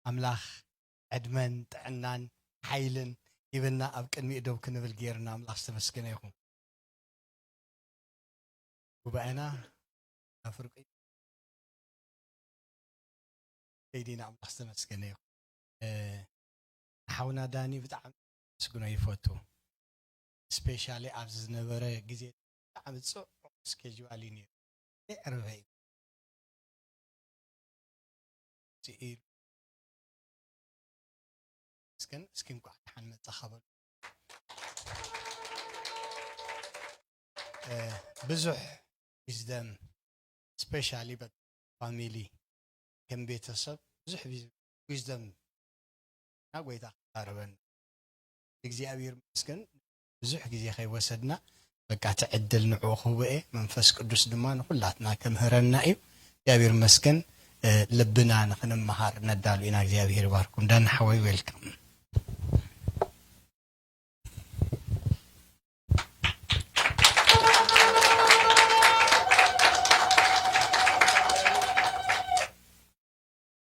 ኣምላኽ ዕድመን ጥዕናን ሓይልን ሂብና ኣብ ቅድሚኡ ደው ክንብል ገይርና። ኣምላኽ ዝተመስገነ ይኹን። ጉባኤና ናብ ፍርቂ ከይዲና። ኣምላኽ ዝተመስገነ ይኹን። እ፣ ንሓውና ዳኒ ብጣዕሚ ኣመስግኖ ይፈቱ። ስፔሻሊ ኣብዚ ዝነበረ ግዜ ብጣዕሚ ጽዑቕ ስኬጁዋል እዩ ነይሩ። ዘይዕረፈ እዩ። ስኢል እስክን እስኪ እንኳዕ ደሓን መጻኻ በሉ። እ፣ ብዙሕ ዊዝደም ስፔሻሊ ፋሚሊ ከም ቤተሰብ ብዙሕ ዊዝደም እና ጎይታ ክዛረበን እግዚኣብሔር ይመስገን። ብዙሕ ግዜ ከይወሰድና በቃ ትዕድል ንዕኡ ክህቦ እየ። መንፈስ ቅዱስ ድማ ንኹላትና ከምህረና እዩ። እግዚኣብሔር ይመስገን። እ፣ ልብና ንክንመሃር ነዳሉ ኢና። እግዚኣብሔር ይባርኩም። ዳን ሓወይ ዌልካም።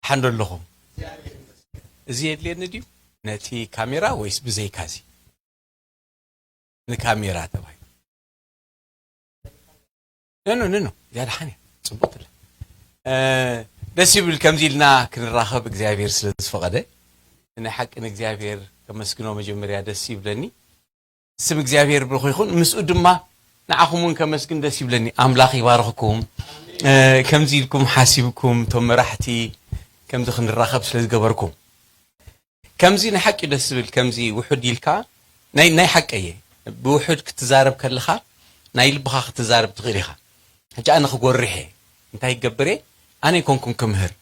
ሓንዶ ኣለኹም። እዚ የድልየኒ ድዩ ነቲ ካሜራ ወይስ ብዘይካ እዚ? ንካሜራ ተባሂሉ። ነኖ ነኖ እዚኣ ደሓን እያ። ጽቡቅ ትለ እ፣ ደስ ይብል ከምዚ ኢልና ክንራኸብ እግዚኣብሔር ስለ ዝፈቐደ። ናይ ሓቂ ንእግዚኣብሔር ከመስግኖ መጀመርያ ደስ ይብለኒ። ስም እግዚኣብሔር ብሩኽ ይኹን። ምስኡ ድማ ንዓኹም እውን ከመስግን ደስ ይብለኒ። ኣምላኽ ይባርኽኩም። እ፣ ከምዚ ኢልኩም ሓሲብኩም እቶም መራሕቲ ከምዚ ክንራኸብ ስለ ዝገበርኩም። ከምዚ ንሓቂ ደስ ዝብል፣ ከምዚ ውሑድ ኢልካ ናይ፣ ናይ ሓቂ እየ። ብውሑድ ክትዛረብ ከለኻ ናይ ልብኻ ክትዛረብ ትኽእል ኢኻ። ሕጂ ኣነ ክጎርሕ እየ። እንታይ ክገብር እየ? ኣነ ኣይኮንኩን ክምህር።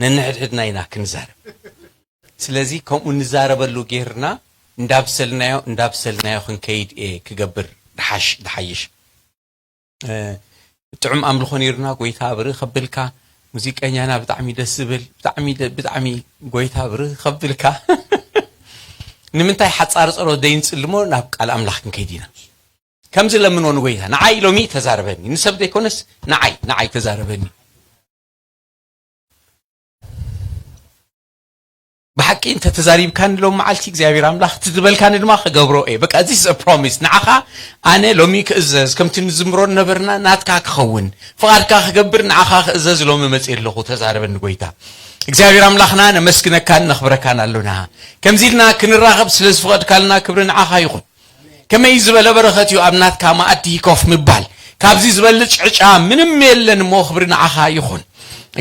ነንሕድሕድና ኢና ክንዛረብ። ስለዚ ከምኡ ንዛረበሉ ጌርና እንዳብሰልናዮ፣ እንዳብሰልናዮ ክንከይድ እየ ክገብር ድሓሽ፣ ድሓይሽ። እ፣ ጥዑም ኣምልኾ ነይሩና፣ ጎይታ ብርኽ ከብልካ። ሙዚቀኛና ብጣዕሚ ደስ ዝብል፣ ብጣዕሚ ደ-፣ ብጣዕሚ ጎይታ ብርኽ ከብልካ። ንምንታይ ሓጻር ጸሎት ደይንጽልሞ ናብ ቃል ኣምላኽ ክንከይድ ኢና። ከምዚ ለምኖ ንጎይታ፣ ንዓይ ሎሚ ተዛረበኒ፣ ንሰብ ዘይኮነስ ንዓይ፣ ንዓይ ተዛረበኒ። ብሓቂ እንተ ተዛሪብካኒ ሎም መዓልቲ እግዚኣብሔር ኣምላኽ እቲ ዝበልካኒ ድማ ክገብሮ እየ። በቃ፣ this is a promise። ንዓኻ ኣነ ሎሚ ክእዘዝ፣ ከምቲ ንዝምሮ ነበርና ናትካ ክኸውን፣ ፍቓድካ ክገብር ንዓኻ ክእዘዝ ሎሚ መጽእ ኣለኹ። ተዛረበኒ ጎይታ። እግዚኣብሔር ኣምላኽና ነመስግነካን ነኽብረካን ኣሎና። ከምዚ ኢልና ክንራኸብ ስለ ዝፈቐድካልና ክብሪ ንዓኻ ይኹን። ከመይ ዝበለ በረኸት እዩ ኣብ ናትካ መኣዲ ኮፍ ምባል። ካብዚ ዝበልጽ ዕጫ ምንም የለን እሞ ክብሪ ንዓኻ ይኹን።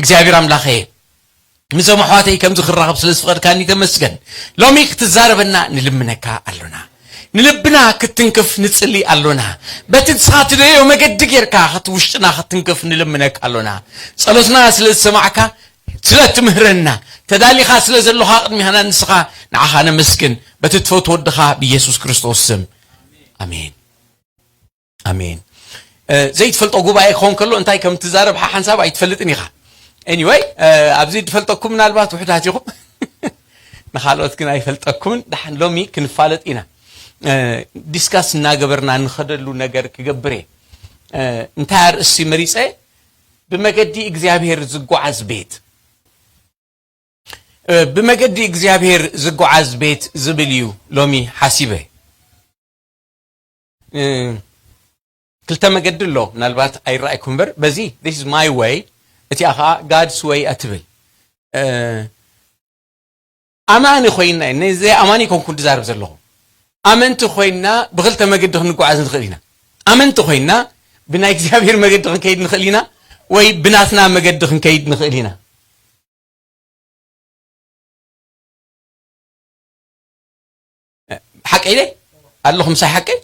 እግዚኣብሔር ኣምላኸ፣ ምስ እዞም ኣሕዋተይ ከምዚ ክራኸብ ስለ ዝፈቐድካኒ ተመስገን። ሎሚ ክትዛረበና ንልምነካ ኣሎና። ንልብና ክትንክፍ ንጽሊ ኣሎና። በቲ ንስኻ ትደዮ መገዲ ጌርካ ከቲ ውሽጥና ክትንክፍ ንልምነካ ኣሎና። ጸሎትና ስለ ዝሰማዕካ፣ ስለ ትምህረና፣ ተዳሊኻ ስለ ዘሎኻ ቅድሚኻና ንስኻ ንዓኻ ነመስግን። በቲ ትፈትዎ ወድኻ ብኢየሱስ ክርስቶስ ስም። ኣሜን። ኣሜን። እ፣ ዘይትፈልጦ ጉባኤ ክኸውን ከሎ እንታይ ከም ትዛረብ ሓሓንሳብ ኣይትፈልጥን ኢኻ። ኤኒወይ፣ እ፣ ኣብዚ ትፈልጠኩም ምናልባት ውሑዳት ኢኹም። ንኻልኦት ግን ኣይፈልጠኩምን። ደሓን ሎሚ ክንፋለጥ ኢና። እ፣ ዲስካስ እናገበርና ንኸደሉ ነገር ክገብር እየ። እ፣ እንታይ ኣርእስቲ መሪጸ? ብመገዲ እግዚኣብሔር ዝጓዓዝ ቤት። እ፣ ብመገዲ እግዚኣብሔር ዝጓዓዝ ቤት ዝብል እዩ ሎሚ ሓሲበ። እ፣ ክልተ መገዲ ኣሎ፣ ምናልባት ኣይረኣይኩም እምበር፣ በዚ this is my way፣ እቲኣ ኸዓ God's way እትብል። እ፣ ኣማኒ ኮይንና፣ ንዘይ ኣማኒ ኮንኩ ዝዛረብ ዘለኹ። ኣመንቲ ኮይንና ብክልተ መገዲ ክንጓዓዝ ንኽእል ኢና። ኣመንቲ ኮይንና ብናይ እግዚኣብሔር መገዲ ክንከይድ ንኽእል ኢና፣ ወይ ብናትና መገዲ ክንከይድ ንኽእል ኢና። ሓቀይ ደ ኣለኹም ሳይ ሓቀይ?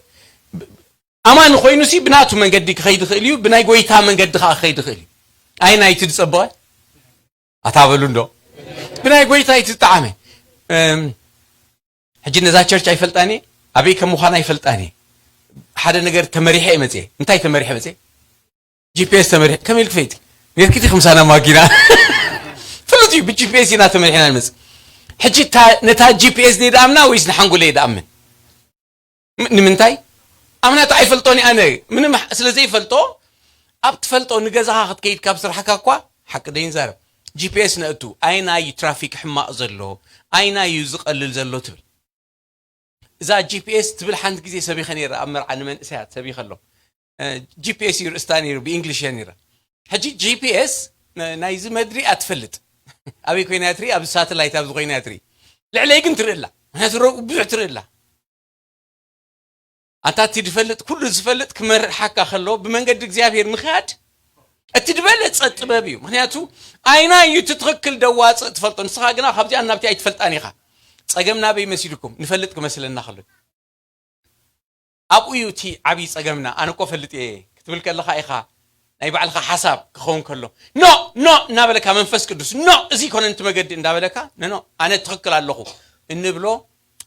ኣማኒ ኮይኑሲ ብናቱ መንገዲ ክኸይድ ይኽእል እዩ፣ ብናይ ጎይታ መንገዲ ከዓ ክኸይድ ይኽእል እዩ። ኣይ ናይቲ ዝጸበቐ ኣታበሉ እንዶ ብናይ ጎይታ እቲ ዝጠዓመ። እም፣ ሕጂ ነዛ ቸርች ኣይፈልጣን እየ፣ ኣበይ ከም ምዃን ኣይፈልጣን እየ። ሓደ ነገር ተመሪሐ እየ መፅየ። እንታይ ተመሪሐ መፅየ? ጂፒኤስ ተመሪሐ። ከመይ ኢልክ ፈይቲ? ኔርክቲ ከምሳና ማኪና። ፍሉጥ እዩ፣ ብጂፒኤስ ኢና ተመሪሕና ንመፅእ። ሕጂ እታ፣ ነታ ጂፒኤስ ደይ ደኣምና ወይስ ንሓንጎለይ ደኣምን? ም-፣ ንምንታይ? ኣምናት ኣይፈልጦን እየ ኣነ። ምንም ሕ-፣ ስለ ዘይፈልጦ፣ ኣብ ትፈልጦ ንገዛኻ ክትከይድ ካብ ስራሕካ እኳ፣ ሓቂ ደይንዛረብ። ጂ ፒ ኤስ ነእቱ፣ ኣይናይ ትራፊክ ሕማቕ ዘሎ፣ ኣይናይ እዩ ዝቐልል ዘሎ ትብል። እዛ ጂ ፒ ኤስ ትብል ሓንቲ ግዜ ሰቢኸ ነይረ ኣብ መርዓ ንመንእሰያት ሰቢኸ ኣሎ። ጂ ፒ ኤስ እዩ ርእስታ ነይሩ፣ ብእንግሊሽ እየ ነይረ። ሕጂ ጂ ፒ ኤስ ናይዚ መድሪ ኣትፈልጥ። ኣበይ ኮይና እያ ትርኢ? ኣብ ሳተላይት ኣብዚ ኮይና እያ ትርኢ። ልዕለይ ግን ትርኢ ኣላ። ምክንያቱ ረብኡ ብዙሕ ትርኢ ኣላ። ኣንታ እቲ ዝፈልጥ ኩሉ ዝፈልጥ ክመርሓካ ከሎ ብመንገዲ እግዚኣብሔር ምኽያድ እቲ ዝበለጸ ጥበብ እዩ። ምክንያቱ ኣይና እዩ እቲ ትኽክል ደዋፅእ ትፈልጦ። ንስኻ ግና ካብዚኣ ናብቲ ኣይትፈልጣን ኢኻ። ጸገም ናበይ መሲልኩም ንፈልጥ ክመስለና ከሎ ኣብኡ እዩ እቲ ዓብዪ ጸገምና። ኣነ እኮ ፈልጥ እየ ክትብል ከለኻ ኢኻ ናይ ባዕልኻ ሓሳብ ክኸውን ከሎ ኖ ኖ እናበለካ መንፈስ ቅዱስ ኖ እዚ ይኮነን እቲ መገዲ እንዳበለካ ነኖ ኣነ ትኽክል ኣለኹ እንብሎ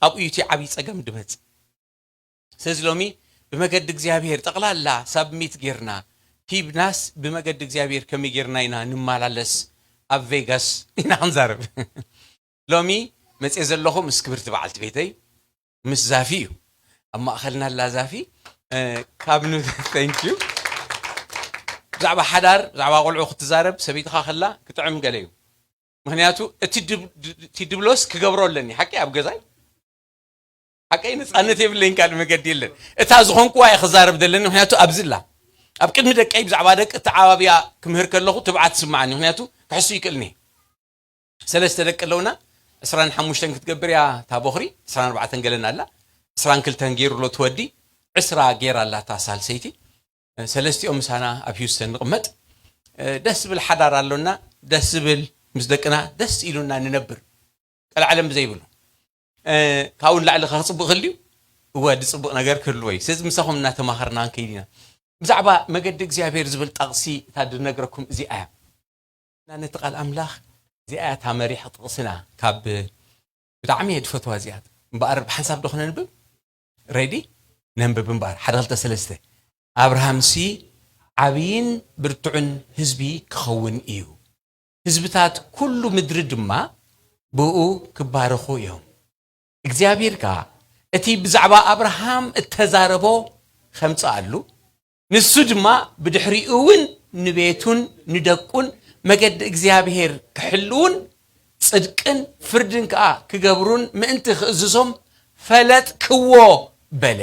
ኣብኡ እዩ እቲ ዓብዪ ጸገም ድመጽእ። ስለዚ ሎሚ ብመገዲ እግዚኣብሔር ጠቕላላ ሳብሚት ጌርና ቲብናስ ብመገዲ እግዚኣብሔር ከመይ ጌርና ኢና ንመላለስ ኣብ ቬጋስ ኢና ክንዛረብ። ሎሚ መፅየ ዘለኹ ምስ ክብርቲ በዓልቲ ቤተይ ምስ ዛፊ እዩ። ኣብ ማእኸልና ኣላ ዛፊ። ካብ ን thank you። ብዛዕባ ሓዳር ብዛዕባ ቆልዑ ክትዛረብ ሰበይትኻ ከላ ክጥዕም ገለ እዩ። ምክንያቱ እቲ ድብ- እቲ ድብሎስ ክገብሮ ኣለኒ ሓቂ ኣብ ገዛይ ሓቀይ ነፃነት የብለይን ካልእ መገዲ የለን። እታ ዝኾንኩዋ እየ ክዛረብ ዘለኒ ምክንያቱ ኣብዚ ኣላ ኣብ ቅድሚ ደቀይ ብዛዕባ ደቂ ተዓባቢያ ክምህር ከለኹ ትብዓት ትስምዓኒ ምክንያቱ ክሕሱ ይክእልኒ። ሰለስተ ደቂ ኣለውና። ዕስራን ሓሙሽተን ክትገብር እያ እታ ቦኽሪ። ዕስራን ኣርባዕተን ገለን ኣላ። ዕስራን ክልተን ገይሩ ኣሎ እቲ ወዲ። ዕስራ ገይራ ኣላ እታ ሳልሰይቲ። ሰለስቲኦም ምሳና ኣብ ሂውስተን ንቕመጥ። ደስ ዝብል ሓዳር ኣሎና። ደስ ዝብል ምስ ደቅና ደስ ኢሉና ንነብር። ቀልዓለም ብዘይብሉ ካብኡ ንላዕሊ ከ ክፅቡቕ ክህልዩ እወ ዝፅቡቕ ነገር ክህልዎ እዩ። ስለዚ ምሳኹም እናተማኸርና ክንከይድ ኢና። ብዛዕባ መገዲ እግዚኣብሔር ዝብል ጠቕሲ እታ ድነግረኩም እዚኣ እያ። እና ነቲ ቃል ኣምላኽ እዚኣ እያ እታ መሪሕ ጥቕስና ካብ ብጣዕሚ እየ ዝፈትዋ እዚኣ እምበኣር ብሓንሳብ ዶ ክነንብብ ሬዲ ነንብብ እምበኣር ሓደ ክልተ ሰለስተ ኣብርሃምሲ ዓብይን ብርቱዕን ህዝቢ ክኸውን እዩ ህዝብታት ኩሉ ምድሪ ድማ ብኡ ክባረኹ እዮም። እግዚኣብሔር ከኣ እቲ ብዛዕባ ኣብርሃም እተዛረቦ ኸምጽኣሉ፣ ንሱ ድማ ብድሕሪኡ እውን ንቤቱን ንደቁን መገዲ እግዚኣብሔር ክሕልዉን ጽድቅን ፍርድን ከኣ ክገብሩን ምእንቲ ክእዝዞም ፈለጥክዎ በለ።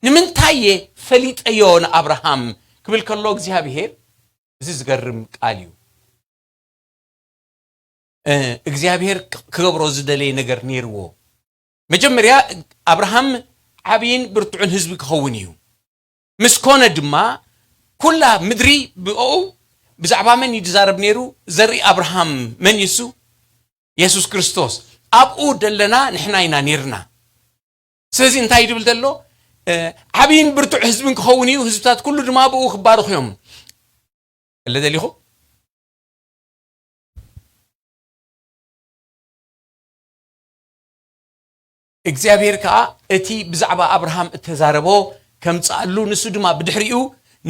ንምንታይ እየ ፈሊጠዮ ንኣብርሃም ክብል ከሎ እግዚኣብሔር እዚ ዝገርም ቃል እዩ እግዚኣብሔር ክገብሮ ዝደለየ ነገር ነይርዎ መጀመርያ ኣብርሃም ዓብይን ብርቱዕን ህዝቢ ክኸውን እዩ ምስ ኮነ ድማ ኩላ ምድሪ ብኡ ብዛዕባ መን እዩ ዝዛረብ ነይሩ ዘርኢ ኣብርሃም መን ይሱ የሱስ ክርስቶስ ኣብኡ ደለና ንሕና ኢና ነይርና ስለዚ እንታይ ድብል ዘሎ ዓብይን ብርቱዕ ህዝብን ክኸውን እዩ ህዝብታት ኩሉ ድማ ብኡ ክባርኹ እዮም እለ ደሊኹ እግዚኣብሔር ከዓ እቲ ብዛዕባ ኣብርሃም እተዛረቦ ከምፅኣሉ ንሱ ድማ ብድሕሪኡ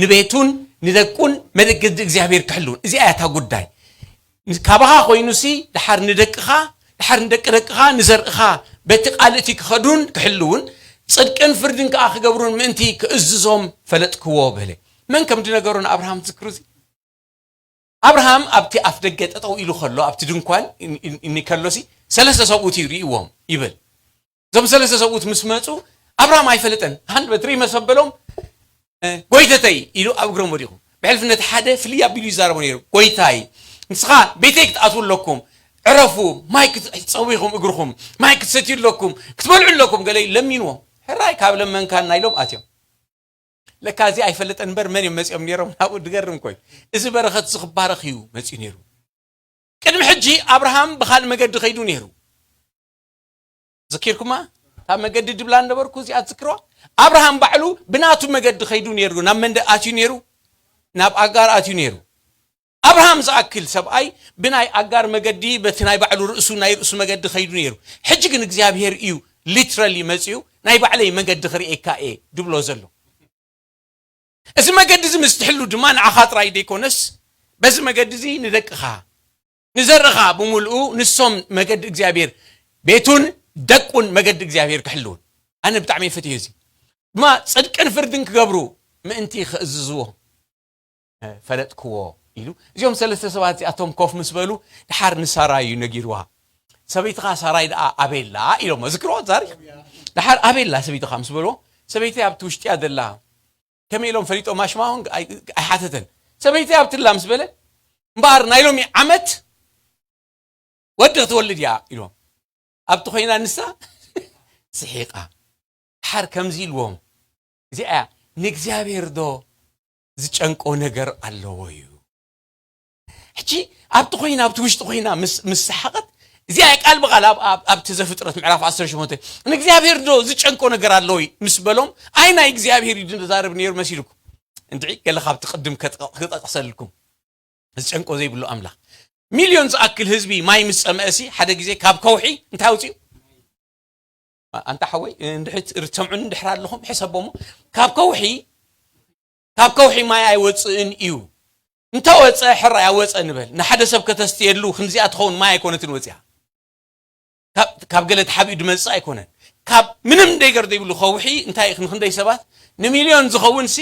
ንቤቱን ንደቁን መደገዲ እግዚኣብሔር ክሕልውን እዚኣ እያ እታ ጉዳይ ካባኻ ኮይኑሲ ድሓር ንደቅኻ ድሓር ንደቂ ደቅኻ ንዘርእኻ በቲ ቃል እቲ ክኸዱን ክሕልውን ጽድቅን ፍርድን ከዓ ክገብሩን ምእንቲ ክእዝዞም ፈለጥክዎ በለ መን ከም ድነገሩ ንኣብርሃም ትዝክሩ እዚ ኣብርሃም ኣብቲ ኣፍ ደገ ጠጠው ኢሉ ከሎ ኣብቲ ድንኳን እኒ ከሎሲ ሰለስተ ሰብኡት ይርእዎም ይብል እዞም ሰለስተ ሰብኡት ምስ መፁ ኣብርሃም ኣይፈለጠን ሃንድ በትሪ መሰበሎም ጎይተተይ ኢሉ ኣብ እግሮም ወዲቑ ብሕልፍነት ሓደ ፍልይ ኣቢሉ ይዛረቦ ነይሩ ጎይታይ ንስኻ ቤተይ ክትኣትዉ ኣለኩም ዕረፉ ማይ ክትፀዊኹም እግርኹም ማይ ክትሰትዩ ኣለኩም ክትበልዑ ኣለኩም ገለ ለሚንዎም ሕራይ ካብ ለመንካና ኢሎም ኣትዮም ለካ እዚ ኣይፈለጠን እምበር መን እዮም መፂኦም ነይሮም ናብኡ ድገርም ኮይ እዚ በረኸት እዚ ክባረኽ እዩ መፂኡ ነይሩ ቅድሚ ሕጂ ኣብርሃም ብኻልእ መገዲ ከይዱ ነይሩ ዘኪርኩማ ካብ መገዲ ድብላ ነበርኩ እዚኣ ትዝክርዋ ኣብርሃም ባዕሉ ብናቱ መገዲ ከይዱ ነይሩ ናብ መንደ ኣትዩ ነይሩ ናብ ኣጋር ኣትዩ ነይሩ ኣብርሃም ዝኣክል ሰብኣይ ብናይ ኣጋር መገዲ በቲ ናይ ባዕሉ ርእሱ ናይ ርእሱ መገዲ ከይዱ ነይሩ ሕጂ ግን እግዚኣብሄር እዩ ሊትራሊ መፅኡ ናይ ባዕለይ መገዲ ክርእየካ እየ ድብሎ ዘሎ እዚ መገዲ እዚ ምስ ትሕሉ ድማ ንዓኻ ጥራይ ደይኮነስ በዚ መገዲ እዚ ንደቅኻ ንዘርእኻ ብምልኡ ንሶም መገዲ እግዚኣብሔር ቤቱን ደቁን መገዲ እግዚኣብሔር ክሕልውን ኣነ ብጣዕሚ ፈትዮ እዚ ድማ ጽድቅን ፍርድን ክገብሩ ምእንቲ ክእዝዝዎ ፈለጥክዎ ኢሉ። እዚኦም ሰለስተ ሰባት እዚኣቶም ኮፍ ምስ በሉ፣ ድሓር ንሳራይ እዩ ነጊርዋ። "ሰበይትኻ ሳራይ ደኣ ኣበይ ኣላ?" ኢሎሞ። ዝክርዎ ዛሪ። ድሓር "ኣበይ ኣላ ሰበይትኻ?" ምስ በልዎ፣ "ሰበይተይ ኣብቲ ውሽጢ እያ ዘላ።" ከመይ ኢሎም ፈሊጦም? ኣሽማውን ኣይ-፣ ኣይሓተተን። "ሰበይተይ ኣብቲ ኣላ" ምስ በለ፣ "እምበኣር ናይ ሎሚ ዓመት ወዲ ክትወልድ እያ" ኢሎም። ኣብቲ ኮይና ንሳ ስሒቓ። ድሓር ከምዚ ኢልዎም፣ እዚኣ እያ፣ "ንእግዚኣብሔር ዶ ዝጨንቆ ነገር ኣለዎ እዩ?" ሕጂ ኣብቲ ኮይና፣ ኣብቲ ውሽጢ ኮይና ምስ፣ ምስ ሰሓቐት፣ እዚኣ እያ ቃል ብቓል ኣብ፣ ኣብ፣ ኣብቲ ዘፍጥረት ምዕራፍ ዓሰርተ ሸሞንተ፣ "ንእግዚኣብሔር ዶ ዝጨንቆ ነገር ኣለዎ እዩ?" ምስ በሎም፣ ኣይ ናይ እግዚኣብሔር እዩ ዝዛረብ ነይሩ መሲልኩም። እንድዒ ገለ ካብቲ ቅድም ከጠ-፣ ክጠቕሰልኩም። ዝጨንቆ ዘይብሉ ኣምላኽ። ሚልዮን ዝኣክል ህዝቢ ማይ ምስ ጸምአሲ፣ ሓደ ግዜ ካብ ከውሒ እንታይ ኣውጽኡ? ኣንታ ሓወይ፣ እንድሕር ትሰምዑኒ እንድሕር ኣለኹም፣ ሕሰቦሞ። ካብ ከውሒ፣ ካብ ከውሒ ማይ ኣይወጽእን እዩ። እንተወጸ፣ ሕራይ ኣወጸ ንበል። ንሓደ ሰብ ከተስትየሉ ክንዚኣ ትኸውን ማይ ኣይኮነትን ወጺኣ። ካብ፣ ካብ ገለ ተሓቢኡ ዝመጽእ ኣይኮነን። ካብ ምንም ደይገር ዘይብሉ ከውሒ እንታይ፣ ንክንደይ ሰባት፣ ንሚልዮን ዝኸውን ሲ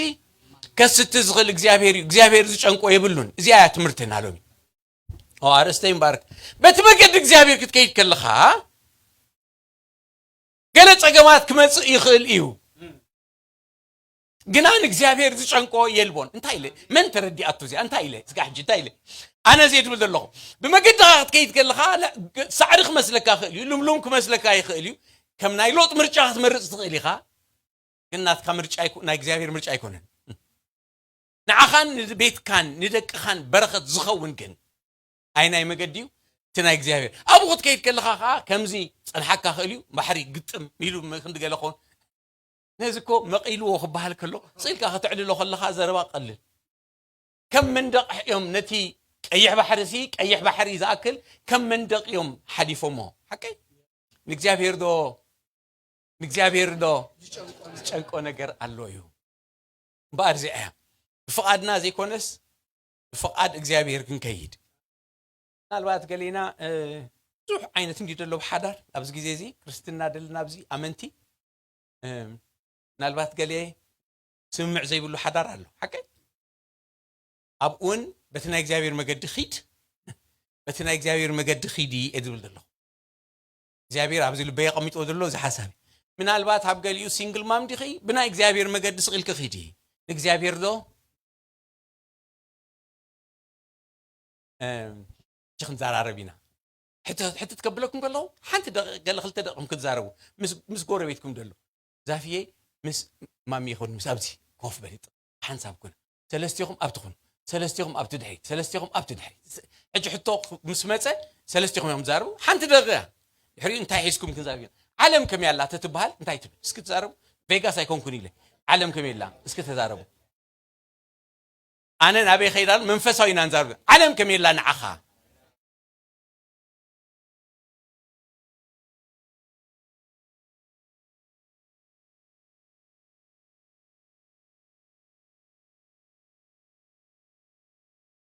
ከስቲ ዝኽእል እግዚኣብሔር እዩ። እግዚኣብሔር ዝጨንቆ የብሉን። እዚኣ እያ ትምህርትና ሎሚ። ኦ፣ ኣርእስተይ ይምባርክ። በቲ መገዲ እግዚኣብሔር ክትከይድ ከለኻ፣ ገለ ጸገማት ክመጽእ ይኽእል እዩ። ግና ንእግዚኣብሔር ዝጨንቆ የልቦን። እንታይ ኢለ? መን ተረዲኣቶ እዚኣ? እንታይ ኢለ? እስካ ሕጂ እንታይ ኢለ? ኣነ እዚየ ትብል ዘለኹ። ብመገድኻ ክትከይድ ከለኻ፣ ለ-፣ ሳዕሪ ክመስለካ ይኽእል እዩ፣ ልምሉም ክመስለካ ይኽእል እዩ። ከም ናይ ሎጥ ምርጫ ክትመርጽ ትኽእል ኢኻ። ግን ናትካ ምርጫ ኣይኮ-፣ ናይ እግዚኣብሔር ምርጫ ኣይኮነን። ንዓኻን ንቤትካን ንደቅኻን በረኸት ዝኸውን ግን ኣይናይ መገዲ እዩ? እቲ ናይ እግዚኣብሔር። ኣብኡ ክትከይድ ከለኻ ኸዓ ከምዚ ጸንሓካ ክእል እዩ፣ ባሕሪ ግጥም ኢሉ ም-፣ ክንዲ ገለ ኾን። ነዚ እኮ መቒልዎ ክበሃል ከሎ፣ ስኢልካ ከተዕልሎ ከለኻ ዘረባ ቀልል። ከም መንደቕ እዮም ነቲ ቀይሕ ባሕሪ ሲ፣ ቀይሕ ባሕሪ ዝኣክል ከም መንደቕ እዮም ሓሊፎሞ። ሓቀይ? ንእግዚኣብሔር ዶ፣ ንእግዚኣብሔር ዶ ዝጨንቆ ነገር ኣሎ እዩ? እምበኣር እዚኣ እያ። ብፍቓድና ዘይኮነስ፣ ብፍቓድ እግዚኣብሔር ክንከይድ። ምናልባት ገሌና፣ እ፣ ብዙሕ ዓይነት እንዲ ደሎ ሓዳር፣ ኣብዚ ግዜ እዚ ክርስትና ደለና ኣብዚ ኣመንቲ፣ እ፣ ምናልባት ገሌ ስምምዕ ዘይብሉ ሓዳር ኣሎ። ሓቀይ? ኣብኡ እውን በቲ ናይ እግዚኣብሔር መገዲ ኺድ፣ በቲ ናይ እግዚኣብሔር መገዲ ኺዲ እየ ዝብል ዘለኹ። እግዚኣብሔር ኣብዚ ልበይ ኣቐሚጥዎ ዘሎ እዚ ሓሳብ እዩ። ምናልባት ኣብ ገሊኡ ሲንግል ማም ዲኺ፣ ብናይ እግዚኣብሔር መገዲ ስቕ ኢልኪ ኺዲ። እግዚኣብሔር ዶ? እም፣ ሕጂ ክንዘራረብ ኢና። ሕቶ-፣ ሕትት ከብለኩም ከለኹ፣ ሓንቲ ደቂቕ፣ ገለ ክልተ ደቂቕ ክትዛረቡ። ምስ፣ ምስ ጎረቤትኩም ደሎ። ዛፍየይ፣ ምስ ማሚ ይኹን፣ ምስ ኣብዚ ኮፍ በሊ፣ ሓንሳብ ኩን። ሰለስቲኹም ኣብቲ ኩኑ። ሰለስቲኹም ኣብቲ ድሕሪት። ሰለስቲኹም ኣብቲ ድሕሪት። ስ-፣ ሕጂ ሕቶ ምስ መጸ፣ ሰለስቲኹም እዮም ዝዛረቡ። ሓንቲ ደቂቕ እያ። ድሕሪኡ እንታይ ሒዝኩም ክንዛረብ ኢና? ዓለም ከመይ ኣላ ተትበሃል እንታይ ትብል? እስኪ ትዛረቡ። ቬጋስ ኣይኮንኩን ኢለ። ዓለም ከመይ ኣላ? እስኪ ተዛረቡ። ኣነ ናበይ ከይዳ ኣሎ? መንፈሳዊ ኢና ንዛረብ። ዓለም ከመይ ኣላ ንዓኻ?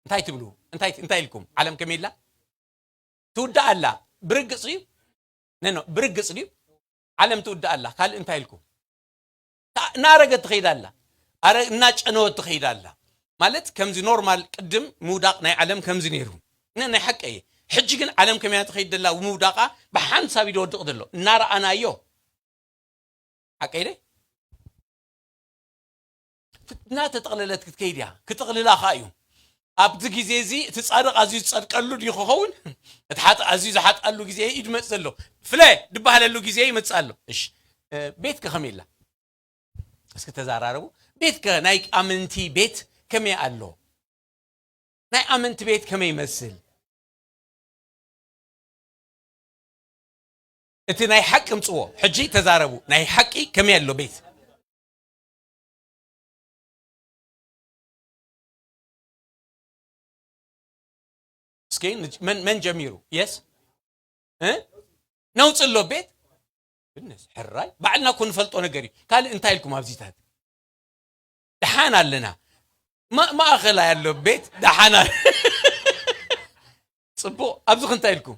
እንታይ ትብሉ? እንታይ፣ እንታይ ኢልኩም? ዓለም ከመይ ኣላ? ትውዳእ ኣላ። ብርግጽ እዩ? ነኖ፣ ብርግጽ ድዩ? ዓለም ትውዳእ ኣላ። ካልእ እንታይ ኢልኩም? ታ-፣ እናረገት ትኸይድ ኣላ። ኣረ-፣ እናጨነወት ትኸይድ ኣላ። ማለት ከምዚ ኖርማል ቅድም ምውዳቕ ናይ ዓለም ከምዚ ነይሩ። ነ-፣ ናይ ሓቂ እየ። ሕጂ ግን ዓለም ከመያ ትኸይድ ደላ ምውዳቓ ብሓንሳብ እዩ ዝወድቕ ዘሎ። እናረኣናዮ። ሓቀይ ደ? እናተጠቕለለት ክትከይድ እያ። ክጥቕልላ ኸኣ እዩ። ኣብዚ ግዜ እዚ እቲ ጻድቕ ኣዝዩ ዝጸድቀሉ ድዩ ክኸውን? እቲ ሓጥእ ኣዝዩ ዝሓጥኣሉ ግዜ እዩ ዝመጽእ ዘሎ። ፍለ ዝበሃለሉ ግዜ ይመጽእ ኣሎ። እሺ፣ እ፣ ቤትከ ከመይ ኢላ? እስኪ ተዛራረቡ። ቤትከ ናይ ኣመንቲ ቤት ከመይ ኣሎ? ናይ ኣመንቲ ቤት ከመይ ይመስል? እቲ ናይ ሓቂ ምጽዎ። ሕጂ ተዛረቡ። ናይ ሓቂ ከመይ ኣሎ ቤት? እስኪ ንጅ-፣ መን፣ መን ጀሚሩ? የስ? እ? ነውጽ ኣሎ ቤት? ብነስ፣ ሕራይ። ባዕልና እኮ ንፈልጦ ነገር እዩ። ካልእ እንታይ ኢልኩም ኣብዚታት? ደሓን ኣለና። ማ-፣ ማእኸላይ ኣሎ ቤት፣ ደሓን ኣለ። ጽቡቕ። ኣብዚ እንታይ ኢልኩም?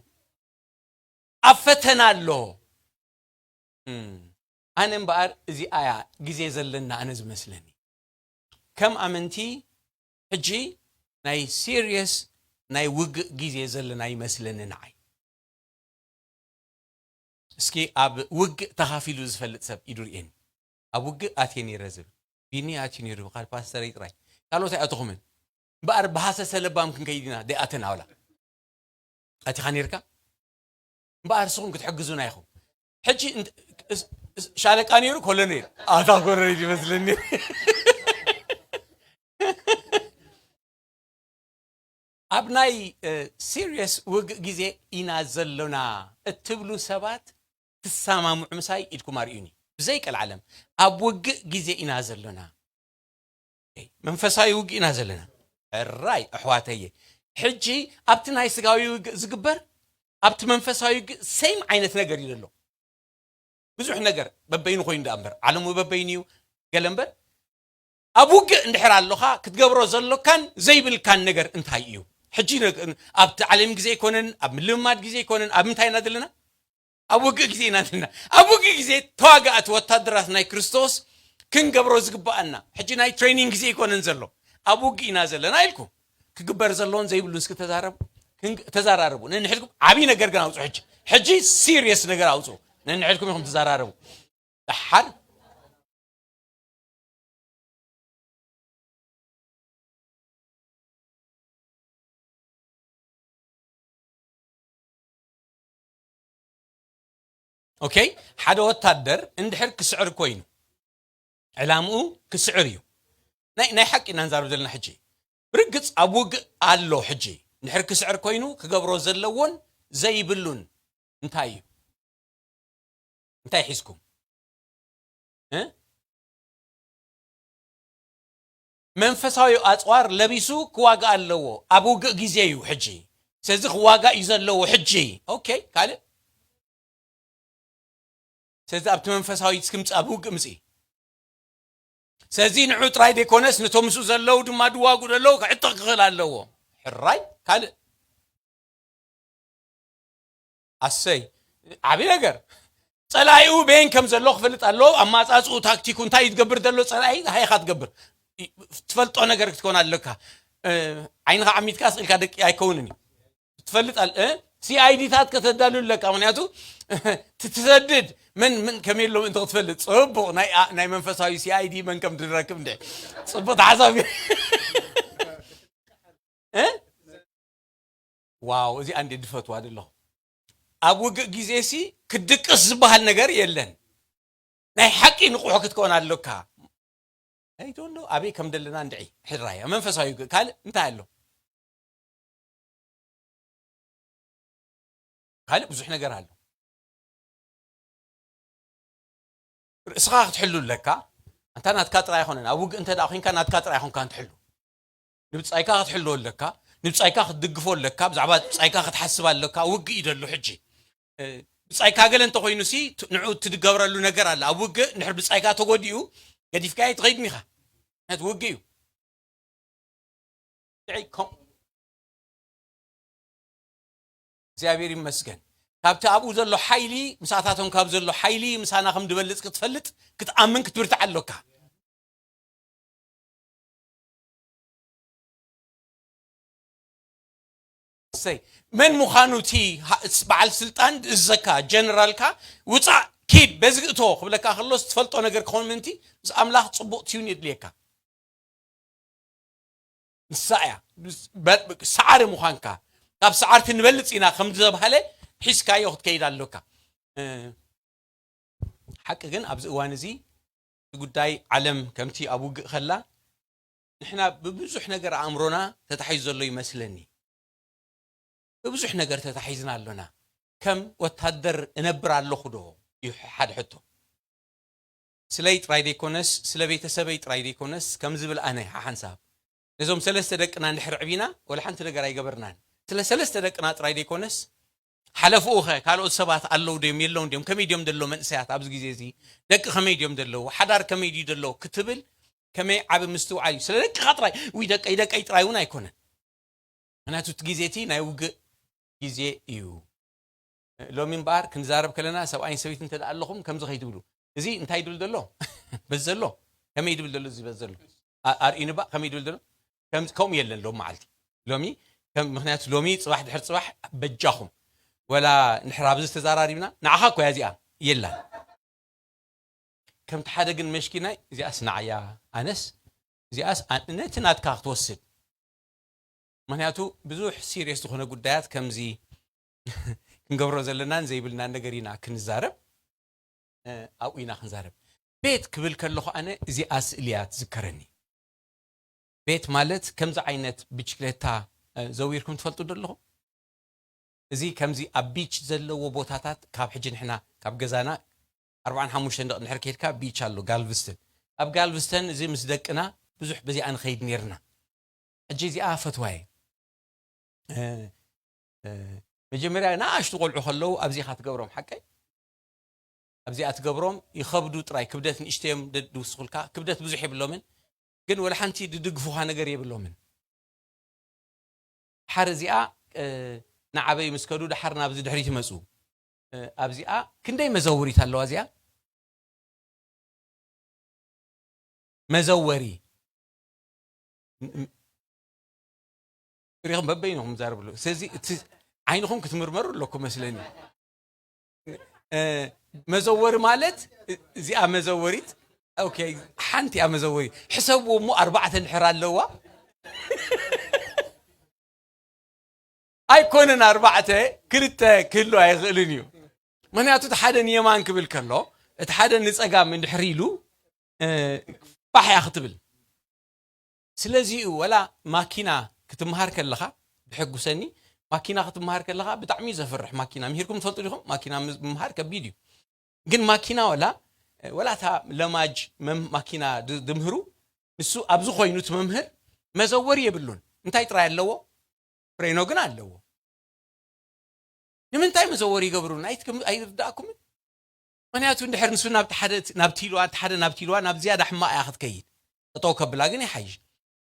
ኣብ ፈተና ኣሎ። እም፣ ኣነ እምበኣር እዚኣ እያ ግዜ ዘለና ኣነ ዝመስለኒ። ከም ኣመንቲ ሕጂ ናይ ሲሪየስ ናይ ውግእ ግዜ ዘለና ይመስለኒ ንዓይ። እስኪ ኣብ ውግእ ተኻፊሉ ዝፈልጥ ሰብ ኢዱ ርእየኒ። ኣብ ውግእ ኣትየ ነይረ ዝብል። ቢኒ ኣትዩ ነይሩ፣ ብኻል ፓስተረይ ጥራይ። ካልኦት ኣይኣተኹምን። እምበኣር ብሃሰሰ ለባም ክንከይድ ኢና፣ ደይኣተና ዋላ። ኣቲኻ ነይርካ? እምበኣር ንስኹም ክትሕግዙና ኢኹም። ሕጂ እንት-፣ እስ-፣ እስ-፣ ሻለቃ ነይሩ፣ ኮሎኔል። ኣታ ኮሎኔል ይመስለኒ። ኣብ ናይ፣ እ፣ ሲሪየስ ውግእ ግዜ ኢና ዘሎና እትብሉ ሰባት ትሰማምዑ ምሳይ ኢድኩም ኣርእዩኒ። ብዘይ ቀልዓለም ኣብ ውግእ ግዜ ኢና ዘሎና። መንፈሳዊ ውግእ ኢና ዘለና። ሕራይ ኣሕዋተየ። ሕጂ ኣብቲ ናይ ስጋዊ ውግእ ዝግበር፣ ኣብቲ መንፈሳዊ ውግእ ሴም ዓይነት ነገር እዩ ዘሎ። ብዙሕ ነገር በበይኑ ኮይኑ ደኣ እምበር፣ ዓለሙ በበይኑ እዩ። ገለ እምበር፣ ኣብ ውግእ እንድሕር ኣሎኻ ክትገብሮ ዘሎካን ዘይብልካን ነገር እንታይ እዩ? ሕጂ ነግ-፣ ኣብቲ ዓለም ግዜ ኣይኮነን፣ ኣብ ምልምማድ ግዜ ኣይኮነን፣ ኣብ ምንታይ ኢና ዘለና? ኣብ ውግእ ግዜ ኢና ዘለና። ኣብ ውግእ ግዜ ተዋጋእቲ ወታደራት ናይ ክርስቶስ ክንገብሮ ዝግባኣና፣ ሕጂ ናይ ትሬኒንግ ግዜ ኣይኮነን ዘሎ፣ ኣብ ውግእ ኢና ዘለና ኢልኩም። ክግበር ዘለዎን ዘይብሉን እስኪ ተዛረቡ። ክን-፣ ተዛራረቡ። ነንሕድኩም ዓብዪ ነገር ግን ኣውፅኡ። ሕጂ፣ ሕጂ ሲሪየስ ነገር ኣውፅኡ። ነንሕድኩም ኢኹም ተዛራረቡ። ደሓር ኦኬ፣ ሓደ ወታደር እንድሕር ክስዕር ኮይኑ፣ ዕላምኡ ክስዕር እዩ። ናይ፣ ናይ ሓቂ ኢና ንዛረብ ዘለና ሕጂ። ብርግጽ ኣብ ውግእ ኣሎ ሕጂ። እንድሕር ክስዕር ኮይኑ ክገብሮ ዘለዎን ዘይብሉን እንታይ እዩ? እንታይ ሒዝኩም? እ? መንፈሳዊ ኣጽዋር ለቢሱ ክዋጋእ ኣለዎ። ኣብ ውግእ ግዜ እዩ ሕጂ። ስለዚ ክዋጋእ እዩ ዘለዎ ሕጂ። ኦኬ፣ ካልእ? ስለዚ ኣብቲ መንፈሳዊ እስኪ ምጽእ፣ ኣብ ውግእ ምጽኢ። ስለዚ ንዑ ጥራይ ዘይኮነስ ነቶም ምስኡ ዘለዉ ድማ ድዋጉ ዘለዉ ክዕጥቕ ክኽእል ኣለዎ። ሕራይ፣ ካልእ? ኣሰይ፣ ዓብዪ ነገር። ጸላኢኡ በየን ከም ዘሎ ክፈልጥ ኣለዎ። ኣማጻጽኡ፣ ታክቲኩ፣ እንታይ እዩ ዝገብር ዘሎ ጸላኢ፣ እንታይ ኢኻ ትገብር? ትፈልጦ ነገር ክትኮን ኣለካ። እ፣ ዓይንኻ ዓሚትካ ስቕ ኢልካ ደቂ ኣይከውንን እዩ። ትፈልጥ ኣል-፣ እ? ሲኣይዲታት ከተዳሉ ኣለካ። ምኽንያቱ፣ ትሰድድ መን፣ መን ከመይ ኣሎ ምእንቲ ክትፈልጥ። ጽቡቕ፣ ናይ፣ ኣ-፣ ናይ መንፈሳዊ ሲኣይዲ መን ከም ትረክብ እንደ። ጽቡቕ ተሓሳቢ። እ? ዋው፣ እዚኣ እንዴ ድፈትዋ ደለኹ። ኣብ ውግእ ግዜ ሲ ክድቅስ ዝበሃል ነገር የለን። ናይ ሓቂ ንቑሕ ክትከውን ኣለካ። ኣይ ዶንት ኖ ኣበይ ከም ደለና እንድዒ። ሕራይ መንፈሳዊ ውግእ ካልእ እንታይ ኣሎ? ካልእ ብዙሕ ነገር ኣሎ። ርእስኻ ክትሕሉ ኣለካ። ኣንታ ናትካ ጥራይ ኣይኮነን። ኣብ ውግእ እንተ ደኣ ኮንካ ናትካ ጥራይ ኣይኮንካን ትሕሉ። ንብጻይካ ክትሕልዎ ኣለካ። ንብጻይካ ክትድግፎ ኣለካ። ብዛዕባ ብጻይካ ክትሓስብ ኣለካ። ውግእ እዩ ዘሎ ሕጂ። እ፣ ብጻይካ ገለ እንተኾይኑ ሲ፣ ት-፣ ንዑ ትድገበረሉ ነገር ኣለ። ኣብ ውግእ እንድሕር ብጻይካ ተጎዲኡ፣ ገዲፍካዮ ኣይትኸይድን ኢኻ። ምኽንያቱ ውግእ እዩ። ድዒ ኮም-፣ እግዚኣብሔር ይመስገን። ካብቲ ኣብኡ ዘሎ ሓይሊ፣ ምሳታቶም ካብ ዘሎ ሓይሊ፣ ምሳና ከም ዝበልጽ ክትፈልጥ፣ ክትኣምን፣ ክትብርታዕ ኣሎካ። እሰይ፣ መን ምዃኑ እቲ ሃ-፣ ስ-፣ በዓል ስልጣን ዝእዘካ፣ ጀነራልካ፣ ውጻእ፣ ኪድ፣ በዚ እቶ ክብለካ ከሎስ፣ ትፈልጦ ነገር ክኸውን ምእንቲ፣ ምስ ኣምላኽ ጽቡቕ ትዩን የድልየካ። ንሳ እያ። በ-፣ ሰዓሪ ምዃንካ፣ ካብ ሰዓርቲ ንበልጽ ኢና ከም ዝተባህለ ሒዝካዮ ክትከይድ ኣሎካ። እ፣ ሓቂ ግን ኣብዚ እዋን እዚ እቲ ጉዳይ ዓለም ከምቲ ኣብ ውግእ ከላ፣ ንሕና ብብዙሕ ነገር ኣእምሮና ተታሒዙ ዘሎ ይመስለኒ። ብብዙሕ ነገር ተታሒዝና ኣሎና። ከም ወታደር እነብር ኣለኹ ዶ? እዩ ሓደ ሕቶ። ስለይ ጥራይ ዘይኮነስ፣ ስለ ቤተሰበይ ጥራይ ዘይኮነስ፣ ከም ዝብል ኣነ ሓሓንሳብ፣ ነዞም ሰለስተ ደቅና እንድሕር ዕቢና፣ ወላ ሓንቲ ነገር ኣይገበርናን። ስለ ሰለስተ ደቅና ጥራይ ዘይኮነስ፣ ሓለፍኡ ኸ ካልኦት ሰባት ኣለዉ ድዮም የለውን ድዮም? ከመይ ድዮም ዘለዉ መንእሰያት ኣብዚ ግዜ እዚ? ደቂ ከመይ ድዮም ዘለዉ? ሓዳር ከመይ ድዩ ዘሎ? ክትብል ከመይ ዓቢ ምስትውዓል እዩ። ስለ ደቅኻ ጥራይ፣ ውይ ደቀይ፣ ደቀይ ጥራይ እውን ኣይኮነን። ምኽንያቱ እቲ ግዜ እቲ ናይ ውግእ ግዜ እዩ። ሎሚ እምበኣር ክንዛረብ ከለና ሰብኣይን ሰበይትን እንተ ደኣ ኣለኹም ከምዚ ከይትብሉ። እዚ እንታይ ይብል ዘሎ? በዚ ዘሎ? ከመይ ይብል ዘሎ እዚ በዚ ዘሎ? ኣ-፣ ኣርእዩኒ እባ ከመይ ይብል ዘሎ? ከም ከምኡ የለን ሎም መዓልቲ። ሎሚ ከም ምክንያቱ ሎሚ ጽባሕ ድሕር ጽባሕ በጃኹም ወላ ንሕር ኣብዚ ተዛራሪብና ንዓኻ እኮ እያ እዚኣ የላን። ከምቲ ሓደ ግን መሽኪናይ እዚኣስ ንዓያ ኣነስ እዚኣስ ኣ- ነቲ ናትካ ክትወስድ። ምክንያቱ ብዙሕ ሲሪየስ ዝኾነ ጉዳያት ከምዚ ክንገብሮ ዘለናን ዘይብልናን ነገር ኢና ክንዛረብ። ኣብኡ ኢና ክንዛረብ። ቤት ክብል ከለኹ ኣነ እዚኣ ስእሊ እያ ትዝከረኒ። ቤት ማለት ከምዚ ዓይነት ብችክሌታ ዘዊርኩም ትፈልጡ ዶ ኣለኹም? እዚ ከምዚ ኣብ ቢች ዘለዎ ቦታታት ካብ ሕጂ ንሕና ካብ ገዛና ኣርባዓን ሓሙሽተን ደቂ ንድሕር ከድካ ቢች ኣሎ ጋልቭስተን። ኣብ ጋልቭስተን እዚ ምስ ደቅና ብዙሕ በዚኣ ንኸይድ ነርና። ሕጂ እዚኣ ፈትዋየ። መጀመርያ ንኣሽቱ ቆልዑ ከለዉ ኣብዚኻ ትገብሮም ሓቀይ ኣብዚኣ ትገብሮም ይኸብዱ ጥራይ ክብደት ንእሽተዮም ድውስኹልካ ክብደት ብዙሕ የብሎምን። ግን ወላ ሓንቲ ድድግፉኻ ነገር የብሎምን። ሓር እዚኣ ንዓበይ ምስ ከዱ ድሓር ናብዚ ድሕሪት ይመፁ። ኣብዚኣ ክንደይ መዘውሪት ኣለዋ እዚኣ መዘወሪ ሪኹም በበይንኹም ዛርብሉ። ስለዚ እቲ ዓይንኹም ክትምርመሩ ኣለኩም መስለኒ። መዘወሪ ማለት እዚኣ መዘወሪት ሓንቲ እያ መዘወሪ። ሕሰብዎ እሞ ኣርባዕተ እንድሕር ኣለዋ ኣይኮነን ኣርባዕተ ክልተ ክህሉ ኣይኽእልን እዩ። ምክንያቱ እቲ ሓደ ንየማን ክብል ከሎ እቲ ሓደ ንፀጋም እንድሕር ኢሉ ፋሕ እያ ክትብል። ስለዚ እዩ ወላ ማኪና ክትምሃር ከለኻ ድሕጉሰኒ ማኪና ክትምሃር ከለኻ ብጣዕሚ እዩ ዘፍርሕ። ማኪና ምሂርኩም ትፈልጡ ዲኹም? ማኪና ምምሃር ከቢድ እዩ። ግን ማኪና ወላ ወላ እታ ለማጅ ማኪና ድምህሩ ንሱ ኣብዚ ኮይኑ እቲ መምህር መዘወሪ የብሉን። እንታይ ጥራይ ኣለዎ? ፍሬኖ ግን ኣለዎ። ንምንታይ መዘወሪ ይገብሩን ኣይርዳእኩምን? ምክንያቱ እንድሕር ንሱ ናብቲ ሓደ ናብቲ ኢልዋ እቲ ሓደ ናብቲ ኢልዋ ናብ ዝያዳ ሕማቕ እያ ክትከይድ። ጠጠው ከብላ ግን ይሓይሽ።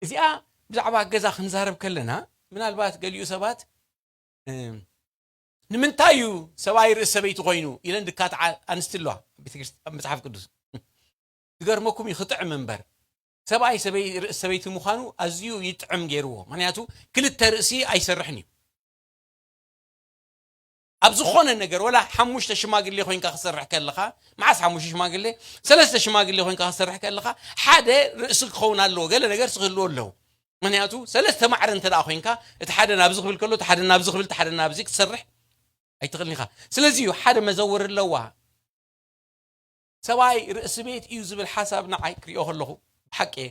እዚኣ ብዛዕባ ገዛ ክንዛረብ ከለና ምናልባት ገሊኡ ሰባት ንምንታይ እዩ ሰብኣይ ርእሲ ሰበይቲ ኮይኑ ኢለን ድካትዓ ኣንስቲ ኣለዋ ቤተክርስትያን መፅሓፍ ቅዱስ ዝገርመኩም እዩ ክጥዕም እምበር ሰብኣይ ሰበይ ርእሲ ሰበይቲ ምዃኑ ኣዝዩ ይጥዕም ገይርዎ። ምክንያቱ ክልተ ርእሲ ኣይሰርሕን እዩ። ኣብ ዝኾነ ነገር ወላ ሓሙሽተ ሽማግሌ ኮይንካ ክሰርሕ ከለኻ መዓስ ሓሙሽተ ሽማግሌ ሰለስተ ሽማግሌ ኮይንካ ክሰርሕ ከለኻ ሓደ ርእሲ ክኸውን ኣለዎ። ገለ ነገር ክህልዎ ኣለዎ። ምክንያቱ ሰለስተ ማዕረ እንተ ደኣ ኮይንካ እቲ ሓደ ናብዚ ክብል ከሎ እቲ ሓደ ናብዚ ክብል እቲ ሓደ ናብዚ ክትሰርሕ ኣይትኽእልን ኢኻ። ስለዚ እዩ ሓደ መዘውር ኣለዋ። ሰብኣይ ርእሲ ቤት እዩ ዝብል ሓሳብ ንዓይ ክሪኦ ከለኹ ሓቂ እየ።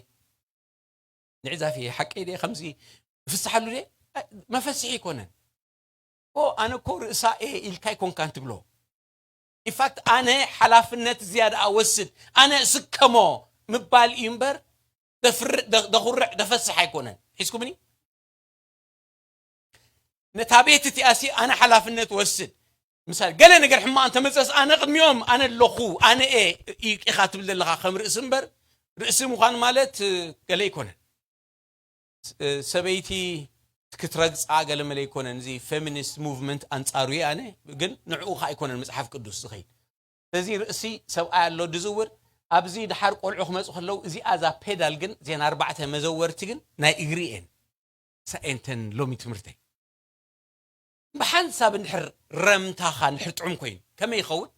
ንዕዛፊ ሓቂ እየ ከምዚ ፍስሓሉ ደ መፈስሒ ኣይኮነን። ኦ ኣነ እኮ ርእሳ እየ ኢልካ ኣይኮንካን ትብሎ። ኢንፋክት ኣነ ሓላፍነት ዝያዳ ወስድ ኣነ እስከሞ ምባል እዩ እምበር ደፍርዕ ደኹርዕ ደፈስሕ ኣይኮነን። ሒዝኩምኒ ነታ ቤት እቲኣሲ ኣነ ሓላፍነት ወስድ ምሳሌ ገለ ነገር ሕማቕ እንተመፀስ ኣነ ቅድሚኦም ኣነ ኣለኹ ኣነ እየ ኢኻ ትብል ዘለኻ ከም ርእሲ እምበር ርእሲ ምዃን ማለት ገለ ኣይኮነን። ሰበይቲ ክትረግፃ ገለ መለ ኣይኮነን። እዚ ፌሚኒስት ሙቭመንት ኣንፃሩ እየ ኣነ ግን ንዕኡ ከዓ ኣይኮነን መፅሓፍ ቅዱስ ዝኸይድ። ስለዚ ርእሲ ሰብኣይ ኣሎ ድዝውር ኣብዚ ድሓር ቆልዑ ክመፁ ከለዉ እዚኣ እዛ ፔዳል ግን እዘን ኣርባዕተ መዘወርቲ ግን ናይ እግሪ እየን። ሳኤንተን ሎሚ ትምህርተይ ብሓንሳብ እንድሕር ረምታኻ እንድሕር ጥዑም ኮይኑ ከመይ ይኸውን?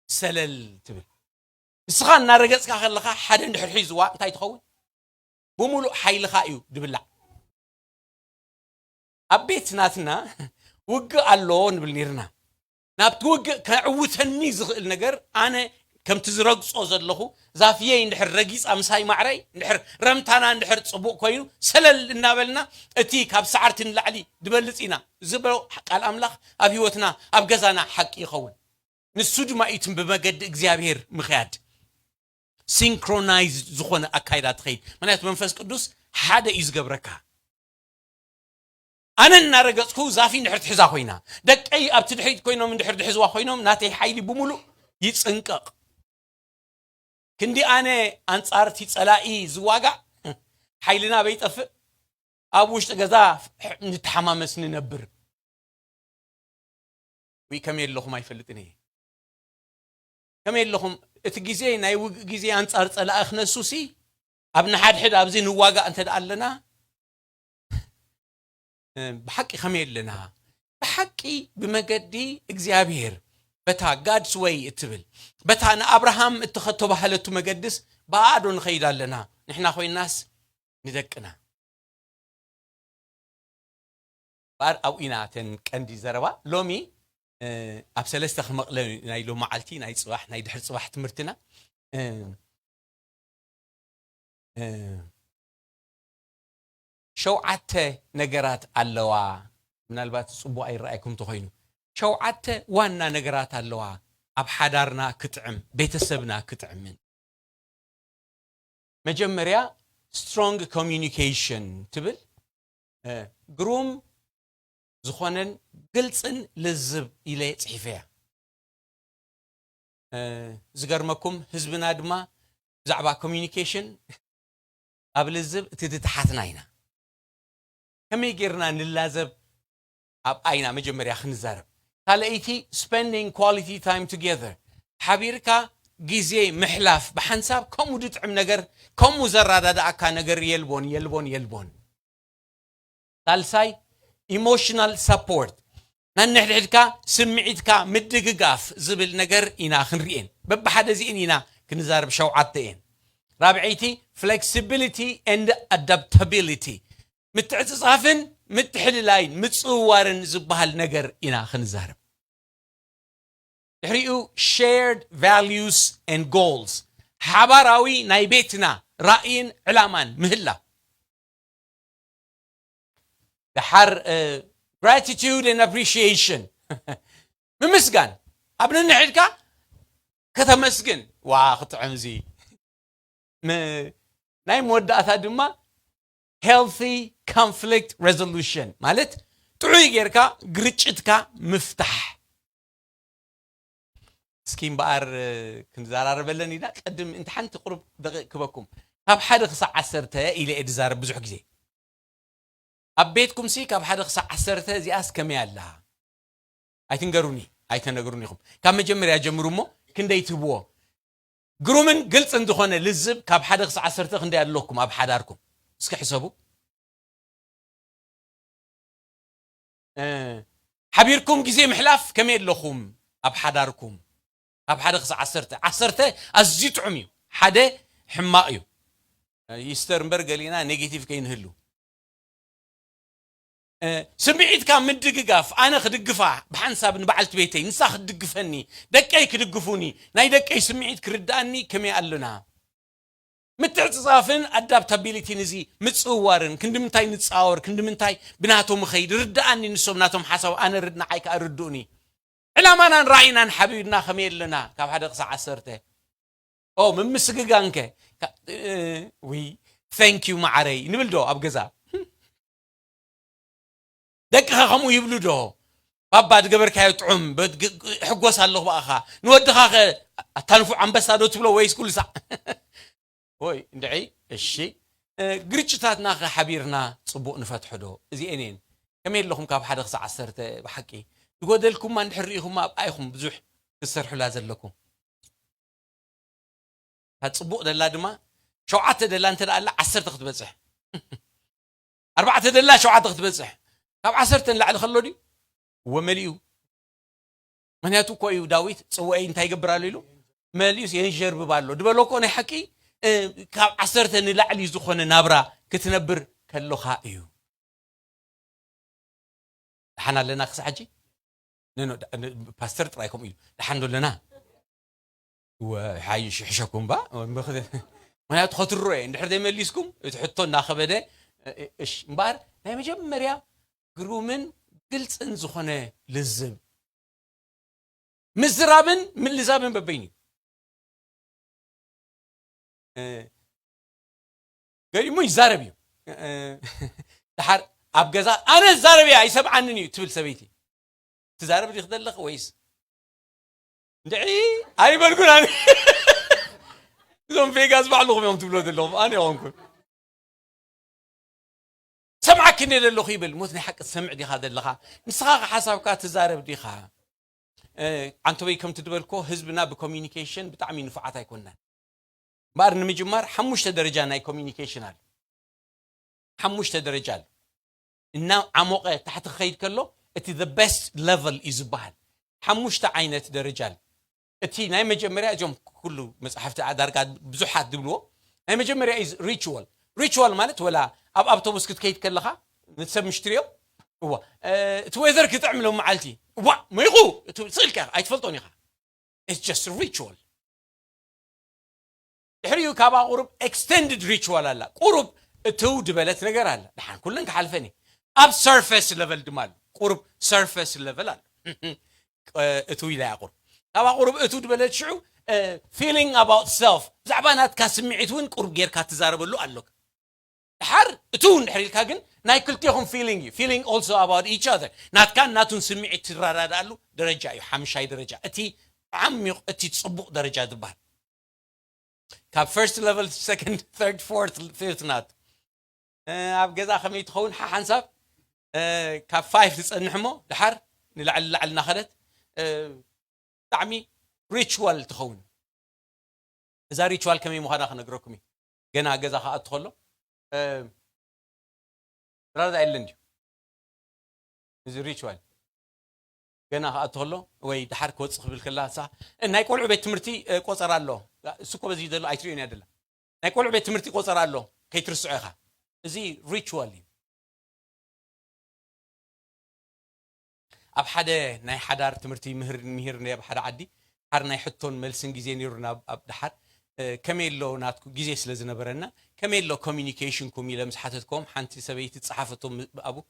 ሰለል ትብል። ንስኻ እናረገፅካ ከለኻ ሓደ እንድሕር ሒዝዋ እንታይ ትኸውን? ብምሉእ ሓይልኻ እዩ ድብላዕ። ኣብ ቤት ናትና ውግእ ኣሎ ንብል ነርና። ናብቲ ውግእ ከዕውተኒ ዝኽእል ነገር ኣነ ከምቲ ዝረግጾ ዘለኹ ዛፍየይ እንድሕር ረጊጻ ምሳይ ማዕረይ እንድሕር ረምታና እንድሕር ጽቡቕ ኮይኑ ሰለል እናበልና እቲ ካብ ሰዓርቲ ንላዕሊ ድበልጽ ኢና ዝበሎ ቃል ኣምላኽ ኣብ ህይወትና ኣብ ገዛና ሓቂ ይኸውን። ንሱ ድማ እዩ ብመገዲ እግዚኣብሔር ምኽያድ ሲንክሮናይዝ ዝኾነ ኣካይዳ ትኸይድ። ምክንያቱ መንፈስ ቅዱስ ሓደ እዩ ዝገብረካ። ኣነ እናረገፅኩ ዛፊ እንድሕር ትሕዛ ኮይና ደቀይ ኣብቲ ድሕሪት ኮይኖም እንድሕር ድሕዝዋ ኮይኖም ናተይ ሓይሊ ብምሉእ ይፅንቀቕ። ክንዲ ኣነ ኣንፃርቲ ፀላኢ ዝዋጋእ ሓይልና በይጠፍእ ኣብ ውሽጢ ገዛ ንተሓማመስ ንነብር። ወይ ከመይ ኣለኹም ኣይፈልጥን እየ። ከመይ ኣለኹም እቲ ግዜ ናይ ውግእ ግዜ ኣንፃር ፀላኢ ክነሱ ሲ ኣብ ንሓድሕድ ኣብዚ ንዋጋእ እንተ ደኣ ኣለና፣ እ፣ ብሓቂ ከመይ ኣለና? ብሓቂ ብመገዲ እግዚኣብሔር፣ በታ ጋድስ ወይ እትብል፣ በታ ንኣብርሃም እተኸ-፣ ተባህለቱ መገድስ ብኣዶ ንኸይድ ኣለና? ንሕና ኮይናስ ንደቅና። እምበኣር ኣብኡ ኢና እተን ቀንዲ ዘረባ። ሎሚ፣ እ፣ ኣብ ሰለስተ ክመቕለ ናይ ሎመዓልቲ፣ ናይ ጽባሕ፣ ናይ ድሕሪ ጽባሕ ትምህርትና። እ፣ እ፣ ሸውዓተ ነገራት ኣለዋ። ምናልባት ጽቡቕ ኣይረኣይኩም ተኾይኑ፣ ሸውዓተ ዋና ነገራት ኣለዋ ኣብ ሓዳርና ክጥዕም፣ ቤተሰብና ክጥዕምን። መጀመርያ፣ ስትሮንግ ኮሚዩኒኬሽን ትብል፣ እ፣ ግሩም ዝኾነን ግልጽን ልዝብ ኢለ ጽሒፈያ። እ፣ ዝገርመኩም፣ ህዝብና ድማ ብዛዕባ ኮሚዩኒኬሽን ኣብ ልዝብ እቲ ድተሓትና ኢና። ከመይ ጌርና ንላዘብ? ኣብ ኣይና መጀመርያ ክንዛረብ። ካልኣይቲ፣ spending quality time together፣ ሓቢርካ ግዜ ምሕላፍ ብሓንሳብ። ከምኡ ድጥዕም ነገር፣ ከምኡ ዘረዳድኣካ ነገር የልቦን፣ የልቦን፣ የልቦን። ሳልሳይ፣ ኢሞሽናል ሳፖርት፣ ነንሕድሕድካ ስምዒትካ ምድግጋፍ ዝብል ነገር ኢና ክንርእየን። በብሓደ እዚእን ኢና ክንዛረብ፣ ሸውዓተ እየን። ራብዐይቲ፣ ፍሌክሲቢሊቲ ኤንድ ኣዳፕታቢሊቲ፣ ምትዕጽጻፍን ምትሕልላይን ምጽውዋርን ዝበሃል ነገር ኢና ክንዛረብ። ድሕሪኡ፣ ሼርድ ቫሉስ ኤንድ ጎልስ፣ ሓባራዊ ናይ ቤትና ራእይን ዕላማን ምህላው። ደሓር፣ እ፣ ግራቲቱድ ኤንድ ኣፕሪሺዬሽን፣ ምምስጋን። ኣብ ነንሕድካ ከተመስግን። ዋ፣ ክጥዕም እዚ። ም-፣ ናይ መወዳእታ ድማ ሄልቲ ኮንፍሊክት ሬዞሉሽን፣ ማለት ጥዑይ ጌርካ ግርጭትካ ምፍታሕ። እስኪ እምበኣር፣ እ፣ ክንዘራረበለን ኢና። ቅድም እንተ ሓንቲ ቁሩብ ደቂቕ ክበኩም። ካብ ሓደ ክሳዕ ዓሰርተ ኢለ እየ ዝዛረብ ብዙሕ ግዜ። ኣብ ቤትኩም ሲ ካብ ሓደ ክሳዕ ዓሰርተ እዚኣስ ከመይ ኣላ? ኣይትንገሩኒ፣ ኣይተነግሩኒ ኢኹም። ካብ መጀመርያ ጀምሩ እሞ ክንደይ ትህብዎ? ግሩምን ግልጽን ዝኾነ ልዝብ ካብ ሓደ ክሳዕ ዓሰርተ ክንደይ ኣለኩም ኣብ ሓዳርኩም? እስኪ ሕሰቡ። እ፣ ሓቢርኩም ግዜ ምሕላፍ ከመይ ኣለኹም ኣብ ሓዳርኩም? ካብ ሓደ ክሳዕ ዓሰርተ። ዓሰርተ ኣዝዩ ጥዑም እዩ፣ ሓደ ሕማቕ እዩ። እ፣ ይስተር እምበር ገሊና ኔጌቲቭ ከይንህሉ። እ፣ ስምዒትካ ምድግጋፍ፣ ኣነ ክድግፋ ብሓንሳብ ንበዓልቲ ቤተይ፣ ንሳ ክትድግፈኒ፣ ደቀይ ክድግፉኒ፣ ናይ ደቀይ ስምዒት ክርድኣኒ ከመይ ኣለና? ምትዕጽጻፍን ኣዳፕታቢሊቲን፣ እዚ ምጽውዋርን፣ ክንዲ ምንታይ ንጻወር፣ ክንዲ ምንታይ ብናቶም እኸይድ፣ ርድኣኒ ንሶም ናቶም ሓሳብ፣ ኣነ ርድ-፣ ንዓይ ከኣ ርድኡኒ። ዕላማናን ራእይናን ሓቢርና ከመይ ኣለና? ካብ ሓደ ክሳዕ ዓሰርተ። ኦ፣ ምምስግጋንከ? ካ-፣ እ፣ ውይ፣ thank you መዓረይ ንብል ዶ ኣብ ገዛ? ደቅኻ ከምኡ ይብሉ ዶ? ባባ ዝገበርካዮ ጥዑም፣ በት-፣ ግ-፣ ግ-፣ ሕጎስ ኣለኹ ብኣኻ። ንወድኻ ኸ ኣታ ንፉዕ ኣንበሳ ዶ ትብሎ ወይስ ኩሉ ሳዕ? ወይ እንድዒ፣ እሺ። እ፣ ግርጭታትና ኸ ሓቢርና ጽቡቕ ንፈትሖ ዶ? እዚኤን እየን። ከመይ ኣለኹም ካብ ሓደ ክሳዕ ዓሰርተ ብሓቂ? ዝጎደልኩማ እንድሕር ርኢኹማ ኣብኣ ኢኹም ብዙሕ ክትሰርሑላ ዘለኩም። እታ ጽቡቕ ደላ ድማ ሸውዓተ ደላ እንተ ደኣ ኣላ ዓሰርተ ክትበጽሕ። ኣርባዕተ ደላ ሸውዓተ ክትበጽሕ። ካብ ዓሰርተ ንላዕሊ ከሎ ድዩ? እወ መሊኡ። ምኽንያቱ እኮ እዩ ዳዊት ጽውዐይ እንታይ ይገብር ኣሎ ኢሉ? መሊኡስ የንዠርብብ ኣሎ። ድበሎ እኮ ናይ ሓቂ፣ እ፣ ካብ ዓሰርተ ንላዕሊ ዝኾነ ናብራ ክትነብር ከሎኻ እዩ። ደሓን ኣለና ክሳዕ ሕጂ? ኖ፣ ኖ፣ ዳ-፣ ን-፣ ፓስተር ጥራይ ከምኡ ኢሉ። ደሓን ዶ ኣለና? ወ-፣ ሓይሽ ይሕሸኩም ባ? ምኽ-፣ ምኽንያቱ ከትርሮ እየ። እንድሕር ዘይመሊስኩም፣ እቲ ሕቶ እናኸበደ፣ እ-፣ እ-፣ እሽ። እምበኣር ናይ መጀመርያ ግሩምን ግልጽን ዝኾነ ልዝብ። ምዝራብን ምልዛብን በበይኑ እዩ። እ፣ ገዲሙ ይዛረብ እዩ። እ፣ ደሓር ኣብ ገዛ፣ "ኣነ ዝዛረብ እየ፣ ኣይሰምዓንን እዩ" ትብል ሰበይቲ። ትዛረብ ዲኺ ዘለኺ ወይስ? እንድዒ ኣይበልኩን ኣነ። እዞም ቬጋስ ባዕልኹም እዮም ትብሎ ዘለኹም፣ ኣነ ይኾንኩን። "ሰምዓኪ እንደ ዘለኹ" ይብል። ሞት ናይ ሓቂ ትሰምዕ ዲኻ ዘለኻ? ንስኻ ሓሳብካ ትዛረብ ዲኻ? እ፣ ዓንተወይ ከምቲ ዝበልኮ ህዝብና ብኮሚዩኒኬሽን ብጣዕሚ ንፉዓት ኣይኮናን። እምበኣር ንምጅማር ሓሙሽተ ደረጃ ናይ ኮሚኒኬሽን ኣሎ። ሓሙሽተ ደረጃ ኣሎ። እና ዓሞቐ ታሕቲ ክኸይድ ከሎ እቲ the best level እዩ ዝበሃል። ሓሙሽተ ዓይነት ደረጃ ኣሎ። እቲ ናይ መጀመርያ እዞም ኩሉ መጽሓፍቲ ዳርጋ ብዙሓት ዝብልዎ ናይ መጀመርያ is ritual። Ritual ማለት ወላ ኣብ ኣውቶቡስ ክትከይድ ከለኻ ነቲ ሰብ ምሽ ትሪኦ እዋ እቲ weather ክጥዕም ሎም መዓልቲ እዋ መይኹ እቲ ስእልካ ኣይትፈልጦን ኢኻ። It's just ritual። ድሕሪኡ ካብኣ ቁሩብ extended ritual ኣላ። ቁሩብ እትው ድበለት ነገር ኣላ። ደሓን ኩለን ክሓልፈን እየ። ኣብ surface level ድማ ኣሎ። ቁሩብ surface level ኣሎ። እትው ኢላ እያ ቁሩብ። ካብኣ ቁሩብ እትው ድበለት ሽዑ feeling about self ብዛዕባ ናትካ ስምዒት እውን ቁሩብ ጌርካ ትዛረበሉ ኣሎ። ድሓር እትው እንድሕር ኢልካ ግን ናይ ክልቴኹም feeling እዩ። Feeling also about each other ናትካን ናቱን ስምዒት ትረዳድኣሉ ደረጃ እዩ። ሓምሻይ ደረጃ እቲ ዓሚቕ እቲ ጽቡቕ ደረጃ ዝበሃል ካብ first level second third fourth fifth ናት ኣብ ገዛ ከመይ ትኸውን ሓሓንሳብ ካብ five ትጸንሕ እሞ ድሓር ንላዕሊ ላዕሊ እናኸደት ብጣዕሚ ritual ትኸውን። እዛ ritual ከመይ ምዃና ክነግረኩም እዩ። ገና ገዛ ክኣቱ ከሎ ብራዳ የለን ድዩ እዚ ritual ገና ክኣቱ ከሎ ወይ ድሓር ክወፅእ ክብል ከላ ሳ ናይ ቆልዑ ቤት ትምህርቲ ቆፀራ ኣሎ። እሱ እኮ በዚ ዘሎ ኣይትሪኦን እያ ደላ ናይ ቆልዑ ቤት ትምህርቲ ቆፀራ ኣሎ። ከይትርስዖ ኢኻ። እዚ ritual እዩ። ኣብ ሓደ ናይ ሓዳር ትምህርቲ ምህር ምህር ኣብ ሓደ ዓዲ ሓር ናይ ሕቶን መልስን ግዜ ነይሩና ኣብ ድሓር ከመይ ኣሎ ናትኩ ግዜ ስለ ዝነበረና ከመይ ኣሎ communication ኩም ኢለ ምስ ሓተትኮም ሓንቲ ሰበይቲ ጸሓፈቶም ኣብኡ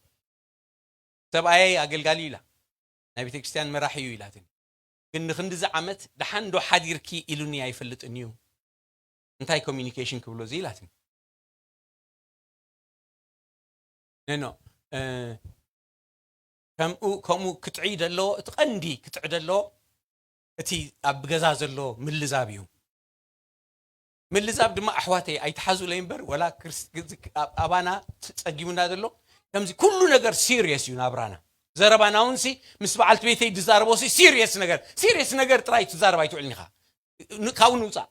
ሰብኣየይ ኣገልጋሊ ኢላ ናይ ቤተክርስትያን መራሒ እዩ ኢላትኒ ግን ንክንድዚ ዓመት ደሓን ዶ ሓዲርኪ ኢሉኒ ኣይፈልጥን እዩ እንታይ communication ክብሎ እዚ ኢላትኒ ነኖ ከምኡ ከምኡ ክጥዕይ ደለዎ እቲ ቀንዲ ክጥዕ ደለዎ እቲ ኣብ ገዛ ዘሎ ምልዛብ እዩ ምልዛብ ድማ ኣሕዋተይ ኣይትሓዙለይ እምበር ወላ ኣባና ጸጊሙና ዘሎ ከምዚ ኩሉ ነገር serious እዩ ናብራና ዘረባና እውን ሲ ምስ በዓልቲ ቤተይ ዝዛረቦ ሲ serious ነገር serious ነገር ጥራይ ትዛረብ ኣይትውዕልን ኢኻ ካብኡ ንውፃእ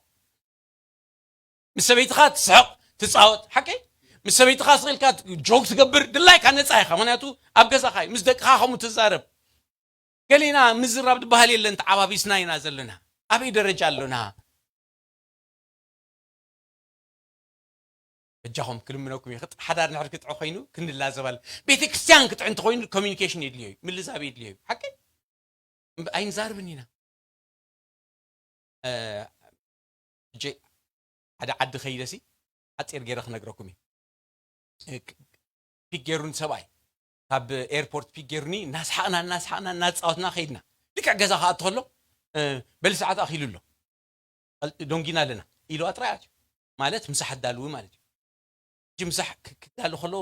ምስ ሰበይትኻ ትስሕቕ ትፃወት ሓቂ ምስ ሰበይትኻ ስቕ ኢልካ ጆግ ትገብር ድላይካ ነፃ ኢኻ ምክንያቱ ኣብ ገዛኻ እዩ ምስ ደቅኻ ከምኡ ትዛረብ ገሊና ምዝራብ ዝበሃል የለን ተዓባቢስና ኢና ዘለና ኣበይ ደረጃ ኣሎና በጃኹም ክልምነኩም ይኽጥ ሓዳር ንሕር ክጥዖ ኮይኑ ክንላዘባል ቤተ ክርስቲያን ክጥዕ እንተኮይኑ communication የድልዮ እዩ ምልዛብ የድልዮ እዩ ሓቂ ኣይንዛርብን ኢና ሕጂ ሓደ ዓዲ ከይደሲ ሓፂር ገይረ ክነግረኩም እዩ ፒክ ገይሩን ሰብኣይ ካብ ኤርፖርት ፒክ ገይሩኒ እናስሓቕና እናስሓቕና እናፃወትና ከይድና ልክዕ ገዛ ክኣቱ ከሎ በሊ ሰዓት ኣኺሉ ኣሎ ደንጊና ኣለና ኢልዋ ጥራይ ኣትዩ ማለት ምሳሕ ኣዳልዊ ማለት እዩ ሕጂ ምሳሕ ክዳሉ ከሎ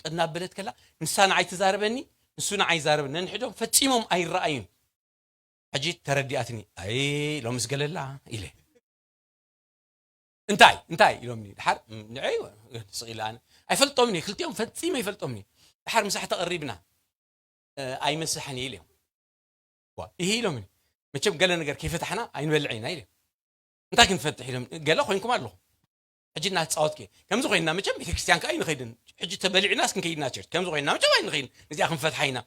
እናበለት ከላ ንሳ ንዓይ ትዛረበኒ ንሱ ንዓይ ይዛረበኒ ነንሕዶም ፈፂሞም ኣይረኣዩን ሕጂ ተረዲኣትኒ ኣይ ሎምስ ገለላ ኢለ እንታይ እንታይ ኢሎምኒ ድሓር ንዐይ ስቕ ኢለ ኣነ ኣይፈልጦምኒ ክልቲኦም ፈፂመ ይፈልጦምኒ ድሓር ምሳሕ ተቐሪብና ኣይመስሕን ኢለ ይህ ኢሎምኒ መቸም ገለ ነገር ከይፈታሕና ኣይንበልዕ ኢና ኢለ እንታይ ክንፈትሕ ኢሎም ገለ ኮይንኩም ኣለኹም ሕጂ እናተፃወትከ ከምዚ ኮይንና መቸም ቤተክርስትያን ከዓ ኣይንኸይድን ሕጂ ተበሊዕናስ ክንከይድና ቸርች ከምዚ ኮይንና መቸም ኣይንኸይድን እዚኣ ክንፈትሓ ኢና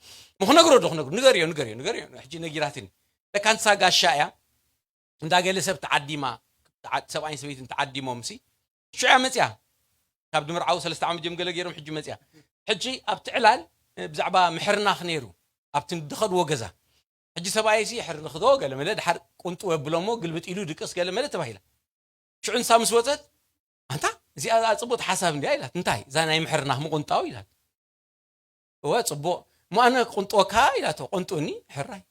ምክነግሮ ዶ ክነግሩ ንገርዮ ንገርዮ ንገርዮ ሕጂ ነጊራትኒ ለካ ንሳ ጋሻ እያ እንዳ ገለ ሰብ ተዓዲማ ሰብኣይን ሰበይትን ተዓዲሞም ሲ ሽዑያ መፅያ ካብ ድምርዓው ሰለስተ ዓመት ጀም ገለ ገይሮም ሕጂ መፅያ ሕጂ ኣብቲ ዕላል ብዛዕባ ምሕርናኽ ነይሩ ኣብቲ ድኸድዎ ገዛ ሕጂ ሰብኣይ ሲ ሕርንኽዶ ገለ መለ ድሓር ቁንጡ የብሎሞ ግልብጥ ኢሉ ድቅስ ገለ መለ ተባሂላ ሽዑ ንሳ ምስ ወፀት ኣንታ እዚኣ ጽቡቅ ሓሳብ እንዲያ ኢላት እንታይ እዛ ናይ ምሕርናኽ ምቁንጣው ኢላት እወ ጽቡቅ ማነ ቁንጦካ ኢላቶ ቁንጡኒ ሕራይ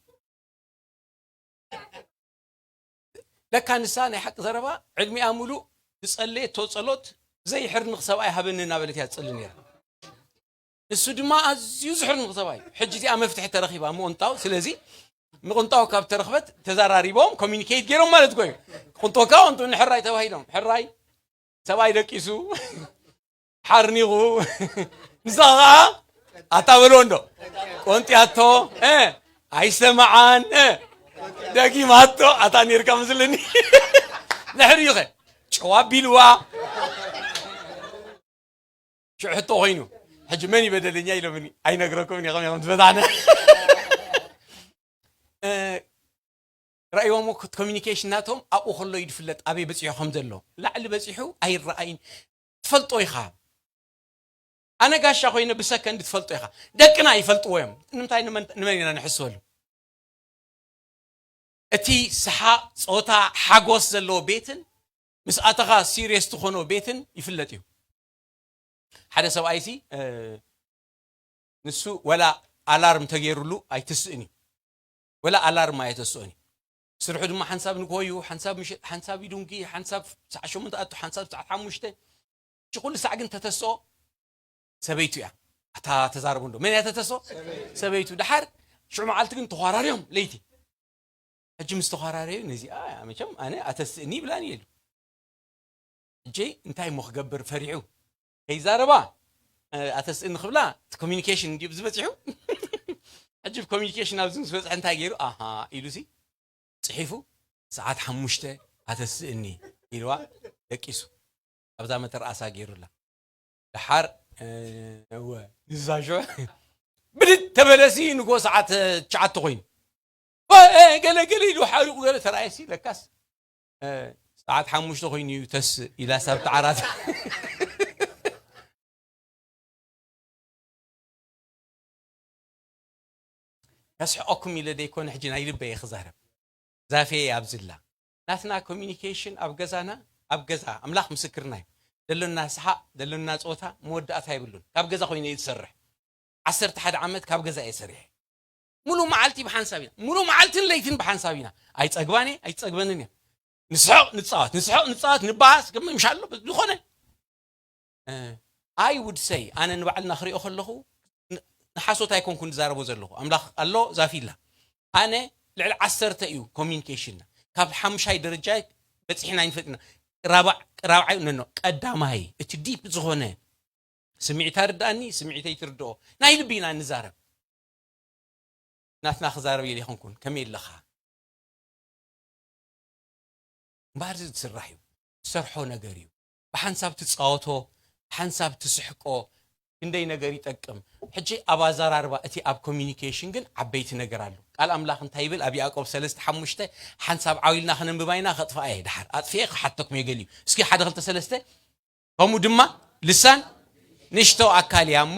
ለካ ንሳ ናይ ሓቂ ዘረባ ዕድሚኣ ሙሉእ ዝጸለየቶ ጸሎት ዘይሕርንኽ ሰብኣይ ሃበኒ እናበለት እያ ትጽሊ ነይራ ንሱ ድማ ኣዝዩ ዝሕርንኽ ሰብኣይ ሕጂ እዚኣ መፍትሒ ተረኺባ ምቕንጣው ስለዚ ምቕንጣው ካብ ተረኽበት ተዘራሪቦም ኮሚኒኬት ገይሮም ማለት ኮዩ ቅንጦካ ቅንጡ ንሕራይ ተባሂሎም ሕራይ ሰብኣይ ደቂሱ ሓርኒቑ ንሳ ከዓ ኣታ በልዎ እንዶ ቆንጢያቶ ኣይሰማዓን ደጊማቶ ኣታ ነርካ ምስልኒ ድሕሪኡ ኸ ጨዋ ቢልዋ ሽዑ ሕቶ ኮይኑ ሕጂ መን ይበደለኛ ኢሎምኒ ኣይነግረኩም ኢኹም ኢኹም ትፈታነ እ፣ ረእይዎም ኮሚኒኬሽን ናቶም ኣብኡ ከሎ እዩ ዝፍለጥ ኣበይ በፂሑ ከም ዘሎ ላዕሊ በፂሑ ኣይረኣይን ትፈልጦ ኢኻ ኣነ ጋሻ ኮይነ ብሰከንድ ትፈልጦ ኢኻ ደቅና ይፈልጥዎ እዮም ንምንታይ ንመን ኢና ንሕስበሉ እቲ ሰሓቕ ፆታ ሓጎስ ዘለዎ ቤትን ምስ ኣተኻ ሲሪየስ ትኾኖ ቤትን ይፍለጥ እዩ ሓደ ሰብኣይ ሲ ንሱ ወላ ኣላርም ተገይሩሉ ኣይትስእን እዩ ወላ ኣላርም ኣየተስኦን እዩ ስርሑ ድማ ሓንሳብ ንግሆ እዩ ሓንሳብ ምሽት ሓንሳብ ይዱንጊ ሓንሳብ ሰዓት ሸሞንተ ኣቱ ሓንሳብ ሰዓት ሓሙሽተ እቲ ኩሉ ሳዕ ግን ተተስኦ ሰበይቱ እያ ኣታ ተዛረቡ እንዶ መን እያ ተተስኦ ሰበይቱ ድሓር ሽዑ መዓልቲ ግን ተኳራርዮም ለይቲ ሕጂ ምስ ተኳራረዩ ነዚኣ መቸም ኣነ ኣተስእኒ ይብላን የሉ ሕጂ እንታይ እሞ ክገብር ፈሪሑ ከይዛረባ ኣተስእኒ ክብላ እቲ ኮሚኒኬሽን እንዲዩ ዝበፂሑ ሕጂ ኮሚኒኬሽን ኣብዚ ምስ በፅሐ እንታይ ገይሩ ኣሃ ኢሉ ሲ ፅሒፉ ሰዓት ሓሙሽተ ኣተስእኒ ኢልዋ ደቂሱ ኣብዛ መተርኣሳ ገይሩላ ደሓር እወ ንዛሾ ብድድ ተበለሲ ንጎ ሰዓት ትሽዓተ ኮይኑ ገለ ገለ ኢሉ ሓሪቑ ገለ ተራእየሲ ለካስ ሰዓት ሓሙሽተ ኮይኑ እዩ ተስ ኢላ ሳብ ተዓራት ከስሕቐኩም ኢለ ደይኮነ ሕጂ ናይ ልበ እየ ክዛረብ ዛፌ ኣብዝላ ናትና ኮሚኒኬሽን ኣብ ገዛና ኣብ ገዛ ኣምላኽ ምስክርና እዩ ደሎና ሰሓቕ ደሎና ፆታ መወዳእታ የብሉን ካብ ገዛ ኮይኑ እዩ ዝሰርሕ ዓሰርተ ሓደ ዓመት ካብ ገዛ እየ ሰሪሐ ሙሉ መዓልቲ ብሓንሳብ ኢና ሙሉ መዓልትን ለይትን ብሓንሳብ ኢና ኣይፀግባን እየ ኣይፀግበንን እየ ንስሕቕ ንፃወት ንስሕቕ ንፃወት ንበሃስ ምሻሎ ዝኾነ I would say ኣነ ንባዕልና ክሪኦ ከለኹ ንሓሶት ኣይኮንኩ ዝዛረቦ ዘለኹ ኣምላኽ ኣሎ ዛፊላ ኣነ ልዕሊ ዓሰርተ እዩ ኮሚኒኬሽንና ካብ ሓሙሻይ ደረጃ በፂሕና ይንፈልጥና ራብዓይ ነኖ ቀዳማይ እቲ ዲፕ ዝኾነ ስምዒት ኣርዳእኒ ስምዒተይ ትርድኦ ናይ ልቢ ኢና ንዛረብ ናትና ክዛረብ ኢለ ይኹንኩን ከመይ ኣለኻ እምበኣር እዚ ዝስራሕ እዩ ትሰርሖ ነገር እዩ ብሓንሳብ ትፃወቶ ሓንሳብ ትስሕቆ ክንደይ ነገር ይጠቅም ሕጂ ኣብ ኣዘራርባ እቲ ኣብ ኮሚኒኬሽን ግን ዓበይቲ ነገር ኣሎ ቃል ኣምላኽ እንታይ ይብል ኣብ ያዕቆብ ሰለስተ ሓሙሽተ ሓንሳብ ዓው ኢልና ክነንብባ ኢና ከጥፍኣ እየ ድሓር ኣጥፍኤ ክሓተኩም የገል እዩ እስኪ ሓደ ክልተ ሰለስተ ከምኡ ድማ ልሳን ንእሽቶ ኣካል እያ እሞ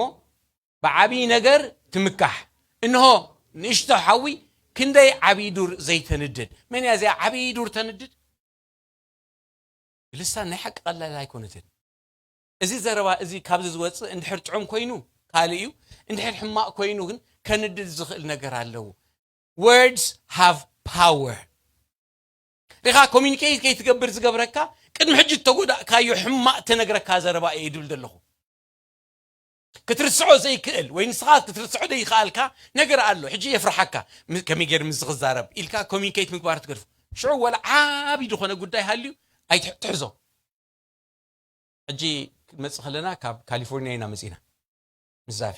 ብዓብዪ ነገር ትምካሕ። እንሆ ንእሽቶ ሓዊ ክንደይ ዓብዪ ዱር ዘይተንድድ። መን እያ እዚኣ ዓብዪ ዱር ተንድድ? ልሳን ናይ ሓቂ ቀላል ኣይኮነትን። እዚ ዘረባ እዚ ካብዚ ዝወፅእ እንድሕር ጥዑም ኮይኑ ካልእ እዩ፣ እንድሕር ሕማቕ ኮይኑ ግን ከንድድ ዝኽእል ነገር ኣለዎ። Words have power። ሪኻ ኮሚኒኬት ከይትገብር ዝገብረካ ቅድሚ ሕጂ እተጎዳእካዮ ሕማቕ ተነግረካ ዘረባ እየ ድብል ዘለኹ። ክትርስዖ ዘይክእል ወይ ንስኻ ክትርስዖ ዘይከኣልካ ነገር ኣሎ። ሕጂ የፍርሓካ፣ ከመይ ገይር ምስ ዝኽዛረብ ኢልካ ኮሚኒኬት ምግባር ትገድፎ። ሽዑ ወላ ዓቢ ዝኾነ ጉዳይ ሃልዩ ኣይትሕዞ። ሕጂ ክንመጽእ ከለና ካብ ካሊፎርኒያ ኢና መጺና። ምስ ዛፊ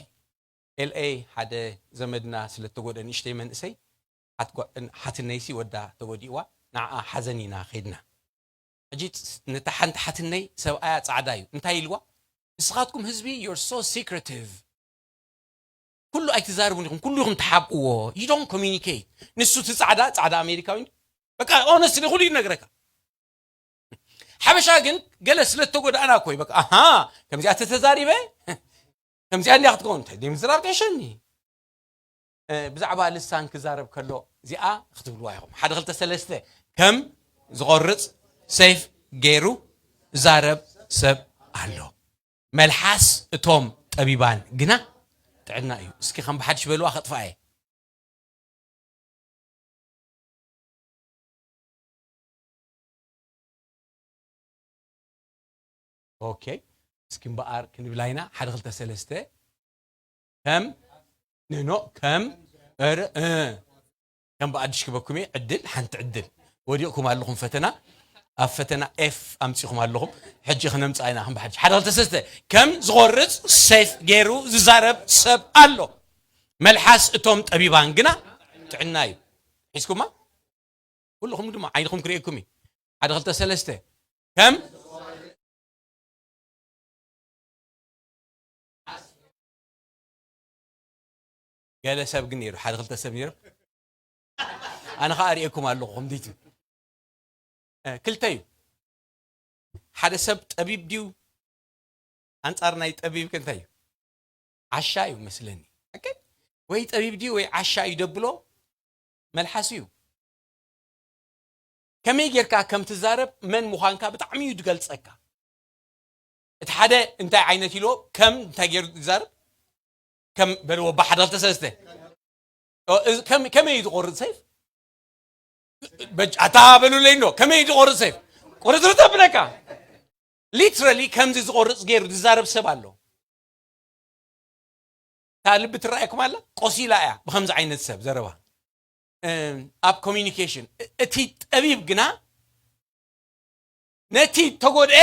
ኤልኤ ሓደ ዘመድና ስለ እተጎድአ ንእሽተይ መንእሰይ ሓትነይሲ ወዳ ተጎዲእዋ ንዓኣ ሓዘን ኢና ኸይድና። ሕጂ ነታ ሓንቲ ሓትነይ ሰብኣያ ጻዕዳ እዩ እንታይ ኢልዋ? ንስኻትኩም ህዝቢ you're so secretive ኩሉ ኣይትዛርቡን ኢኹም ኩሉ ኢኹም ትሓብእዎ you don't communicate ንሱ እቲ ጻዕዳ ጻዕዳ ኣሜሪካዊ በቃ honestly ኩሉ ይነግረካ ሓበሻ ግን ገለ ስለ እተጎዳእና እኮ እዩ በቃ ኣሃ ከምዚኣ ተተዛሪበ ከምዚኣ እንዲያ ክትከውን እንታይ ደይ ምዝራብ ተሸኒ ብዛዕባ ልሳን ክዛረብ ከሎ እዚኣ ክትብልዋ ኢኹም ሓደ ክልተ ሰለስተ ከም ዝቆርፅ ሰይፍ ገይሩ ዛረብ ሰብ ኣሎ መልሓስ እቶም ጠቢባን ግና ጥዕና እዩ እስኪ ከም ብሓድሽ በልዋ ከጥፋ እየ ኦኬ እስኪ እምበኣር ክንብላ ኢና ሓደ ክልተ ሰለስተ ከም ንኖ ከም ር ከም ብኣድሽ ክበኩም እየ ዕድል ሓንቲ ዕድል ወዲቕኩም ኣለኹም ፈተና ኣብ ፈተና ኤፍ ኣምፂኹም ኣለኹም ሕጂ ክነምፃ ኢና ከም ብሓድሽ ሓደ ክልተ ሰለስተ ከም ዝቆርፅ ሴፍ ገይሩ ዝዛረብ ሰብ ኣሎ መልሓስ እቶም ጠቢባን ግና ጥዕና እዩ ሒዝኩማ ኩልኹም ድማ ዓይንኹም ክርእየኩም እዩ ሓደ ክልተ ሰለስተ ከም ገለ ሰብ ግን ነይሩ፣ ሓደ ክልተ ሰብ ነይሩ። ኣነ ኸዓ ርእየኩም ኣለኹ፣ ከምዚቱ። እ፣ ክልተ እዩ። ሓደ ሰብ ጠቢብ ድዩ? ኣንጻር ናይ ጠቢብ ከ እንታይ እዩ? ዓሻ እዩ መስለኒ። ኦኬ? ወይ ጠቢብ ድዩ ወይ ዓሻ እዩ ደብሎ መልሓሱ እዩ። ከመይ ጌርካ ከም ትዛረብ መን ምዃንካ ብጣዕሚ እዩ ዝገልጸካ። እቲ ሓደ እንታይ ዓይነት ኢልዎ፣ ከም እንታይ ገይሩ ዝዛረብ? ከም በልዎ፣ ብሓደ ክልተ ሰለስተ። ኦ፣ እዚ ከም-፣ ከመይ እዩ ዝቆርጽ ሰይፍ? በጅ-፣ ኣታ በሉለይ እንዶ፣ ከመይ እዩ ዝቆርጽ ሰይፍ? ቁርጽርጽ ኣብለካ። ሊትራሊ ከምዚ ዝቆርጽ ገይሩ ዝዛረብ ሰብ ኣሎ። እታ ልቢ ትረኣየኩም ኣላ? ቆሲላ እያ ብከምዚ ዓይነት ሰብ ዘረባ። እም፣ ኣብ ኮሚኒኬሽን እ-፣ እቲ ጠቢብ ግና ነቲ ተጎድኤ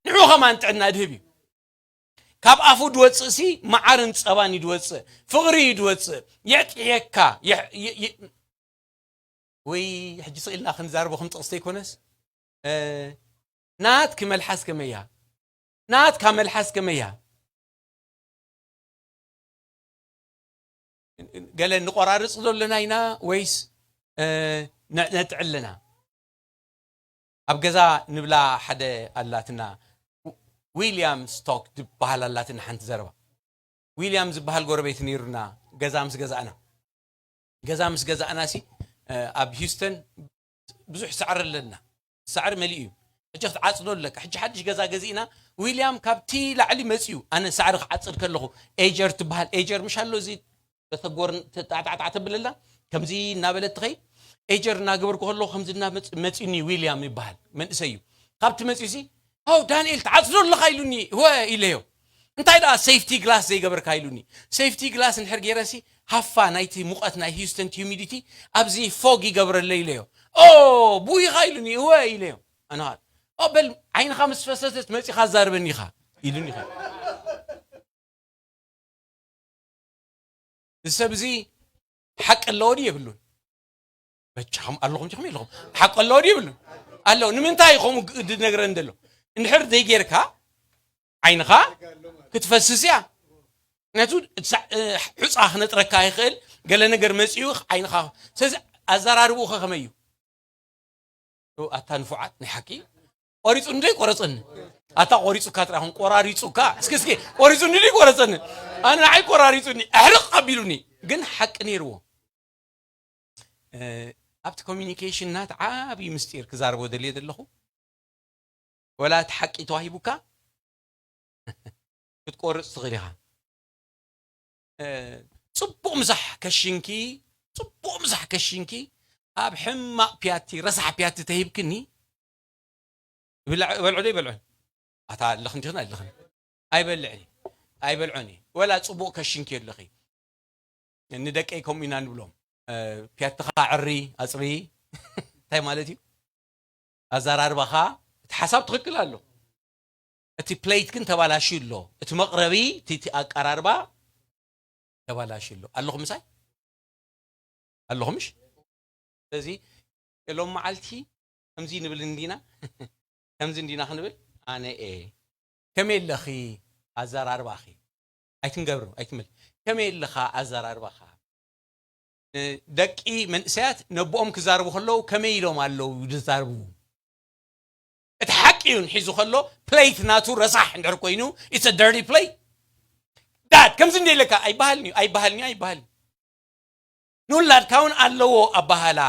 ንዑ ከማን ጥዕና ድህብ እዩ። ካብ ኣፉ ድወፅእሲ መዓርን ፀባን እዩ ድወፅእ፣ ፍቕሪ እዩ ድወፅእ፣ የጥዕየካ። የሕ-፣ የ-፣ የ-፣ ወይ ሕጂ ስቕ ኢልና ክንዛርቦ ከም ጥቕስቲ ኣይኮነስ፣ እ፣ ናትኪ መልሓስ ከመይ እያ? ናትካ መልሓስ ከመይ እያ? ገለ ንቆራርጽ ዶ ኣለና ኢና ወይስ፣ እ፣ ነ-፣ ነጥዕል ኣለና? ኣብ ገዛ ንብላ ሓደ ኣላትና፣ ዊ-፣ ዊልያም ስቶክ ዝበሃል ኣላትና ሓንቲ ዘረባ። ዊልያም ዝበሃል ጎረቤት ነይሩና፣ ገዛ ምስ ገዛእና። ገዛ ምስ ገዛእናሲ፣ እ፣ ኣብ ሂውስተን ብዙሕ ሳዕሪ ኣለና። ሳዕሪ መሊኡ እዩ። ሕጂ ክትዓጽዶ ኣለካ። ሕጂ ሓድሽ ገዛ ገዚእና፣ ዊልያም ካብቲ ላዕሊ መጺኡ፣ ኣነ ሳዕሪ ክዓጽድ ከለኹ፣ ኤጀር ትበሃል፣ ኤጀር ምሽ ኣሎ፣ እዚ ተተጎር-፣ ተጣዕጣዕጣዕ ተብለላ፣ ከምዚ እናበለት ትኸይ፣ ኤጀር እናገበርኩ ከለኹ፣ ከምዚ እናመጽ-፣ መጺኡኒ ዊልያም ይበሃል፣ መንእሰይ እዩ። ካብቲ መጺኡሲ፣ "ኦ፣ ዳንኤል፣ ትዓጽዶ ኣለኻ?" ኢሉኒ፣ "እወ" ኢለዮ። "እንታይ ደኣ ሴፍቲ ግላስ ዘይገበርካ?" ኢሉኒ። ሴፍቲ ግላስ እንድሕር ገይረሲ፣ ሃፋ ናይቲ ሙቐት ናይ ሂውስተን ሂዩሚዲቲ ኣብዚ ፎግ ይገብረለይ ኢለዮ። "ኦ፣ ብኡ ኢኻ?" ኢሉኒ። "እወ" ኢለዮ። ኣነ ኸኣ፣ "ኦ፣ በል ዓይንኻ ምስ ፈሰሰት መጺኻ ኣዛርበኒ ኢኻ" ኢሉኒ። እዚ ሰብ እዚ ሓቂ ኣለዎ ድዩ የብሉን? በጃኹም ኣለኹም ዲኹም የለኹም? ሓቂ ኣለዎ ድዩ የብሉን? ኣለዎ። ንምንታይ እዩ ከምኡ ግ-፣ ዝነግረን ዘሎ? እንድሕር ዘይጌርካ ዓይንኻ ክትፈስስ እያ። ምክንያቱ፣ እሳ-፣ እ፣ ሑጻ ክነጥረካ ይኽእል፣ ገለ ነገር መጺኡ ዓይንኻ። ስለዚ ኣዘራርብኡ ኸ ከመይ እዩ? ኦ፣ ኣታ ንፉዓት፣ ናይ ሓቂ። ቆሪጹኒ ዶ ኣይቆረጸኒ? ኣታ ቆሪጹካ ጥራይ ይኹን፣ ቆራሪጹካ። እስኪ፣ እስኪ፣ ቆሪጹኒ ዶ ኣይቆረጸኒ? ኣነ ንዓይ ቆራሪጹኒ፣ ኣሕርቕ ኣቢሉኒ። ግን ሓቂ ነይርዎ። እ፣ ኣብቲ ኮሚኒኬሽን ናት ዓቢ ምስጢር ክዛረቦ ደልየ ዘለኹ። ወላ እቲ ሓቂ ተዋሂቡካ ክትቆርጽ ትኽእል ኢኻ። እ፣ ጽቡቕ ምሳሕ ከሽንኪ፣ ጽቡቕ ምሳሕ ከሽንኪ፣ ኣብ ሕማቕ ፒያቲ፣ ረሳሕ ፒያቲ ተሂብክኒ፣ ይብልዕ-፣ በልዖ ዶ ይበልዖን? ኣታ ኣለኽን ዲኽን ኣለኽን? ኣይበልዕን እዩ። ኣይበልዖን እዩ። ወላ ጽቡቕ ከሽንኪ ኣለኺ። ንደቀይ ከምኡ ኢና ንብሎም። እ፣ ፒያትኻ ዕሪ፣ ኣጽሪ። እንታይ ማለት እዩ? ኣዘራርባኻ፣ እቲ ሓሳብ ትኽክል ኣሎ። እቲ ፕሌት ግን ተባላሽዩ ኣሎ። እቲ መቕረቢ፣ እቲ፣ እቲ ኣቀራርባ ተባላሽዩ ኣሎ። ኣለኹም ምሳይ? ኣለኹም ምሽ? ስለዚ፣ ሎም መዓልቲ ከምዚ ንብል እንዲና፣ ከምዚ እንዲና ክንብል፣ ኣነ እየ። ከመይ ኣለኺ ኣዘራርባኺ? ኣይትንገብር፣ ኣይትመል-፣ ከመይ ኣለኻ ኣዘራርባኻ? እ፣ ደቂ መንእሰያት ነቦኦም ክዛርቡ ከለዉ ከመይ ኢሎም ኣለዉ ዝዛርቡ? እቲ ሓቂ እዩ ሒዙ ከሎ፣ ፕሌት ናቱ ረሳሕ እንድሕር ኮይኑ፣ it's a dirty plate። ዳድ፣ ከምዚ እንደ ኢለካ፣ ኣይበሃልን እዩ፣ ኣይበሃልን እዩ፣ ኣይበሃልን። ንውላድካ እውን ኣለዎ ኣበሃላ።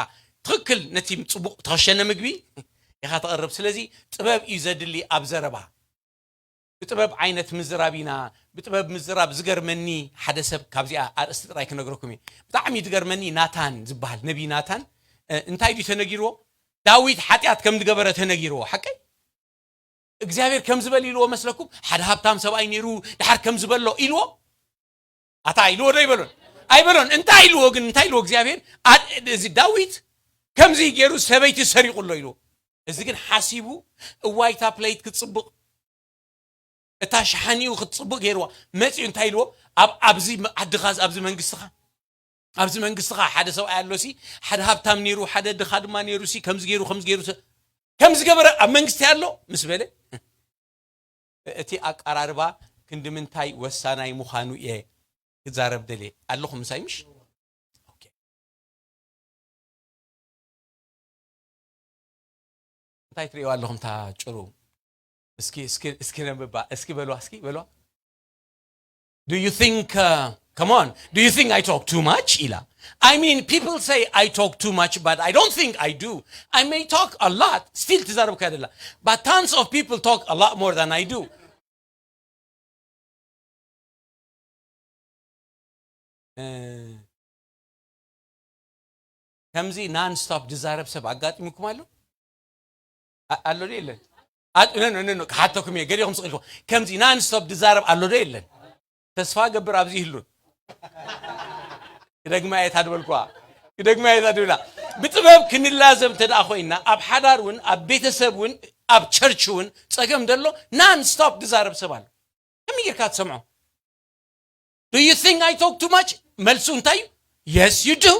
ትኽክል፣ ነቲ ጽቡቕ ተኸሸነ ምግቢ ኢኻ ተቕርብ። ስለዚ ጥበብ እዩ ዘድሊ ኣብ ዘረባ። ብጥበብ ዓይነት ምዝራብ ኢና። ብጥበብ ምዝራብ ዝገርመኒ ሓደ ሰብ፣ ካብዚኣ ኣርእስቲ ጥራይ ክነግረኩም እየ። ብጣዕሚ ዝገርመኒ ናታን ዝበሃል ነቢይ ናታን፣ እ፣ እንታይ ድዩ ተነጊርዎ? ዳዊት ሓጢኣት ከም ዝገበረ ተነጊርዎ። ሓቀይ? እግዚኣብሔር ከም ዝበል ኢልዎ መስለኩም? ሓደ ሃብታም ሰብኣይ ነይሩ፣ ድሓር ከም ዝበሎ ኢልዎ? ኣታ ኢልዎ ዶ ይበሎን? ኣይበሎን። እንታይ ኢልዎ ግን? እንታይ ኢልዎ እግዚኣብሔር? ኣድ-፣ እዚ ዳዊት ከምዚ ገይሩ ሰበይቲ ሰሪቑ ኣሎ ኢልዎ። እዚ ግን ሓሲቡ፣ እዋይ እታ ፕለይት ክትጽብቕ፣ እታ ሸሓኒኡ ክትጽብቕ ገይርዋ። መጺኡ እንታይ ኢልዎ? ኣብ፣ ኣብዚ ዓድኻ፣ ኣብዚ መንግስትኻ፣ ኣብዚ መንግስትኻ ሓደ ሰብኣይ ኣሎሲ፣ ሓደ ሃብታም ነይሩ፣ ሓደ ድኻ ድማ ነይሩሲ፣ ከምዚ ገይሩ፣ ከምዚ ገይሩ፣ ከም ዝገበረ ኣብ መንግስቲ ኣሎ ምስ በለ፣ እቲ ኣቀራርባ ክንዲ ምንታይ ወሳናይ ምዃኑ እየ ክዛረብ ደልየ። ኣለኹም ምሳይ ምሽ? ኦኬ። እንታይ ትርእይዋ ኣለኹም እታ ጭሩ? እስኪ፣ እስኪ፣ እስኪ ነንብባ። እስኪ በልዋ፣ እስኪ በልዋ። Do you think, uh, come on, do you think I talk too much? ኢላ። I mean, people say I talk too much, but I don't think I do. I may talk a lot, still ትዛረብ ከደላ. But tons of people talk a lot more than I do. እ፣ ከምዚ non stop ዝዛረብ ሰብ ኣጋጢሙኩም ኣሎ? ኣ-፣ ኣሎ ዶ የለን? ኣ-፣ ኖ፣ ኖ፣ ኖ፣ ኖ፣ ክሓተኩም እየ፣ ገሊኹም ስቕ ኢልኩም። ከምዚ non stop ዝዛረብ ኣሎ ዶ የለን? ተስፋ ገብር ኣብዚ ይህሉን። ክደግማ እየ ታድበልኳ። ክደግማ እየ ታድብላ። ብጥበብ ክንላዘብ እንተ ደኣ ኮይና፣ ኣብ ሓዳር እውን፣ ኣብ ቤተሰብ እውን፣ ኣብ ቸርች እውን ጸገም ደሎ non stop ዝዛረብ ሰብ ኣሎ። ከመይ ጌርካ ትሰምዖ? Do you think I talk too much? መልሱ እንታይ እዩ? Yes, you do.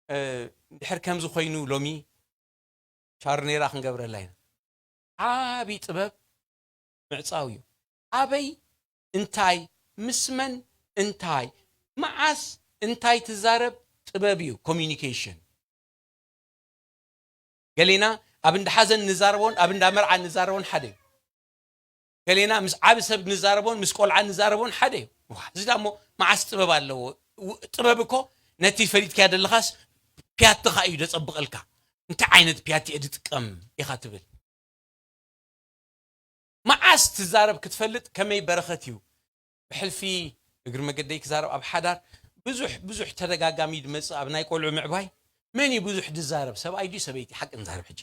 እ፣ እንድሕር ከምዚ ኮይኑ ሎሚ ቻርኔራ ክንገብረላ ኢና። ዓቢ ጥበብ ምዕጻው እዩ። ኣበይ፣ እንታይ፣ ምስ መን፣ እንታይ፣ መዓስ፣ እንታይ ትዛረብ ጥበብ እዩ፣ ኮሚኒኬሽን። ገሌና ኣብ እንዳ ሓዘን ንዛረቦን ኣብ እንዳ መርዓ ንዛረቦን ሓደ እዩ። ገሌና ምስ ዓቢ ሰብ ንዛረቦን ምስ ቆልዓ ንዛረቦን ሓደ እዩ። ዋ፣ እዚ ዳሞ መዓስ ጥበብ ኣለዎ? ው-፣ ጥበብ እኮ ነቲ ፈሊጥካዮ ዘለኻስ ፒያትኻ እዩ ደጸብቐልካ። እንታይ ዓይነት ፒያት እየ ድጥቀም ኢኻ ትብል። መዓስ ትዛረብ ክትፈልጥ ከመይ በረኸት እዩ። ብሕልፊ እግሪ መገደይ ክዛረብ ኣብ ሓዳር ብዙሕ፣ ብዙሕ ተደጋጋሚ ድመጽእ ኣብ ናይ ቆልዑ ምዕባይ መን እዩ ብዙሕ ድዛረብ? ሰብኣይ ድዩ ሰበይቲ? ሓቂ ንዛረብ ሕጂ።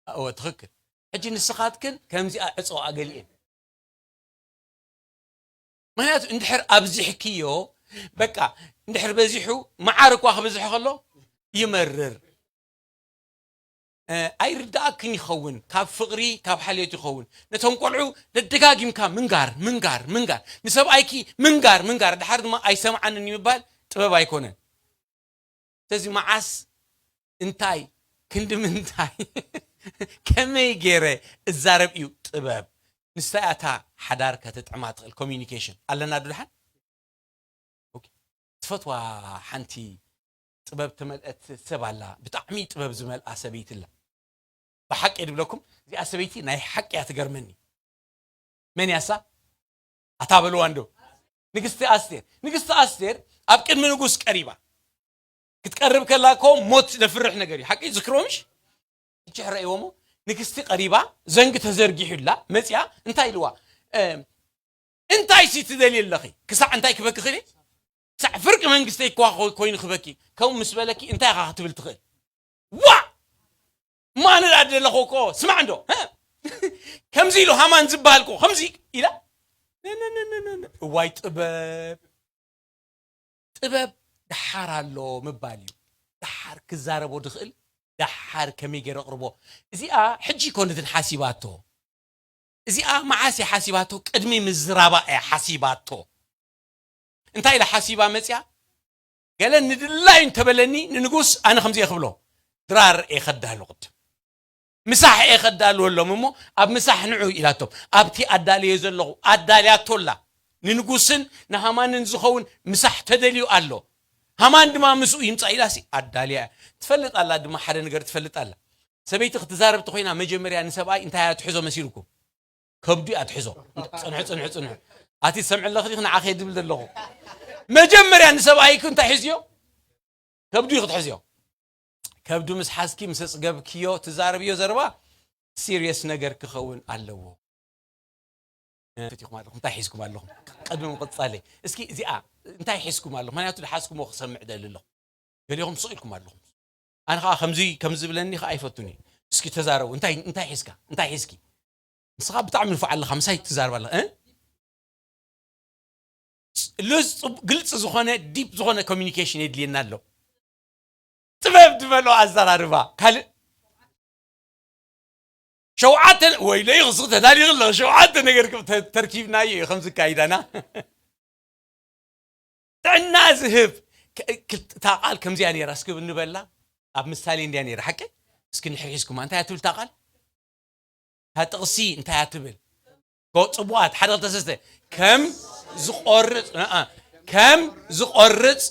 እወ፣ ትኽክል። ሕጂ ንስኻትክን ከምዚኣ ዕጸዋ ገሊኤን። ምኽንያቱ እንድሕር ኣብዚሕክዮ፣ በቃ፣ እንድሕር በዚሑ፣ መዓር እኳ ክብዝሕ ከሎ ይመርር። እ፣ ኣይርድኣክን ይኸውን፣ ካብ ፍቕሪ፣ ካብ ሓልዮት ይኸውን። ነቶም ቆልዑ ደደጋጊምካ ምንጋር፣ ምንጋር፣ ምንጋር። ንሰብኣይኪ ምንጋር፣ ምንጋር። ድሓር ድማ ኣይሰምዓንን እዩ ምባል ጥበብ ኣይኮነን። ስለዚ መዓስ፣ እንታይ፣ ክንዲ ምንታይ፣ ከመይ ገይረ እዛረብ እዩ ጥበብ። ንሳ እያ እታ ሓዳር ከተጥዕማ ትኽእል። ኮሚኒኬሽን ኣለና ዶ ደሓን? ኦኬ። ትፈትዋ ሓንቲ ጥበብ ተመልአት ሰብ ኣላ። ብጣዕሚ ጥበብ ዝመልኣ ሰበይቲ ኣላ። ብሓቂ ድብለኩም፣ እዚኣ ሰበይቲ ናይ ሓቂ እያ ትገርመኒ። መን እያ እሳ? ኣታ በልዋ እንዶ። ንግስቲ ኣስቴር። ንግስቲ ኣስቴር ኣብ ቅድሚ ንጉስ ቀሪባ። ክትቀርብ ከላ እኮ ሞት ዘፍርሕ ነገር እዩ። ሓቂ ዝክሮ ምሽ? ሕጂ ሕረእዎ እሞ፣ ንግስቲ ቀሪባ፣ ዘንጊ ተዘርጊሑላ፣ መጽያ፣ እንታይ ኢልዋ? እ፣ እንታይ ሲ ትደልዪ ኣለኺ? ክሳዕ እንታይ ክበኪ ኽእሊ? ክሳዕ ፍርቂ መንግስተይ እኳ ኮ-፣ ኮይኑ ክበኪ። ከምኡ ምስ በለኪ፣ እንታይ ኢኻ ክትብል ትኽእል? ዋ! ማን ደኣ ደለኹ እኮ፣ ስማዕ እንዶ፣ ሀ? ከምዚ ኢሉ ሃማን ዝበሃል እኮ፣ ከምዚ ኢላ? ነ፣ ነ፣ ነ። እዋይ ጥበብ። ጥበብ ደሓር ኣሎ ምባል እዩ። ደሓር ክዛረቦ ድኽእል፣ ደሓር ከመይ ገይረ ኣቕርቦ። እዚኣ ሕጂ ኣይኮነትን ሓሲባቶ። እዚኣ መዓስ እያ ሓሲባቶ? ቅድሚ ምዝራባ እያ ሓሲባቶ። እንታይ ኢላ ሓሲባ መጽያ? ገለ ንድላዩ እንተበለኒ ንንጉስ ኣነ ከምዚ እየ ክብሎ። ድራር እየ ከዳሉ ቅድም። ምሳሕ እየ ከዳልወሎም እሞ ኣብ ምሳሕ ንዑ ኢላቶም። ኣብቲ ኣዳልየ ዘለኹ ኣዳልያቶ ኣላ። ንንጉስን ንሃማንን ዝኸውን ምሳሕ ተደልዩ ኣሎ። ሃማን ድማ ምስኡ ይምጻእ ኢላሲ ኣዳልያ እያ። ትፈልጥ ኣላ ድማ ሓደ ነገር ትፈልጥ ኣላ። ሰበይቲ ክትዛረብ ተኾይና መጀመርያ ንሰብኣይ እንታይ እያ ትሕዞ መሲልኩም? ከብዱ እያ ትሕዞ። ጽንሑ፣ ጽንሑ፣ ጽንሑ። ኣቲ ትሰምዒ ኣለኺ ዲኺ ንዓኺ እየ ድብል ዘለኹ። መጀመርያ ንሰብኣይኪ እንታይ ሒዝዮ? ከብዱ እዩ ክትሕዝዮ። ከብዱ ምስ ሓዝኪ፣ ምስ ኣጽገብክዮ፣ ትዛረብዮ ዘረባ ሲሪየስ ነገር ክኸውን ኣለዎ። ፈቲኹም ኣለኹም፣ እንታይ ሒዝኩም ኣለኹም? ቅድሚ ምቕጻለይ፣ እስኪ እዚኣ እንታይ ሒዝኩም ኣለኹም? ምኽንያቱ ዝሓዝኩምዎ ክሰምዕ ደሊ ኣለኹ። ገሊኹም ስቕ ኢልኩም ኣለኹም። ኣነ ኸዓ ከምዚ፣ ከምዚ ዝብለኒ ኸዓ ኣይፈቱን እየ። እስኪ ተዛረቡ፣ እንታይ፣ እንታይ ሒዝካ? እንታይ ሒዝኪ? ንስኻ ብጣዕሚ ንፉዕ ኣለኻ፣ ምሳይ ትዛረብ ኣለኻ፣ እ? ሉዝ ጽቡ-፣ ግልጺ ዝኾነ፣ ዲፕ ዝኾነ ኮሚኒኬሽን የድልየና ኣሎ። ጥበብ ዝበሎ ኣዘራርባ። ካልእ ሸውዓተ፣ ወይለይ ክስኽ ተዳሊኹ ኣለኹ። ሸውዓተ ነገር ክብ-፣ ተ-፣ ተርኪብናዮ እዩ ከምዚ ካይዳና። ጥዕና ዝህብ፣ እታ ቃል ከምዚኣ ነይራ እስኪ ንበላ። ኣብ ምሳሌ እንድያ ነይራ ሓቂ። እስኪ ንሕርሒዝኩማ እንታይ እያ ትብል እታ ቃል? እታ ጥቕሲ እንታይ እያ ትብል? ጽቡቓት ሓደ ክልተ ሰለስተ ከም ዝቆርጽ ከም ዝቆርጽ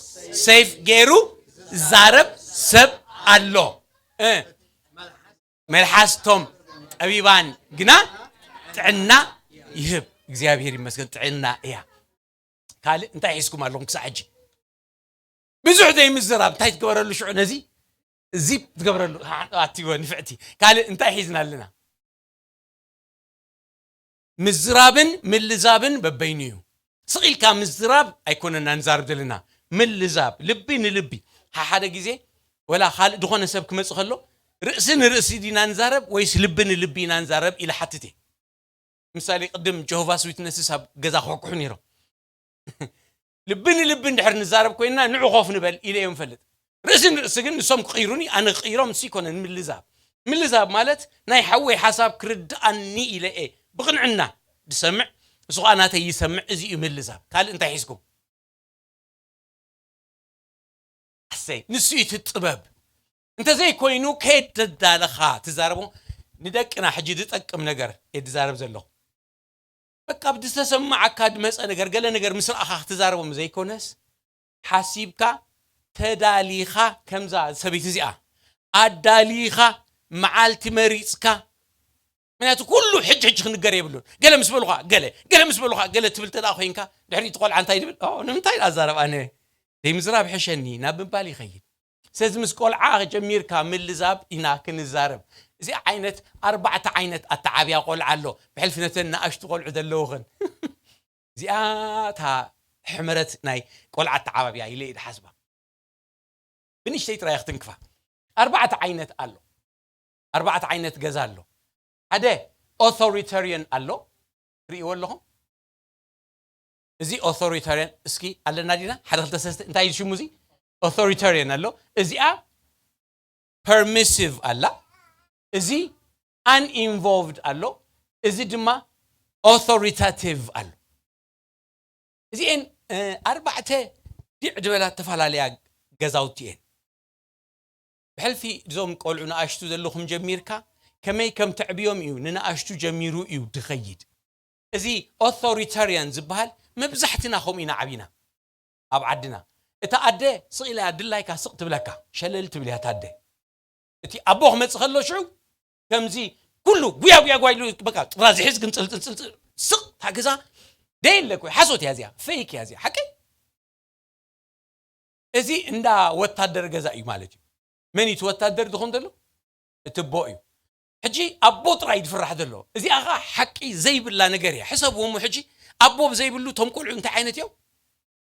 ሰይፍ ገይሩ ዛረብ ሰብ ኣሎ። መልሓስቶም ጠቢባን ግና ጥዕና ይህብ። እግዚኣብሔር ይመስገን ጥዕና እያ። ካልእ እንታይ ሒዝኩም ኣለኹም ክሳዕ ሕጂ? ብዙሕ ዘይምዝራብ እንታይ ትገበረሉ ሽዑ ነዚ እዚ ትገብረሉ ኣትዎ ንፍዕቲ ካልእ እንታይ ሒዝና ኣለና? ምዝራብን ምልዛብን በበይኑ እዩ። ስቕ ኢልካ ምዝራብ ኣይኮነና ንዛርብ ዘለና። ምልዛብ ልቢ ንልቢ ሓደ ግዜ ወላ ካልእ ዝኾነ ሰብ ክመጽእ ከሎ ርእሲ ንርእሲ ዲና ንዛረብ ወይስ ልቢ ንልቢ ኢና ንዛረብ ኢለ ሓትት እየ። ምሳሌ ቅድም ጆሆቫስ ዊትነስስ ኣብ ገዛ ክሕኩሑ ነይሮም። ልቢ ንልቢ እንድሕር ንዛረብ ኮይንና ንዑ ኮፍ ንበል ኢለ እዮም ፈልጥ። ርእሲ ንርእሲ ግን ንሶም ክቕይሩኒ ኣነ ክቕይሮም ንሱ ይኮነ ንምልዛብ። ምልዛብ ማለት ናይ ሓወይ ሓሳብ ክርድኣኒ ኢለ እየ ብቕንዕና ዝሰምዕ እሱ ከዓ ናተይ ይሰምዕ እዚ እዩ ምልዛብ። ካልእ እንታይ ሒዝኩም? ኣሰይ ንሱ እዩ እቲ ጥበብ። እንተዘይኮይኑ ከየት ተዳለኻ ትዛረቦ ንደቅና ሕጂ ዝጠቅም ነገር እየ ዝዛረብ ዘለኹ። በቃ ብዝተሰማዓካ ዝመፀ ነገር ገለ ነገር ምስ ረኣኻ ክትዛረቦም ዘይኮነስ ሓሲብካ ተዳሊኻ ከምዛ ሰበይቲ እዚኣ ኣዳሊኻ መዓልቲ መሪፅካ ምክንያቱ ኩሉ ሕጂ ሕጂ ክንገር የብሉን። ገለ ምስ በሉኻ ገለ ገለ ምስ በሉኻ ገለ ትብል ተዳ ኮይንካ ድሕሪ እቲ ቆልዓ እንታይ ድብል ንምንታይ ኣዛረብ ኣነ ዘይምዝራብ ሕሸኒ ናብ ምባል ይኸይድ። ስለዚ ምስ ቆልዓ ጀሚርካ ምልዛብ ኢና ክንዛረብ። እዚ ዓይነት ኣርባዕተ ዓይነት ኣተዓብያ ቆልዓ ኣሎ። ብሕልፊ ነተን ንኣሽቱ ቆልዑ ዘለውኽን እዚኣ እታ ሕመረት ናይ ቆልዓ ኣተዓባብያ ኢለ እየ ድሓስባ። ብንሽተይ ጥራይ ክትንክፋ። ኣርባዕተ ዓይነት ኣሎ። ኣርባዕተ ዓይነት ገዛ ኣሎ። ሓደ ኦቶሪታሪያን ኣሎ። ትርእይዎ ኣለኹም? እዚ ኦቶሪታሪያን እስኪ ኣለና ዲና ሓደ ክልተ ሰለስተ እንታይ እዩ ሽሙ እዚ? ኦቶሪታሪያን ኣሎ። እዚኣ ፐርሚሲቭ ኣላ። እዚ ኣንኢንቮልቭድ ኣሎ። እዚ ድማ ኦቶሪታቲቭ ኣሎ። እዚኤን ኣርባዕተ ዲዕ ዝበላ ተፈላለያ ገዛውቲ እየን። ብሕልፊ እዞም ቆልዑ ንኣሽቱ ዘለኹም ጀሚርካ ከመይ ከም ተዕብዮም እዩ ንንኣሽቱ ጀሚሩ እዩ ድኸይድ። እዚ ኦቶሪታሪያን ዝበሃል መብዛሕትና ከምኡ ኢና ዓቢና ኣብ ዓድና። እታ ኣደ ስቕ ኢላ ድላይካ ስቕ ትብለካ ሸለል ትብል እያ እታ ኣደ። እቲ ኣቦ ክመጽእ ከሎ ሽዑ ከምዚ ኩሉ ጉያ ጉያ ጓይሉ በቃ ጥራዝ ይሕዝ ግን ጽልጽልጽልጽል ስቕ እታ ገዛ ደየለ እኮ ሓሶት እያ እዚኣ ፌክ እያ እዚኣ ሓቀይ እዚ እንዳ ወታደር ገዛ እዩ ማለት እዩ። መን እዩ እቲ ወታደር ዝኸውን ዘሎ? እቲ ኣቦ እዩ። ሕጂ ኣቦ ጥራይ ዝፍራሕ ዘሎ። እዚኣ ኸዓ ሓቂ ዘይብላ ነገር እያ። ሕሰብዎ እሞ ሕጂ ኣቦ ብዘይብሉ እቶም ቆልዑ እንታይ ዓይነት እዮም?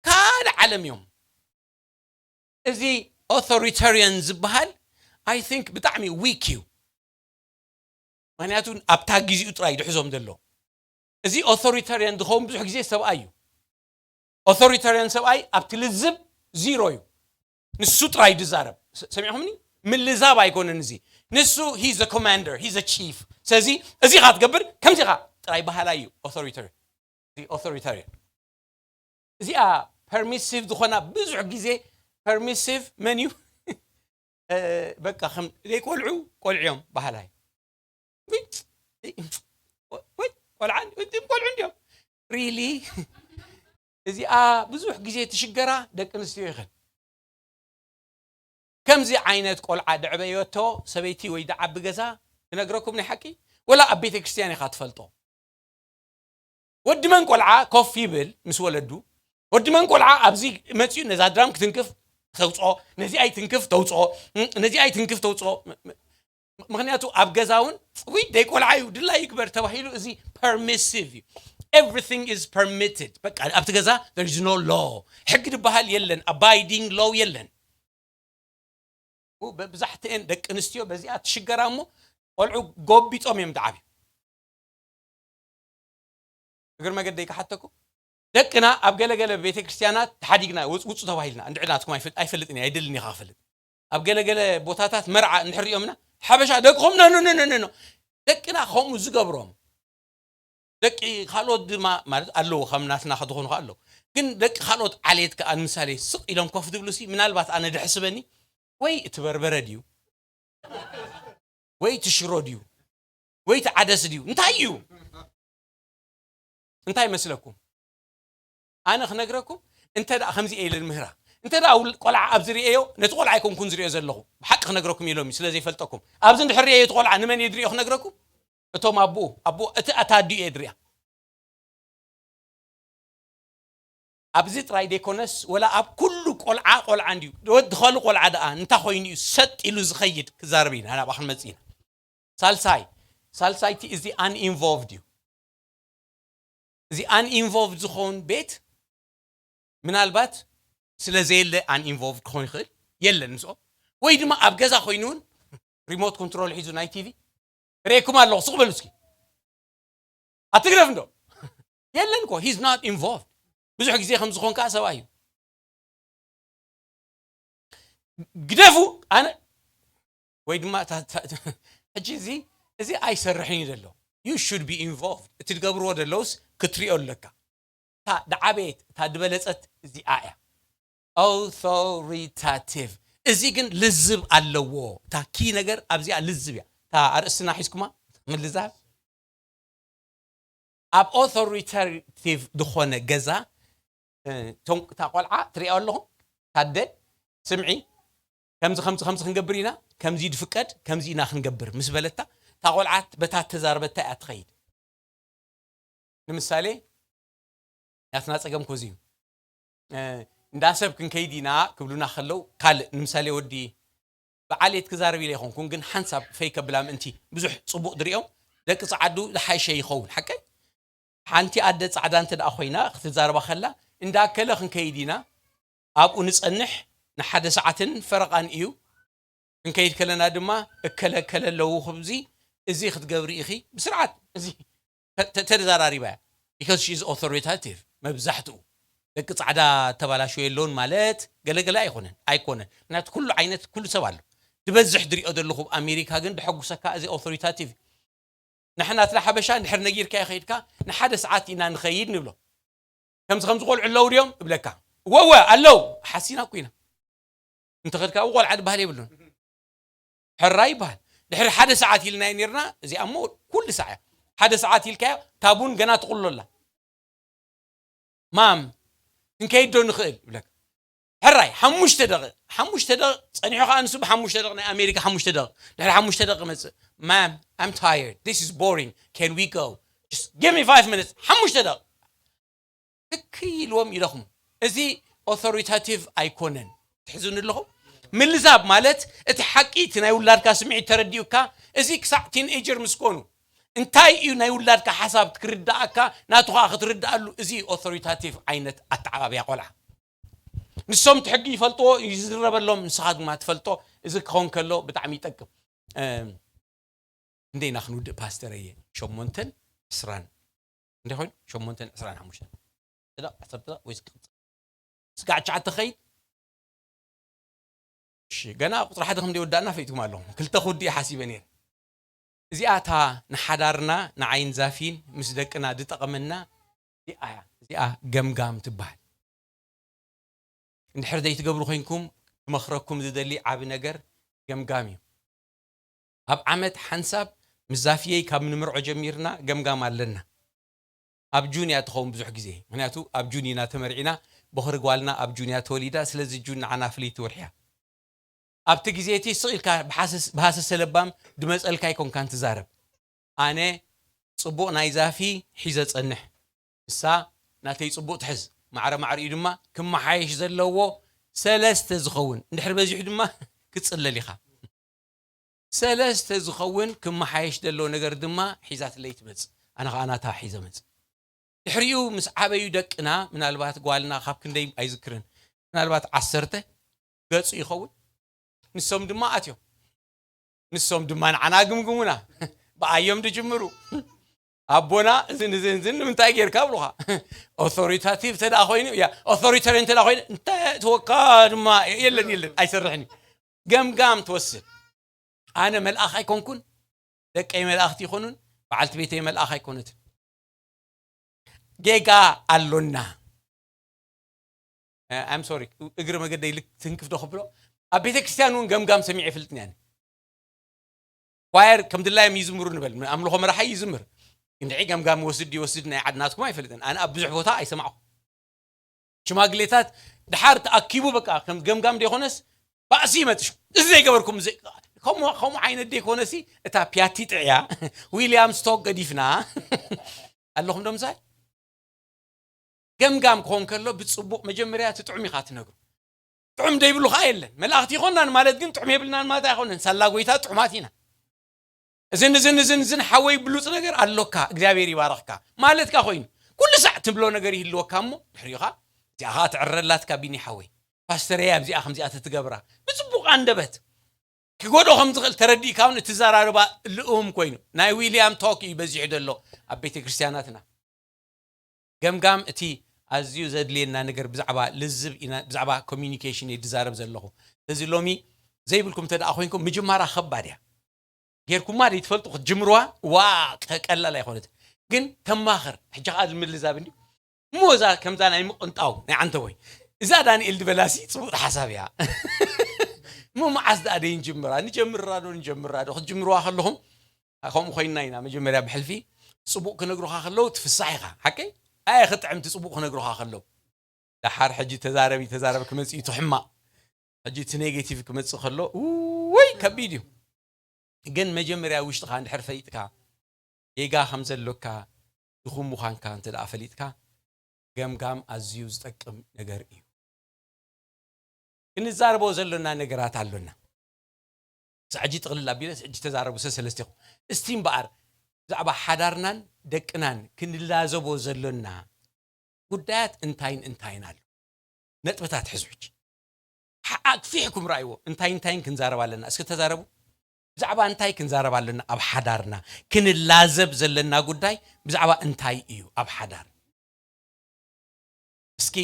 ካልእ ዓለም እዮም። እዚ ኦቶሪታሪያን ዝበሃል I think ብጣዕሚ ዊክ እዩ። ምክንያቱ ኣብታ ግዜኡ ጥራይ ድሕዞም ዘሎ። እዚ ኦቶሪታሪያን ዝኸውን ብዙሕ ግዜ ሰብኣይ እዩ። ኦቶሪታሪያን ሰብኣይ ኣብቲ ልዝብ ዚሮ እዩ። ንሱ ጥራይ ድዛረብ ሰሚዕኹምኒ? ምልዛብ ኣይኮነን እዚ። ንሱ he's a commander, he's a chief። ስለዚ እዚ ኻ ትገብር ከምዚ ኻ ጥራይ በሃላይ እዩ። ኦቶሪታሪ ኦቶሪታሪያን እዚኣ ፐርሚሲቭ ዝኾና ብዙሕ ግዜ ፐርሚሲቭ መን እዩ? በቃ ከም ዘይቆልዑ ቆልዕዮም ባህላይ ወይ ቆልዓ ቆልዑ እንዲዮም ሪሊ እዚኣ ብዙሕ ግዜ ትሽገራ ደቂ ኣንስትዮ ይኸን ከምዚ ዓይነት ቆልዓ ደዕበዮቶ ሰበይቲ ወይ ደዓቢ ገዛ ክነግረኩም ናይ ሓቂ ወላ ኣብ ቤተ ክርስትያን ኢኻ ትፈልጦ ወዲ መን ቆልዓ ኮፍ ይብል ምስ ወለዱ ወዲ መን ቆልዓ ኣብዚ መፅኡ ነዛ ድራም ክትንክፍ ተውፅኦ ነዚ ኣይትንክፍ ተውፅኦ ነዚ ኣይትንክፍ ተውፅኦ ምክንያቱ ኣብ ገዛ እውን ውይ ደይ ቆልዓ እዩ ድላ ይግበር ተባሂሉ እዚ permissive እዩ everything is permitted በቃ ኣብቲ ገዛ there is no law ሕጊ ዝበሃል የለን abiding law የለን ብዛሕትኤን ደቂ ኣንስትዮ በዚኣ ትሽገራ እሞ ቆልዑ ጎቢጦም እዮም ዝዓብዩ እግር መገደይ ክሓተኩም ደቅና ኣብ ገለገለ ቤተክርስትያናት ተሓዲግና ውፁ ተባሂልና እንድዕናትኩም ኣይፈልጥን ኣይደልን ኢኻ ክፈልጥ ኣብ ገለገለ ቦታታት መርዓ እንድሕር ሪኦምና ሓበሻ ደቅኹም ነንንንንኖ ደቅና ከምኡ ዝገብሮም ደቂ ካልኦት ድማ ማለት ኣለዉ ከም ናትና ዝኾኑ ኣለዉ ግን ደቂ ካልኦት ዓሌት ከኣ ንምሳሌ ስቕ ኢሎም ኮፍ ዝብሉ ሲ ምናልባት ኣነ ድሕስበኒ ወይ እቲ በርበረ ድዩ ወይ እቲ ሽሮ ድዩ ወይ እቲ ዓደስ ድዩ እንታይ እዩ እንታይ ይመስለኩም ኣነ ክነግረኩም እንተ ደኣ ከምዚ እየ ኢለ ምህራ እንተ ደኣ ውል- ቆልዓ ኣብ ዝርእዮ ነቲ ቆልዓ ኣይኮንኩን ዝርእዮ ዘለኹ ብሓቂ ክነግረኩም ኢሎም እዩ ስለ ዘይፈልጠኩም ኣብዚ እንድሕር ርእዮ እቲ ቆልዓ ንመን እየ ዝርእዮ ክነግረኩም እቶም ኣቦኡ ኣቦ እቲ ኣታ ኣዲኡ እየ ዝርእያ ኣብዚ ጥራይ ዘይኮነስ ወላ ኣብ ኩሉ ቆልዓ ቆልዓ እንድዩ ወዲ ኸሉ ቆልዓ ደኣ እንታይ ኮይኑ እዩ ሰጥ ኢሉ ዝኸይድ ክዛረብ ኢና ናብኣ ክንመጽእ ኢና ሳልሳይ ሳልሳይቲ እዚ uninvolved እዩ እዚ uninvolved ዝኸውን ቤት ምናልባት ስለ ዘየለ uninvolved ክኾን ይኽእል የለን ምስኦም ወይ ድማ ኣብ ገዛ ኮይኑ እውን remote control ሒዙ ናይ ቲቪ ርእኩም ኣለኹ ስቕ በሉ እስኪ ኣትግደፍ እንዶ የለን ኮ he's not involved ብዙሕ ግዜ ከም ዝኾን ከዓ ሰብኣይ እዩ ግደፉ ኣነ ወይ ድማ ሕጂ እዚ እዚ ኣይሰርሕን እዩ ዘሎ you should be involved እቲ ትገብርዎ ዘለውስ ክትሪኦ ኣለካ እታ ድዓበየት እታ ድበለፀት እዚኣ እያ authoritative እዚ ግን ልዝብ ኣለዎ እታ ኪ ነገር ኣብዚኣ ልዝብ እያ እታ ኣርእስትና ሒዝኩማ ምልዛብ ኣብ authoritative ዝኾነ ገዛ እታ ቆልዓ ትሪኦ ኣለኹም ታደ ስምዒ ከምዚ ከምዚ ከምዚ ክንገብር ኢና ከምዚ ድፍቀድ ከምዚ ኢና ክንገብር ምስ በለታ እታ ቆልዓ በታ ተዛርበታ እያ ትኸይድ ንምሳሌ ናትና ጸገም ኮዚ እዩ እንዳ ሰብ ክንከይድ ኢና ክብሉና ከለው ካልእ ንምሳሌ ወዲ ብዓሌት ክዛረብ ኢለ ይኾንኩን ግን ሓንሳብ ፈይ ከብላ ምእንቲ ብዙሕ ጽቡቕ ድሪኦም ደቂ ጸዓዱ ዝሓይሸ ይኸውን ሓቀይ ሓንቲ ኣደ ጻዕዳ እንተ ደኣ ኮይና ክትዛረባ ከላ እንዳ ከለ ክንከይድ ኢና ኣብኡ ንጸንሕ ንሓደ ሰዓትን ፈረቓን እዩ ክንከይድ ከለና ድማ እከለ እከለ ኣለዉ ክብዚ እዚ ክትገብሪ ኢኺ ብስርዓት እዚ ተዘራሪባ እያ because she is authoritative መብዛሕትኡ ደቂ ጻዕዳ ተባላሽዮ የለውን ማለት ገለገለ ኣይኮነን ኣይኮነን ምክንያቱ ኩሉ ዓይነት ኩሉ ሰብ ኣሎ ዝበዝሕ ድሪኦ ዘለኹ ኣብ ኣሜሪካ ግን ድሐጉሰካ እዚ authoritative ንሕና ስለ ሓበሻ እንድሕር ነጊርካ ይኸይድካ ንሓደ ሰዓት ኢና ንኸይድ ንብሎ ከምዚ ከምዚ ቆልዑ ኣለዉ ድዮም እብለካ ወወ ኣለዉ ሓሲና እኮ ኢና እንተኸድካ ቆልዓ ድበሃል የብሉን ሕራ ይበሃል ድሕሪ ሓደ ሰዓት ኢልናዮ ነርና እዚኣ እሞ ኩሉ ሳዕ እያ ሓደ ሰዓት ኢልካዮ ታቡን ገና ትቕሎ ኣላ ማም ክንከይድ ዶ ንኽእል ይብለካ ሕራይ ሓሙሽተ ደቂቕ ሓሙሽተ ደቂቕ ጸኒሑ ከዓ ንሱ ብሓሙሽተ ደቂቕ ናይ ኣሜሪካ ሓሙሽተ ደቂቕ ድሕሪ ሓሙሽተ ደቂቕ መጽእ ማም I'm tired this is boring can we go just give me five minutes ሓሙሽተ ደቂቕ ትክይ ኢልዎም ይደኽሙ እዚ authoritative ኣይኮነን ትሕዙኒ ኣለኹም ምልዛብ ማለት እቲ ሓቂ እቲ ናይ ውላድካ ስምዒት ተረዲኡካ እዚ ክሳዕ ቲንኤጀር ምስ ኮኑ እንታይ እዩ ናይ ውላድካ ሓሳብ ክርዳኣካ ናቱ ከዓ ክትርዳኣሉ እዚ authoritative ዓይነት ኣተዓባብያ ቆልዓ ንሶም እቲ ሕጊ ይፈልጥዎ ይዝረበሎም ንስኻ ድማ ትፈልጦ እዚ ክኸውን ከሎ ብጣዕሚ ይጠቅም እንደ ኢና ክንውድእ ፓስተረየ ሸሞንተን ዕስራን እንደ ኮይኑ ሸሞንተን ዕስራን ሓሙሽተን ደቂቕ ዓሰርተ ደቂቕ ወይ ክቕፅል ስጋዕ ትሽዓተ ኸይድ እሺ ገና ቁፅሪ ሓደ ከም ዘይወዳእና ፈይትኩም ኣለኹም ክልተ ክውድእ ሓሲበ ነይረ እዚኣ እታ ንሓዳርና ንዓይን ዛፊን ምስ ደቅና ዝጠቐመና እዚኣ እያ እዚኣ ገምጋም ትበሃል እንድሕር ዘይትገብሩ ኮይንኩም ክመኽረኩም ዝደሊ ዓቢ ነገር ገምጋም እዩ ኣብ ዓመት ሓንሳብ ምስ ዛፍየይ ካብ ንምርዖ ጀሚርና ገምጋም ኣለና ኣብ ጁን እያ ትኸውን ብዙሕ ግዜ ምክንያቱ ኣብ ጁን ኢና ተመርዒና ቦኽሪ ጓልና ኣብ ጁን እያ ተወሊዳ ስለዚ ጁን ንዓና ፍልይቲ ወርሒ እያ ኣብቲ ግዜ እቲ ስቕ ኢልካ ብሃሰሰ ለባም ድመፀልካ ኣይኮንካን ትዛረብ ኣነ ፅቡቕ ናይ ዛፊ ሒዘ ጸንሕ ንሳ ናተይ ጽቡቕ ትሕዝ ማዕረ ማዕሪኡ ድማ ክመሓየሽ ዘለዎ ሰለስተ ዝኸውን እንድሕር በዚሑ ድማ ክጽለል ኢኻ ሰለስተ ዝኸውን ክመሓየሽ ዘለዎ ነገር ድማ ሒዛትለይ ትመጽእ ኣነ ከዓ ናታ ሒዘ መጽእ ድሕሪኡ ምስ ዓበዩ ደቅና ምናልባት ጓልና ካብ ክንደይ ኣይዝክርን ምናልባት ዓሰርተ ገጹ ይኸውን ንሶም ድማ ኣትዮም ንሶም ድማ ንዓና ግምግሙና ብኣዮም ድጅምሩ ኣቦና እዝን እዝን እዝን ንምንታይ ጌርካ ብሉኻ authoritative ተዳ ኮይኑ ያ authoritarian ተዳ ኮይኑ እንታይ ትወካ ድማ የለን የለን ኣይሰርሕን እዩ ገምጋም ትወስድ ኣነ መልኣኽ ኣይኮንኩን ደቀይ መልኣኽቲ ይኮኑን በዓልቲ ቤተይ መልኣኽ ኣይኮነትን ጌጋ ኣሎና ኣም ሶሪ፣ እግሪ መገደይ ልክ ትንክፍ ዶ ክብሎ፣ ኣብ ቤተ ክርስቲያን እውን ገምጋም ሰሚዐ ይፈልጥን እየ። ኳየር ከም ድላዮም ይዝምሩ ንበል፣ ኣምልኾ መራሓይ ይዝምር፣ እንድዒ ገምጋም ወስድ ይወስድ ናይ ዓድ ናትኩም ኣይፈልጥን። ኣነ ኣብ ብዙሕ ቦታ ኣይሰማዕኹ። ሽማግሌታት ድሓር ተኣኪቡ በቃ ከም ገምጋም ደይኮነስ ባእሲ ይመጥሽ፣ እዚ ዘይገበርኩም፣ እዚ ከምኡ ከምኡ ዓይነት ደይኮነሲ፣ እታ ፒያቲ ጥዕያ ዊልያም ስቶክ ገዲፍና ኣለኹም ዶ ምሳይ? ገምጋም ክኾን ከሎ ብጽቡቕ መጀመርያ እቲ ጥዑም ኢኻ ትነግሩ። ጥዑም ደይብሉ ኸዓ የለን። መላእኽቲ ይኾናን ማለት ግን ጥዑም የብልናን ማለት ኣይኾነን። ሳላ ጎይታ ጥዑማት ኢና። እዝን እዝን እዝን እዝን ሓወይ ብሉጽ ነገር ኣሎካ፣ እግዚኣብሔር ይባረኽካ ማለትካ ኮይኑ፣ ኩሉ ሳዕ ትብሎ ነገር ይህልወካ እሞ ድሕሪኡ ኸዓ እዚኣ ኸዓ ትዕረላትካ ቢኒ ሓወይ፣ ፓስተረይ ኣብዚኣ ከምዚኣ ተትገብራ ብጽቡቕ ኣንደበት ክጎድኦ ከም ዝኽእል ተረዲእካ እውን እትዘራርባ ልኡም ኮይኑ ናይ ዊልያም ቶክ እዩ በዚሑ ዘሎ ኣብ ቤተ ክርስቲያናትና። ገምጋም እቲ ኣዝዩ ዘድልየና ነገር ብዛዕባ ልዝብ ኢና፣ ብዛዕባ ኮሚኒኬሽን እየ ዝዛረብ ዘለኹ። ስለዚ ሎሚ ዘይብልኩም እንተ ደኣ ኮይንኩም ምጅማራ ከባድ እያ። ጌርኩማ ደይ ትፈልጡ ክትጅምርዋ ዋ ቀ- ቀላል ኣይኮነትን። ግን ተማኽር ሕጂ ከዓ ዝምልዛብ እንዲ እሞ እዛ ከምዛ ናይ ምቕንጣው ናይ ዓንተቦይ እዛ ዳንኤል ዝበላሲ ፅቡቅ ሓሳብ እያ። እሞ መዓስ ደኣ ደይ ንጅምራ ንጀምራ ዶ ንጀምራ ዶ ክትጅምርዋ ከለኹም ከምኡ ኮይንና ኢና መጀመርያ ብሕልፊ ፅቡቅ ክነግሩኻ ከለዉ ትፍሳሕ ኢኻ ሓቀይ ኣየ ክጥዕምቲ ፅቡቅ ክነግሩኻ ከለዉ ደሓር ሕጂ ተዛረቢ ተዛረብ ክመፅእ እዩ ሕማቅ ሕጂ እቲ ኔጌቲቭ ክመፅእ ከሎ ወይ ከቢድ እዩ ግን መጀመርያ ውሽጥኻ እንድሕር ፈሊጥካ ጌጋ ከም ዘሎካ ድኹም ምዃንካ እንተ ደኣ ፈሊጥካ ገምጋም ኣዝዩ ዝጠቅም ነገር እዩ ክንዛረቦ ዘሎና ነገራት ኣሎና ሕጂ ጥቕልል ኣቢለ ሕጂ ተዛረቡ ሰሰለስቲኹም እስቲ እምበኣር ብዛዕባ ሓዳርናን ደቅናን ክንላዘቦ ዘሎና ጉዳያት እንታይን እንታይን ኣሎ ነጥብታት ሕዙ ሕጂ ኣክፊሕኩም ረኣይዎ እንታይ እንታይን ክንዛረብ ኣለና እስኪ ተዛረቡ ብዛዕባ እንታይ ክንዛረብ ኣለና ኣብ ሓዳርና ክንላዘብ ዘለና ጉዳይ ብዛዕባ እንታይ እዩ ኣብ ሓዳር እስኪ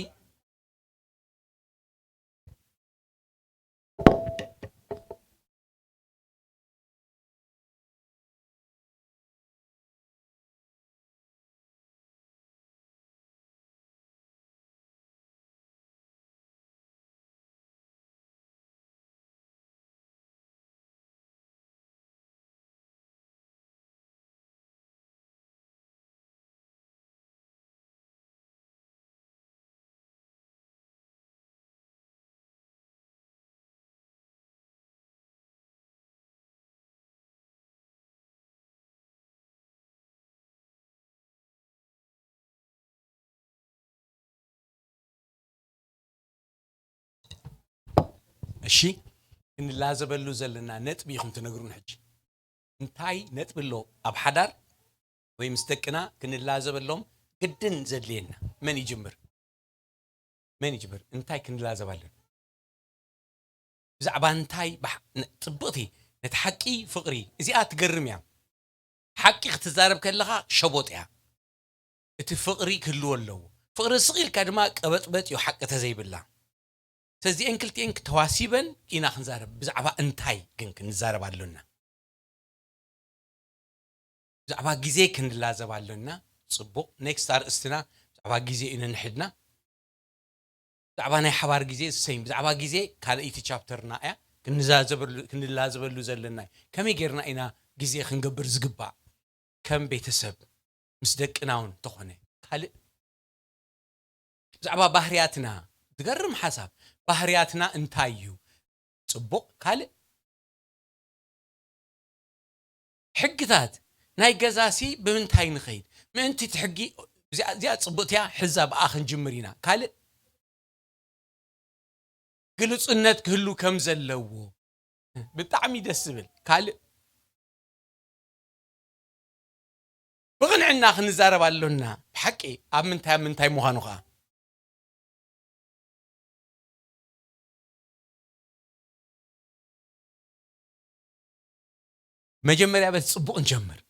እሺ ክንላዘበሉ ዘለና ነጥቢ ኢኹም ትነግሩን ሕጂ እንታይ ነጥቢ ኣሎ ኣብ ሓዳር ወይ ምስ ደቅና ክንላዘበሎም ግድን ዘድልየና መን ይጅምር መን ይጅምር እንታይ ክንላዘብ ኣለና ብዛዕባ እንታይ ፅብቕቲ ነቲ ሓቂ ፍቕሪ እዚኣ ትገርም እያ ሓቂ ክትዛረብ ከለኻ ሸቦጥ እያ እቲ ፍቕሪ ክህልዎ ኣለዎ ፍቕሪ ስቕ ኢልካ ድማ ቀበጥበጥ እዩ ሓቂ ተዘይብላ ስለዚአን ክልቲአን ተዋሲበን ኢና ክንዛረብ ብዛዕባ እንታይ ግን ክንዛረብ ኣሎና ብዛዕባ ግዜ ክንላዘብ ኣሎና ጽቡቕ ኔክስት ኣርእስትና ብዛዕባ ግዜ ኢና ንሕድና ብዛዕባ ናይ ሓባር ግዜ ሰይም ብዛዕባ ግዜ ካልኣይቲ ቻፕተርና እያ ክንላዘበሉ ዘለና ከመይ ጌርና ኢና ግዜ ክንገብር ዝግባእ ከም ቤተሰብ ምስ ደቅና እውን እንተኾነ ካልእ ብዛዕባ ባህርያትና ዝገርም ሓሳብ ባህርያትና እንታይ እዩ ፅቡቕ ካልእ ሕግታት ናይ ገዛሲ ብምንታይ ንኸይድ ምእንቲ እቲ ሕጊ እዚኣ ፅቡቕትያ ሕዛ ብኣ ክንጅምር ኢና ካልእ ግልፁነት ክህሉ ከም ዘለዎ ብጣዕሚ ደስ ዝብል ካልእ ብቕንዕና ክንዛረብ ኣሎና ብሓቂ ኣብ ምንታይ ኣብ ምንታይ ምዃኑ ኸዓ መጀመርያ በቲ ፅቡቕ ንጀምር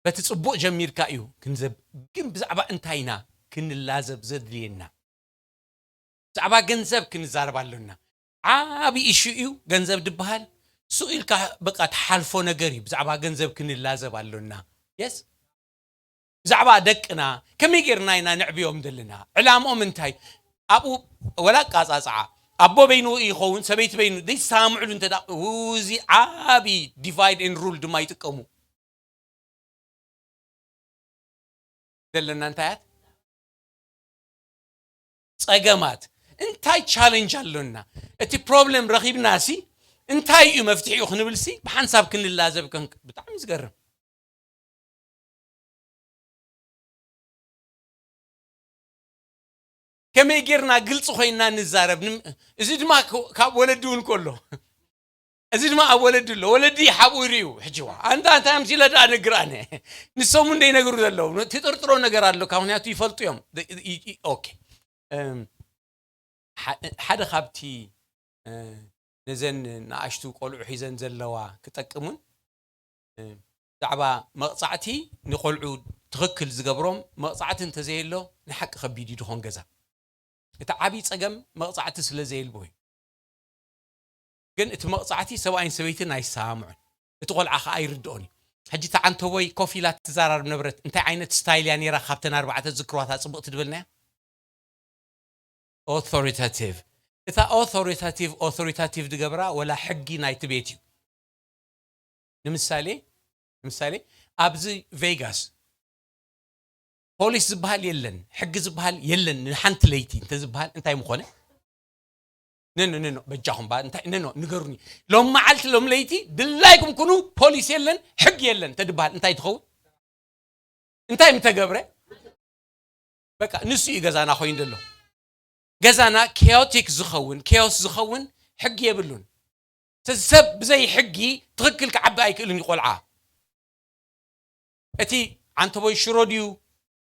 በቲ ፅቡቕ ጀሚርካ እዩ ክንዘብ ግን ብዛዕባ እንታይ ኢና ክንላዘብ ዘድልየና ብዛዕባ ገንዘብ ክንዛረብ ኣሎና ዓብ ኢሹ እዩ ገንዘብ ድበሃል ሱቕ ኢልካ በቃ ትሓልፎ ነገር እዩ ብዛዕባ ገንዘብ ክንላዘብ ኣሎና የስ ብዛዕባ ደቅና ከመይ ጌርና ኢና ንዕብዮም ዘለና ዕላምኦም እንታይ ኣብኡ ወላ ኣቃጻጽዓ ኣቦ በይኑ ይኸውን ሰበይቲ በይኑ ዘይሰማምዕሉ እንተ እዚ ዓቢ divide and rule ድማ ይጥቀሙ። ዘለና እንታይ እያ? ጸገማት እንታይ challenge ኣሎና? እቲ problem ረኺብና ሲ እንታይ እዩ መፍትሒኡ ክንብል ሲ ብሓንሳብ ክንላዘብ ከን ብጣዕሚ ዝገርም። ከመይ ጌርና ግልፂ ኮይና ንዛረብ? ንም- እዚ ድማ ክ- ካብ ወለዲ እውን ከሎ እዚ ድማ ኣብ ወለዲ ኣሎ። ወለዲ ሓብኡ ይርእዩ። ሕጂዋ ኣንታ እንታይ ኣምሲለ ደኣ ነግር ኣነ ንሶም እውን ደይነግሩ ዘለዉ ትጥርጥሮ ነገር ኣሎ ካብ ምክንያቱ ይፈልጡ እዮም። ደ- ይ- ይ- ኦኬ እም፣ ሓ- ሓደ ካብቲ እ፣ ነዘን ንኣሽቱ ቆልዑ ሒዘን ዘለዋ ክጠቅም እውን እ፣ ብዛዕባ መቕፃዕቲ ንቆልዑ ትኽክል ዝገብሮም መቕፃዕቲ እንተዘየሎ ንሓቂ ከቢድ እዩ ድኾን ገዛ እቲ ዓብዪ ፀገም መቕፃዕቲ ስለ ዘየልቦ እዩ። ግን እቲ መቕፃዕቲ ሰብኣይን ሰበይትን ኣይሰማምዑን። እቲ ቆልዓ ከዓ ኣይርድኦን እዩ። ሕጂ እቲ ዓንተቦይ ኮፍ ኢላ ትዘራርብ ነበረት እንታይ ዓይነት ስታይል እያ ነይራ ካብተን ኣርባዕተ ዝክርዋታ ፅብቕቲ ድበልናያ? Authoritative እታ authoritative authoritative ድገብራ ወላ ሕጊ ናይቲ ቤት እዩ። ንምሳሌ ንምሳሌ ኣብዚ ቬጋስ ፖሊስ ዝበሃል የለን ሕጊ ዝበሃል የለን ንሓንቲ ለይቲ እንተ ዝበሃል እንታይ ምኾነ? ነኖ ነኖ በጃኹም ባ እንታይ ነኖ ንገሩኒ። ሎም መዓልቲ ሎም ለይቲ ድላይኩም ኩኑ ፖሊስ የለን ሕጊ የለን ተድበሃል እንታይ ትኸውን? እንታይ ምተገብረ? በቃ ንሱ እዩ ገዛና ኮይኑ ዘሎ። ገዛና chaotic ዝኸውን chaos ዝኸውን ሕጊ የብሉን። ሰብ ብዘይ ሕጊ ትኽክል ክዓቢ ኣይክእልን እዩ ቆልዓ። እቲ ዓንተቦይ ሽሮ ድዩ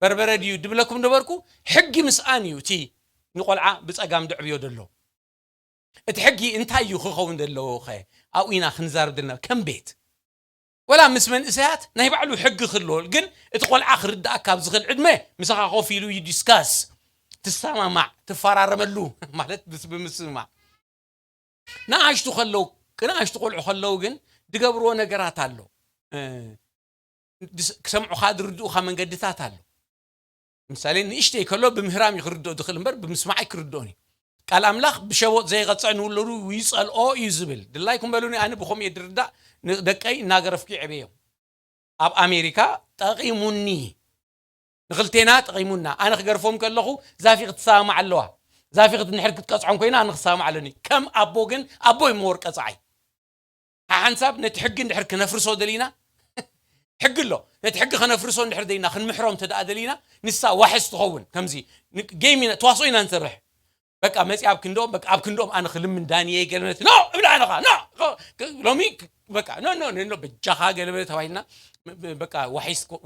በርበረ ድዩ ድብለኩም ነበርኩ። ሕጊ ምስኣን እዩ እቲ ንቆልዓ ብፀጋም ድዕብዮ ዘሎ። እቲ ሕጊ እንታይ እዩ ክኸውን ዘለዎ ኸ ኣብኡ ኢና ክንዛርብ ዘለና ከም ቤት ወላ ምስ መንእሰያት ናይ ባዕሉ ሕጊ ክህልዎ ግን እቲ ቆልዓ ክርዳእካ ኣብ ዝኽእል ዕድመ ምሳኻ ኮፍ ኢሉ እዩ ዲስካስ ትሰማማዕ ትፈራረመሉ ማለት ምስ ብምስማዕ ንኣሽቱ ከለዉ ንኣሽቱ ቆልዑ ከለዉ ግን ዝገብርዎ ነገራት ኣሎ ክሰምዑኻ ዝርድኡኻ መንገድታት ኣሎ ምሳሌ ንእሽተይ ከሎ ብምህራም እዩ ክርድኦ ዝኽእል እምበር ብምስማዕ ኣይክርድኦን እዩ ቃል ኣምላኽ ብሸቦጥ ዘይቐፅዕ ንውለዱ ይፀልኦ እዩ ዝብል ድላይኩም በሉኒ ኣነ ብኸምኡ እየ ድርዳእ ንደቀይ እናገረፍኩ ይዕበዮም ኣብ ኣሜሪካ ጠቒሙኒ ንኽልቴና ጠቒሙና ኣነ ክገርፎም ከለኹ ዛፊ ክትሰማማዕ ኣለዋ ዛፊ ክትንሕር ክትቀፅዖም ኮይና ኣነ ክሰማማዕ ኣለኒ ከም ኣቦ ግን ኣቦ እዩ መወር ቀፃዓይ ሓሓንሳብ ነቲ ሕጊ እንድሕር ክነፍርሶ ደሊና ሕጊ ኣሎ ነቲ ሕጊ ከነፍርሶ እንድሕር ደሊና ክንምሕሮም እንተ ደኣ ደሊና ንሳ ዋሕስ ትኸውን ከምዚ ጌም ኢና ተዋስኦ ኢና ንሰርሕ በቃ መፂ ኣብ ክንዶም በቃ ኣብ ክንዶም ኣነ ክልምን ዳንየ ገለመት ኖ እብላ ኣነኻ ኖ ሎሚ በቃ ኖ ኖ ኖ በጃኻ ገለመለ ተባሂልና በቃ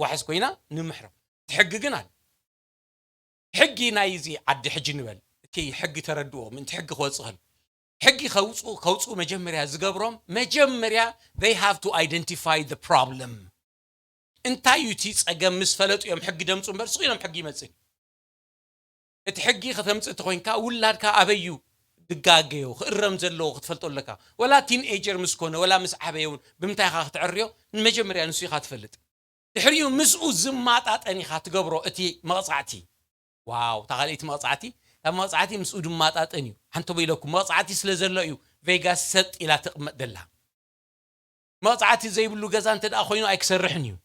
ዋሕስ ኮይና ንምሕሮም እቲ ሕጊ ግን ኣለ ሕጊ ናይ እዚ ዓዲ ሕጂ ንበል እቲ ሕጊ ተረድዎ ምንቲ ሕጊ ክወፅእ ከሎ ሕጊ ከውፅኡ ከውፅኡ መጀመርያ ዝገብሮም መጀመርያ they have to identify the problem እንታይ እዩ እቲ ፀገም ምስ ፈለጡ እዮም ሕጊ ደምፁ እምበር ስቕ ኢሎም ሕጊ ይመፅእ እቲ ሕጊ ከተምፅእ ተኮይንካ ውላድካ ኣበይ እዩ ድጋገዮ ክእረም ዘለዎ ክትፈልጦ ኣለካ ወላ ቲንኤጀር ምስ ኮነ ወላ ምስ ዓበየ እውን ብምንታይ ኢኻ ክትዕርዮ ንመጀመርያ ንሱ ኢኻ ትፈልጥ ድሕሪኡ ምስኡ ዝማጣጠን ኢኻ ትገብሮ እቲ መቕፃዕቲ ዋው እታ ካልኣይቲ መቕፃዕቲ እታ መቕፃዕቲ ምስኡ ዝማጣጠን እዩ ሓንተቦ ኢለኩም መቕፃዕቲ ስለ ዘሎ እዩ ቬጋስ ሰጥ ኢላ ትቕመጥ ደላ መቕፃዕቲ ዘይብሉ ገዛ እንተ ደኣ ኮይኑ ኣይክሰርሕን እዩ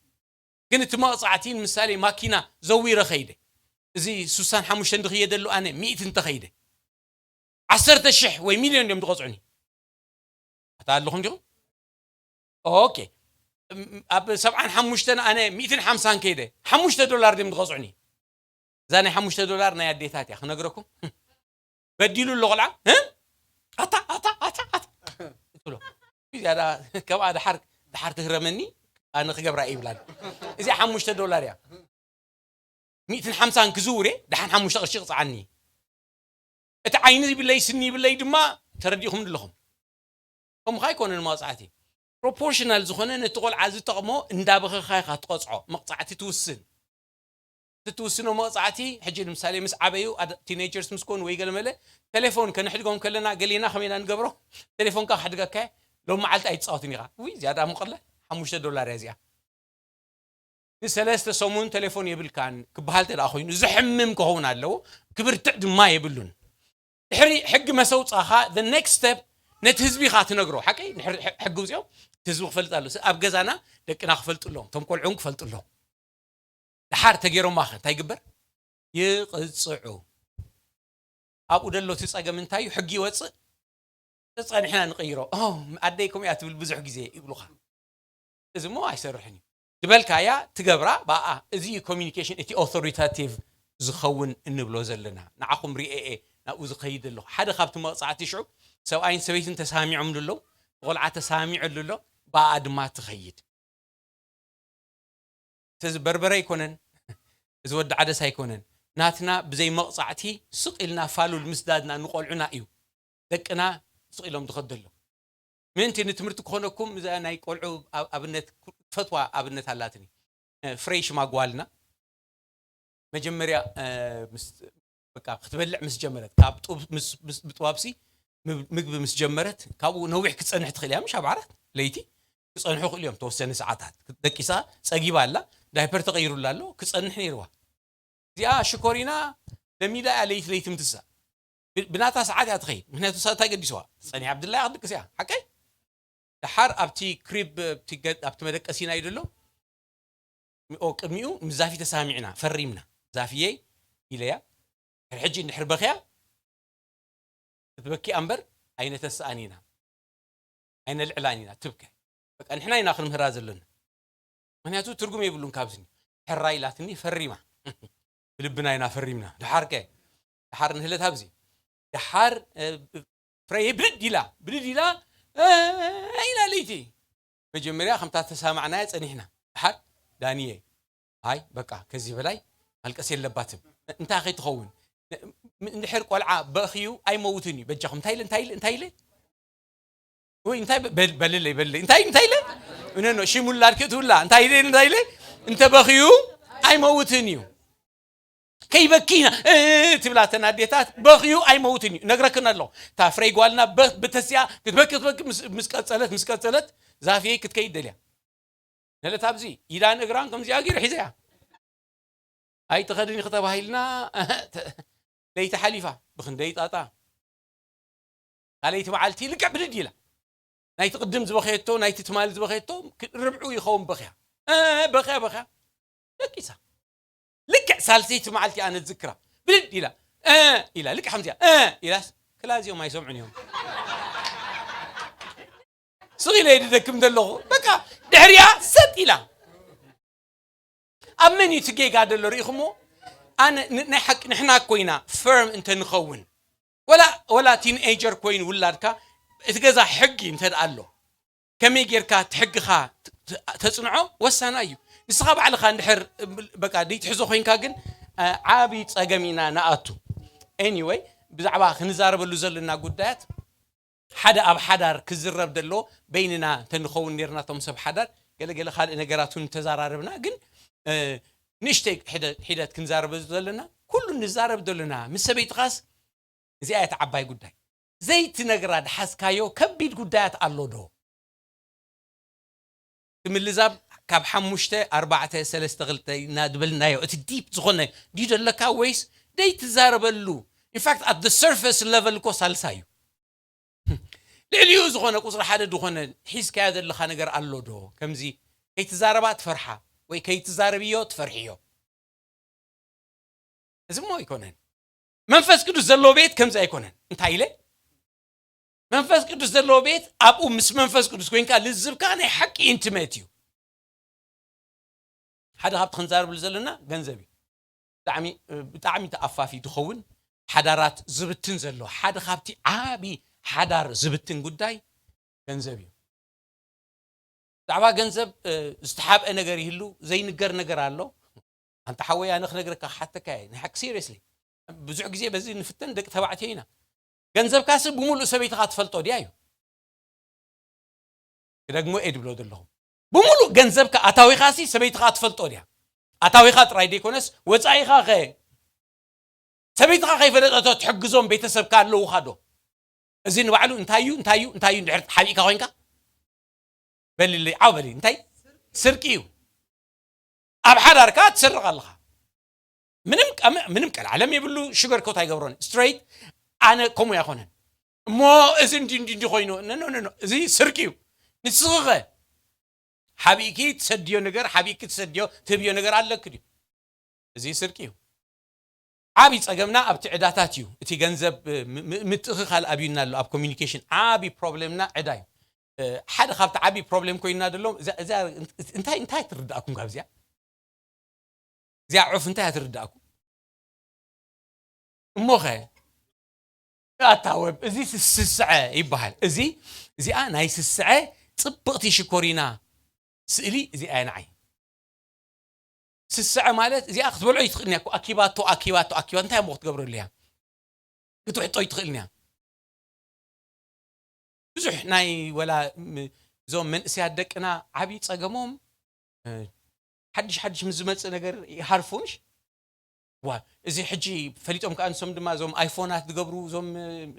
ግን እቲ መቕፃዕቲ ንምሳሌ ማኪና ዘዊረ ኸይደ እዚ ሱሳን ሓሙሽተን ድኽየደሉ ኣነ ሚእቲ እንተኸይደ ዓሰርተ ሽሕ ወይ ሚልዮን ድዮም ዝቐፅዑኒ ኣታ ኣለኹም ዲኹም ኦኬ ኣብ ሰብዓን ሓሙሽተን ኣነ ሚእትን ሓምሳን ከይደ ሓሙሽተ ዶላር ድዮም ዝቐፅዑኒ እዛ ናይ ሓሙሽተ ዶላር ናይ ኣዴታት እያ ክነግረኩም በዲሉ ኣሎ ቆልዓ ኣታ ኣታ ኣታ ኣታ ትብሎ እዚኣ ከምኣ ድሓር ድሓር ትህረመኒ ኣነ ክገብራ ይብላን እዚኣ ሓሙሽተ ዶላር እያ ሚእትን ሓምሳን ክዝውር እየ ደሓን ሓሙሽተ ቅርሺ ቅፅዓኒ እቲ ዓይኒ ይብለይ ስኒ ይብለይ ድማ ተረዲእኹም ኣለኹም ከምኡ ኣይኮነን መቕፃዕቲ ፕሮፖርሽናል ዝኾነ ነቲ ቆልዓ ዝጠቕሞ እንዳበኸኻ ኢኻ ትቐፅዖ መቕፃዕቲ ትውስን ትትውስኖ መቕፃዕቲ ሕጂ ንምሳሌ ምስ ዓበዩ ቲኔጀርስ ምስ ኮኑ ወይ ገለመለ ቴሌፎን ከነሕድጎም ከለና ገሌና ከመይና ንገብሮ ቴሌፎንካ ክሕድገካ ሎም መዓልቲ ኣይትፃወትን ኢኻ ውይ ዝያዳ ምቕለ ሓሙሽተ ዶላር እያ እዚኣ ንሰለስተ ሰሙን ቴሌፎን የብልካን ክበሃል ተደኣ ኮይኑ ዘሕምም ክኸውን ኣለዎ ክብርትዕ ድማ የብሉን ድሕሪ ሕጊ መሰውፃኻ the next step ነቲ ህዝቢ ኢኻ ትነግሮ። ሓቀይ? ድሕሪ ሕጊ ውፅኦም እቲ ህዝቢ ክፈልጥ ኣሎ። ኣብ ገዛና ደቅና ክፈልጡ ኣለዎም፣ እቶም ቆልዑ ክፈልጡ ኣለዎም። ድሓር ተገይሮማ ኸ እንታይ ይግበር? ይቕፅዑ። ኣብኡ ደሎ እቲ ፀገም እንታይ እዩ? ሕጊ ይወፅእ፣ ፀኒሕና ንቕይሮ። ኣደይ ከምኡ እያ ትብል ብዙሕ ግዜ ይብሉኻ። እዚ እሞ ኣይሰርሕን እዩ ዝበልካያ ትገብራ ብኣ። እዚ እዩ ኮሚኒኬሽን፣ እቲ ኦቶሪታቲቭ ዝኸውን እንብሎ ዘለና። ንዓኹም ሪኤኤ ናብኡ ዝኸይድ ኣለኹ። ሓደ ካብቲ መቕፃዕቲ ሽዑ ሰብኣይን ሰበይትን ተሳሚዖም ኣሎ፣ ቆልዓ ተሳሚዑ ኣሎ፣ ብኣ ድማ ትኸይድ። እዚ በርበረ ኣይኮነን፣ እዚ ወዲ ዓደስ ኣይኮነን። ናትና ብዘይ መቕፃዕቲ ስቕ ኢልና ፋሉል ምስዳድና ንቆልዑና እዩ። ደቅና ስቕ ኢሎም ዝኸዱ ኣለዉ። ምእንቲ ንትምህርቲ ክኾነኩም፣ እዛ ናይ ቆልዑ ኣብ-፣ ኣብነት፣ ፈትዋ ኣብነት ኣላትኒ። እ፣ ፍሬይ ሽማ ጓልና መጀመርያ፣ እ፣ ምስ፣ በቃ ክትበልዕ ምስ ጀመረት፣ ካብ ጡብ-፣ ምስ፣ ምስ፣ ብጥባብሲ ምብ-፣ ምግቢ ምስ ጀመረት፣ ካብኡ ነዊሕ ክትጸንሕ ትኽእል እያ፣ ምሽ ኣብ ዓራት ለይቲ ክጸንሑ ይኽእሉ እዮም፣ ተወሰነ ሰዓታት። ደቂሳ ጸጊባ ኣላ፣ ዳይፐር ተቐይሩላ ኣሎ፣ ክጸንሕ ነይርዋ። እዚኣ ሽኮሪና ለሚዳ እያ ለይቲ ለይቲ ምትሳእ። ብ-፣ ብናታ ሰዓት እያ ትኸይድ፣ ምኽንያቱ ሰዓት እንታይ ገዲስዋ? ጸኒሓ ብድላያ ክትድቅስ እያ። ሓቀይ? ደሓር ኣብቲ ክሪብ፣ ኣብቲ ገ-፣ ኣብቲ መደቀሲና እዩ ዘሎ። ኦ፣ ቅድሚኡ ምስ ዛፊ ተሳሚዕና፣ ፈሪምና። ዛፍየይ ኢለያ፣ ድሕሪ ሕጂ እንድሕር በኽያ፣ ክትበኪ እምበር ኣይነተስኣን ኢና፣ ኣይነልዕላን ኢና፣ ትብከ። በቃ ንሕና ኢና ክንምህራ ዘለና። ምኽንያቱ ትርጉም የብሉን ካብዚ። ሕራይ ኢላትኒ፣ ፈሪማ። ብልብና ኢና ፈሪምና። ደሓርከ፣ ደሓር ንህለት ኣብዚ። ደሓር፣ እ፣ ፍረየ ብድድ ኢላ፣ ብድድ ኢላ፣ እ፣ ኢላ ለይቲ። መጀመርያ ከምታ ተሳማዕናያ ጸኒሕና። ደሓር ዳንየ፣ ኣይ በቃ ከዚህ በላይ ማልቀስ የለባትም። እንታይ ከይትኸውን? ም-፣ እንድሕር ቆልዓ በኽዩ ኣይመውትን እዩ። በጃኹም እንታይ ኢለ፣ እንታይ ኢለ፣ እንታይ ኢለ? ወይ እንታይ በ-፣ በል-፣ በልለይ፣ በልለይ። እንታይ፣ እንታይ ኢለ? እነ ነው፣ ሽም ውላድ ክትውላ። እንታይ ኢለ፣ እንታይ ኢለ? እንተ በኽዩ ኣይመውትን እዩ። ከይበኪ ኢና፣ እ፣ ትብላ እተን ኣዴታት፣ በኽዩ ኣይመውትን እዩ። ነግረክን ኣለኹ። እታ ፍረይ ጓልና በ-፣ ብተስያ ክትበኪ፣ ክትበኪ ምስ፣ ምስ ቀጸለት፣ ምስ ቀጸለት፣ ዛፍየይ ክትከይድ ደልያ። ነለት ኣብዚ ኢዳን እግራን ከምዚኣ ገይሩ ሒዘያ። ኣይትኸድን ኢኺ ተባሂልና፣ ለይቲ ሓሊፋ፣ ብኽንደይ ጣጣ። ካልኣይቲ መዓልቲ ልክዕ ብድድ ኢላ። ናይቲ ቅድም ዝበኸየቶ፣ ናይቲ ትማሊ ዝበኸየቶ፣ ክ-፣ ርብዑ ይኸውን በኽያ። እ፣ በኽያ፣ በኽያ። ደቂሳ። ልክዕ ሳልሰይቲ መዓልቲ ኣነ ዝዝክራ። ብድድ ኢላ። እ፣ ኢላ። ልክዕ ከምዚኣ። እ፣ ኢላስ፣ ክላ እዚኦም ኣይሰምዑን እዮም። ስቕ ኢለ ድደክም ዘለኹ። በቃ፣ ድሕሪኣ ሰጥ ኢላ። ኣብ መን እዩ እቲ ጌጋ ዘሎ ርኢኹሞ? ኣነ ን-፣ ናይ ሓቂ ንሕና እኮ ኢና ፈርም እንተ ንኸውን። ወላ፣ ወላ ቲንኤጀር ኮይኑ ውላድካ እቲ ገዛ ሕጊ እንተ ደኣ ኣሎ፣ ከመይ ጌርካ እቲ ሕግኻ ት-፣ ት-፣ ተጽንዖ ወሳና እዩ። ንስኻ ባዕልኻ እንድሕር፣ በቃ፣ ዘይትሕዞ ኮይንካ ግን፣ እ፣ ዓቢ ጸገም ኢና ንኣቱ። ኤኒወይ፣ ብዛዕባ ክንዛረበሉ ዘለና ጉዳያት ሓደ ኣብ ሓዳር ክዝረብ ደሎ በይንና እንተንኸውን ኔርና፣ እቶም ሰብ ሓዳር ገለገለ ካልእ ነገራት እውን ተዛራረብና፣ ግን፣ እ፣ ንእሽተይ ሒደ-፣ ሒደት ክንዛረበ ዘለና፣ ኩሉ ንዛረብ ዘለና ምስ ሰበይትኻስ እዚኣ እያ እቲ ዓባይ ጉዳይ። ዘይትነግራ ድሓዝካዮ ከቢድ ጉዳያት ኣሎ ዶ? ትምልዛብ ካብ ሓሙሽተ፣ ኣርባዕተ፣ ሰለስተ፣ ክልተ እናድበልናዮ፣ እቲ ዲፕ ዝኾነ ድዩ ዘለካ ወይስ ደይትዛረበሉ? ኢንፋክት፣ ኣት the surface level እኮ ሳልሳ እዩ። ልዕሊኡ ዝኾነ ቁጽሪ ሓደ ዝኾነ ሒዝካዮ ዘለኻ ነገር ኣሎ ዶ? ከምዚ ከይትዛረባ ትፈርሓ ወይ ከይትዛረብዮ ትፈርሕዮ? እዚ እሞ ኣይኮነን። መንፈስ ቅዱስ ዘለዎ ቤት ከምዚ ኣይኮነን። እንታይ ኢለ? መንፈስ ቅዱስ ዘለዎ ቤት ኣብኡ ምስ መንፈስ ቅዱስ ኮይንካ ልዝብካ ናይ ሓቂ ኢንቲሜት እዩ። ሓደ ካብቲ ክንዛረብሉ ዘለና ገንዘብ እዩ። ብጣዕሚ፣ ብጣዕሚ ተኣፋፊ ዝኸውን ሓዳራት ዝብትን ዘሎ፣ ሓደ ካብቲ ዓቢ ሓዳር ዝብትን ጉዳይ ገንዘብ እዩ። ብዛዕባ ገንዘብ፣ እ፣ ዝተሓብአ ነገር ይህሉ፣ ዘይንገር ነገር ኣሎ። ኣንታ ሓወይ፣ ኣነ ክነግረካ ክሓተካ እየ። ናይ ሓቂ ሲሪየስሊ። ብዙሕ ግዜ በዚ ንፍተን ደቂ ተባዕትዮ ኢና። ገንዘብካሲ ብምሉእ ሰበይትኻ ትፈልጦ ድያ እዩ? ክደግሞ እየ ድብሎ ዘለኹ። ብምሉእ ገንዘብካ ኣታዊኻሲ ሰበይትኻ ትፈልጦ ድያ? ኣታዊኻ ጥራይ ዘይኮነስ ወጻኢኻ ኸ? ሰበይትኻ ከይፈለጠቶ ትሕግዞም ቤተሰብካ ኣለዉኻ ዶ? እዚ ንባዕሉ እንታይ እዩ፣ እንታይ እዩ፣ እንታይ እዩ እንድሕር ሓቢእካ ኮይንካ? በልለይ፣ ዓው በሊ፣ እንታይ? ስርቂ እዩ። ኣብ ሓዳርካ ትሰርቕ ኣለኻ። ምንም ቀም-፣ ምንም ቀልዓለም የብሉ፣ ሹገር ኮት ኣይገብሮን። ስትሬት ኣነ ከምኡ ኣይኮነን። እሞ እዚ እንዲ እንዲ እንዲ ኮይኑ፣ ኖ፣ ኖ፣ ኖ፣ ኖ፣ እዚ ስርቂ እዩ። ንስኺ ኸ ሓቢእኪ ትሰድዮ ነገር፣ ሓቢእኪ ትሰድዮ፣ ትህብዮ ነገር ኣለኪ ድዩ? እዚ ስርቂ እዩ። ዓቢ ጸገምና ኣብቲ ዕዳታት እዩ። እቲ ገንዘብ፣ እ፣ ም-፣ ም-፣ ምትእኽኻል ኣብዩና ኣሎ። ኣብ ኮሚኒኬሽን ዓቢ ፕሮብለምና ዕዳ እዩ። እ፣ ሓደ ካብቲ ዓቢ ፕሮብለም ኮይንና ዘሎ፣ እዛ፣ እዛ፣ እንታይ፣ እንታይ ትርድኣኩም ካብ እዚኣ? እዚኣ ዑፍ እንታይ እያ ትርድኣኩም? እሞኸ? ኣታ ወብ፣ እዚ ስስዐ ይበሃል። እዚ፣ እዚኣ ናይ ስስዐ ጽብቕቲ ሽኮሪና ስእሊ እዚኣ እያ ንዓይ። ስስዐ ማለት እዚኣ ክትበልዖ ይትኽእልን እያ እኮ። ኣኪባቶ፣ ኣኪባቶ፣ ኣኪባ፣ እንታይ እሞ ክትገብረሉ እያ? ክትውሕጦ ይትኽእልን እያ። ብዙሕ ናይ ወላ ም-፣ እዞም መንእሰያት ደቅና ዓብዪ ጸገሞም፣ እ፣ ሓድሽ ሓድሽ ምስ ዝመጽእ ነገር ይሃርፉ፣ ምሽ? ዋ፣ እዚ ሕጂ ፈሊጦም ከኣ ንሶም ድማ እዞም ኣይፎናት ዝገብሩ፣ እዞም፣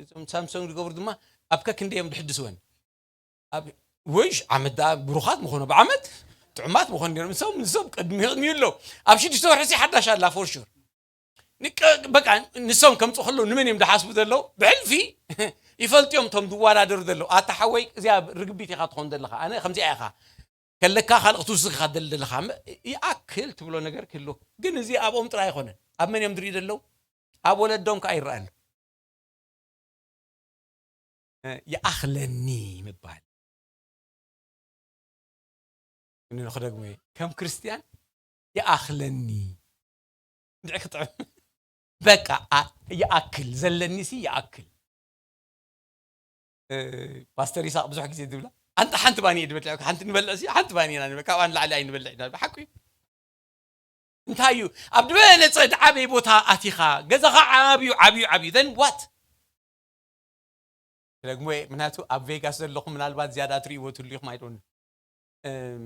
እዞም ሳምሶንግ ዝገብሩ ድማ ኣብ ከክንደዮም ድሕድስወን። ኣብ ወይሽ ዓመት ደኣ ብሩኻት ምኾኑ፣ ብዓመት ጥዑማት ምኾኑ ነይሮም። ንሶም፣ ንሶም ቅድሚ ይቕድሚዩ ኣለዉ። ኣብ ሽዱሽተ ወርሒ ሲ ሓዳሽ ኣላ፣ for sure። ንቀ-፣ በቃ ንሶም ከምጽኡ ከለዉ ንመን እዮም ድሓስቡ ዘለዉ? ብሕልፊ ይፈልጥዮም እቶም ዝወዳደሩ ዘለዉ። ኣታ ሓወይ፣ እዚኣ ርግቢት ኢኻ ትኾን ዘለኻ። ኣነ ከምዚኣ ኢኻ። ከለካ ካልእ ክትውስኽ ኢኻ ትደሊ ዘለኻ። እም-፣ ይኣክል ትብሎ ነገር ክህሉ። ግን እዚ ኣብኦም ጥራይ ኣይኮነን። ኣብ መን እዮም ዝርእዩ ዘለዉ? ኣብ ወለዶም ከኣ ይረኣሉ። እ፣ ይኣኽለኒ ምባል። እኒ ንኽደግሞ እየ። ከም ክርስትያን ይኣኽለኒ። እንድዒ ክጥዕም። በቃ፣ ኣ-፣ ይኣክል። ዘለኒ ሲ ይኣክል። እ፣ ፓስተር ይስሐቅ ብዙሕ ግዜ ዝብላ፣ "ኣንታ ሓንቲ ባኒ እየ ዝበልዕ፣ ሓንቲ ንበልዕ ሲ፣ ሓንቲ ባኒ ኢና ንበልዕ፣ ካብኣ ንላዕሊ ኣይንበልዕ ኢና." ሓቁ እዩ። እንታይ እዩ? ኣብ ዝበለጸ ዝዓበየ ቦታ ኣቲኻ፣ ገዛኻ ዓብዩ፣ ዓብዩ፣ ዓብዩ፣ then what? ክደግሞ እየ፣ ምክንያቱ ኣብ ቬጋስ ዘለኹም ምናልባት ዝያዳ ትርእይዎ ትህሉ ኢኹም፣ I don't know። እም፣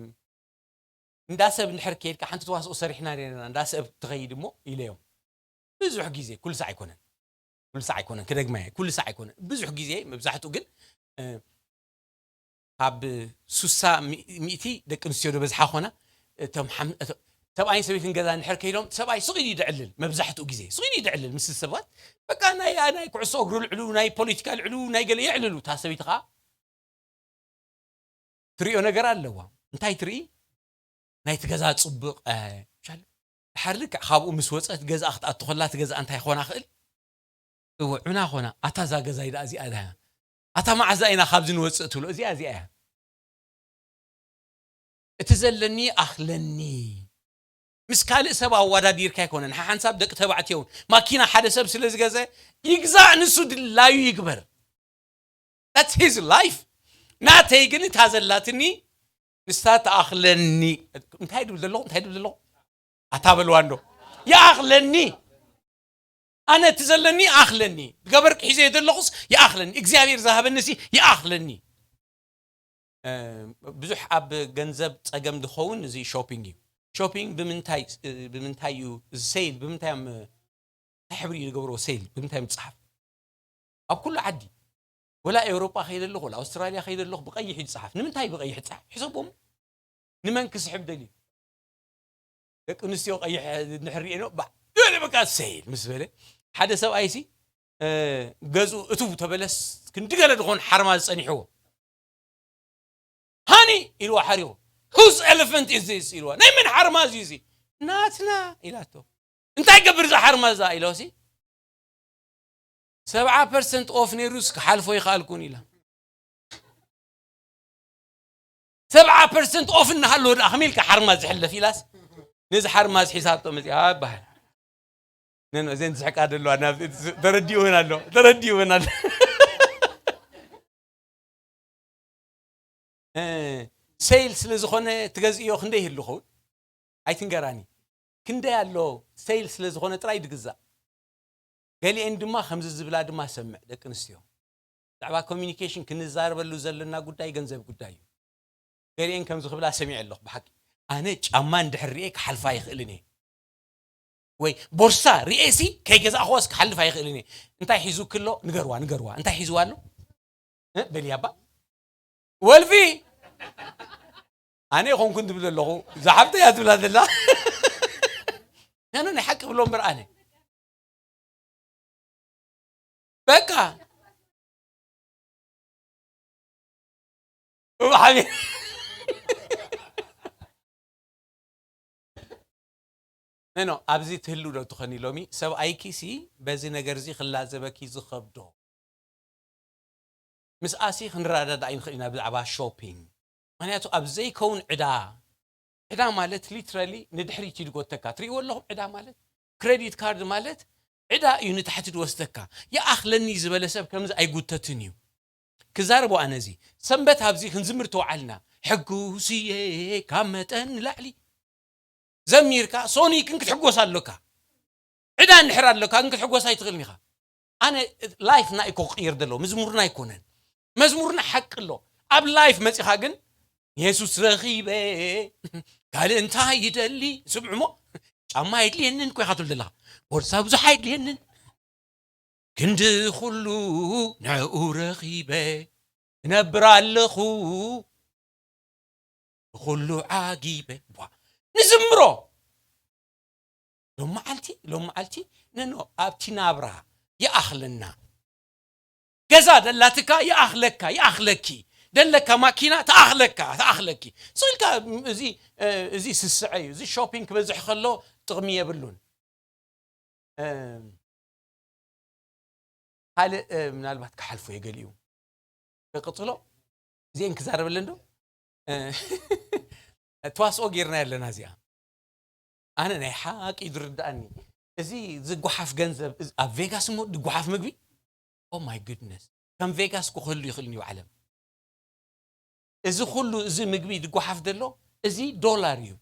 እንዳ ሰብ እንድሕር ከይድካ፣ "ሓንቲ ተዋስኦ ሰሪሕና ነርና፣ እንዳ ሰብ ትኸይድ እሞ" ኢለዮም። ብዙሕ ግዜ፣ ኩሉ ሳዕ ኣይኮነን። ኩሉ ሳዕ ኣይኮነን፣ ክደግማ እየ፣ ኩሉ ሳዕ ኣይኮነን። ብዙሕ ግዜ፣ መብዛሕትኡ ግን፣ እ፣ ካብ ሱሳ ሚ-፣ ሚእቲ ደቂ ኣንስትዮ ዝበዝሓ ኮና፣ እቶም ሓም-፣ እቶ-፣ ሰብኣይን ሰበይትን ገዛ እንድሕር ከይዶም፣ ሰብኣይ ስቕ ኢሉ እዩ ዝዕልል፣ መብዛሕትኡ ግዜ ስቕ ኢሉ እዩ ዝዕልል ምስ ሰባት። በቃ ናይ፣ ናይ ኩዕሶ እግሪ ልዕሉ፣ ናይ ፖለቲካ ልዕሉ፣ ናይ ገለ የዕልሉ። እታ ሰበይቲ ኸኣ ትሪኦ ነገር ኣለዋ። እንታይ ትርኢ? ናይቲ ገዛ ጽቡቕ፣ እ፣ ሻል-፣ ድሓር ልክዕ ካብኡ ምስ ወጸት ገዛኣ ክትኣቱ ከላ፣ እቲ ገዛኣ እንታይ ክኾና ክእል? እወ፣ ዑና ኾና። ኣታ እዛ ገዛይ ደኣ እዚኣ እያ። ኣታ መዓዛ ኢና ካብዚ ንወጽእ ትብሎ? እዚኣ፣ እዚኣ እያ። እቲ ዘለኒ ኣኽለኒ። ምስ ካልእ ሰብ ኣወዳዲርካ ኣይኮነን። ሓሓንሳብ ደቂ ተባዕትዮ እውን። ማኪና ሓደ ሰብ ስለ ዝገዘ፣ ይግዛእ፣ ንሱ ድላዩ ይግበር። That's his life። ናተይ ግን እታ ዘላትኒ፣ ንሳ ትኣኽለኒ። እንታይ ድብል ዘለኹ? እንታይ ድብል ዘለኹ? ኣታ በልዋ እንዶ። ይኣኽለኒ። ኣነ እቲ ዘለኒ ይኣኽለኒ። ገበርቂ ሒዘ ዘለኹስ ይኣኽለኒ። እግዚኣብሔር ዝሃበኒሲ ይኣኽለኒ። እ፣ ብዙሕ ኣብ ገንዘብ ጸገም ዝኸውን እዚ ሾፒንግ እዩ። ሾፒንግ ብምንታይ፣ እ፣ ብምንታይ እዩ፣ እዚ ሴል ብምንታይ እዮም፣ እንታይ ሕብሪ እዩ ዝገብርዎ ሴል? ብምንታይ ምጽሓፍ? ኣብ ኩሉ ዓዲ፣ ወላ ኤውሮጳ ከይደ ኣለኹ፣ ወላ ኣውስትራልያ ከይደ ኣለኹ፣ ብቐይሕ እዩ ዝጽሓፍ። ንምንታይ ብቐይሕ ይጽሓፍ? ሕሰቦም። ንመን ክስሕብ ደልዩ? ደቂ ኣንስትዮ ቀይሕ እንድሕር ሪኤኖ፣ ባዕ፣ ዝበለ በቃ ሴል ምስ በለ፣ ሓደ ሰብኣይሲ፣ እ፣ ገዝኡ እትው ተበለስ ክንዲ ገለ ዝኾን ሓርማዝ ጸኒሕዎ። ሃኒ ኢልዋ ሓሪቑ። Whose elephant is this? ኢልዋ። ናይ መን ሓርማዝ እዩ እዚ? ናትና ኢላቶ። እንታይ ገብር እዛ ሓርማዝ እዛ? ኢሎሲ። ሰብዓ ፐርሰንት ኦፍ ነይሩስ ክሓልፎ ይኸኣልኩን ኢላ። ሰብዓ ፐርሰንት ኦፍ እናሃለወ ደኣ ከመይ ኢልካ ሓርማዝ ዝሕለፍ ኢላስ፣ ነዚ ሓርማዝ ሒዛቶ መጺኣ ይበሃል። ነን እዘን ዝስሕቃ ዘለዋ ናብ ተረዲኡወን ኣሎ፣ ተረዲኡወን ኣሎ። እ፣ ሴል ስለ ዝኾነ ትገዝእዮ ክንደይ ይህሉ ኸውን? ኣይትንገራኒ። ክንደይ ኣሎ ሴል ስለ ዝኾነ ጥራይ ዝግዛእ። ገሊኤን ድማ ከምዚ ዝብላ ድማ ሰምዕ፣ ደቂ ኣንስትዮ። ብዛዕባ ኮሚኒኬሽን ክንዛረበሉ ዘለና ጉዳይ ገንዘብ ጉዳይ እዩ። ገሊኤን ከምዚ ክብላ ሰሚዐ ኣለኹ፣ ብሓቂ። ኣነ ጫማ እንድሕር ሪኤ ክሓልፋ ኣይኽእልን እየ። ወይ ቦርሳ ሪኤሲ ከይገዛእኽዋስ ክሓልፍ ኣይኽእልን እየ። እንታይ ሒዙ ክሎ? ንገርዋ፣ ንገርዋ። እንታይ ሒዝዋ ኣሎ? እ? በልያ እባ። ወልፊ! ኣነ ይኾንኩን ትብል ኣለኹ። እዛ ሓብተይ እያ ትብላ ዘላ። ኣነ ናይ ሓቂ ብሎ እምበር ኣነ። በቃ። እባሓቢ። ነኖ፣ ኣብዚ ትህሉ ዶ ትኾኒ ሎሚ? ሰብኣይኪ ሲ በዚ ነገር እዚ ክላዘበኪ ዝኸብዶ? ምስኣሲ ክንረዳዳእ ኣይንኽእል ኢና ብዛዕባ ሾፒንግ። ምኽንያቱ ኣብ ዘይከውን ዕዳ፣ ዕዳ ማለት ሊትራሊ ንድሕሪት እዩ ዝጎተካ። ትርእይዎ ኣለኹም ዕዳ ማለት? ክሬዲት ካርድ ማለት ዕዳ እዩ ንታሕቲ ዝወስደካ። ይኣኽለኒ ዝበለ ሰብ ከምዚ ኣይጉተትን እዩ። ክዛረቦ ኣነ እዚ ሰንበት ኣብዚ ክንዝምር ተወዓልና። ሕጉስ እየ ካብ መጠን ንላዕሊ። ዘሚርካ ሶኒ ግን ክትሕጎስ ኣለካ። ዕዳ እንድሕር ኣለካ ግን ክትሕጎስ ኣይትኽእልን ኢኻ። ኣነ ላይፍ ናይ እኮ ክቕይር ደሎ፣ መዝሙርና ኣይኮነን። መዝሙርና ሓቂ ኣሎ። ኣብ ላይፍ መጺኻ ግን የሱስ ረኺበ ካልእ እንታይ ይደሊ? ስምዑ እሞ ጫማ የድልየንን እኮ ኢኻ ትብል ዘለኻ። ቦርሳ ብዙሕ ኣይድልየንን። ክንዲ ኩሉ ንዕኡ ረኺበ እነብር ኣለኹ ብኹሉ ዓጊበ። ቧ፣ ንዝምሮ። ሎም መዓልቲ፣ ሎም መዓልቲ ነኖ ኣብቲ ናብራ ይኣኽለና። ገዛ ደላትካ ይኣኽለካ፣ ይኣኽለኪ። ደለካ ማኪና ትኣኽለካ፣ ትኣኽለኪ። ስቕ ኢልካ እዚ፣ እዚ ስስዐ እዩ። እዚ ሾፒንግ ክበዝሕ ከሎ ጥቕሚ የብሉን። እም፣ ካልእ፣ እ፣ ምናልባት ክሓልፎ እየ ገሊኡ። ክቕጽሎ እዚአን ክዛረበለን ዶ? እ፣ ተዋስኦ ጌርና ኣለና እዚኣ። ኣነ ናይ ሓቂ ዝርድኣኒ፣ እዚ ዝጓሓፍ ገንዘብ፣ እዚ ኣብ ቬጋስ እሞ ዝጓሓፍ ምግቢ? ኦ ማይ ጉድነስ። ከም ቬጋስ እኮ ክህሉ ይኽእል እዩ ዓለም። እዚ ኩሉ፣ እዚ ምግቢ ዝጓሓፍ ዘሎ፣ እዚ ዶላር እዩ።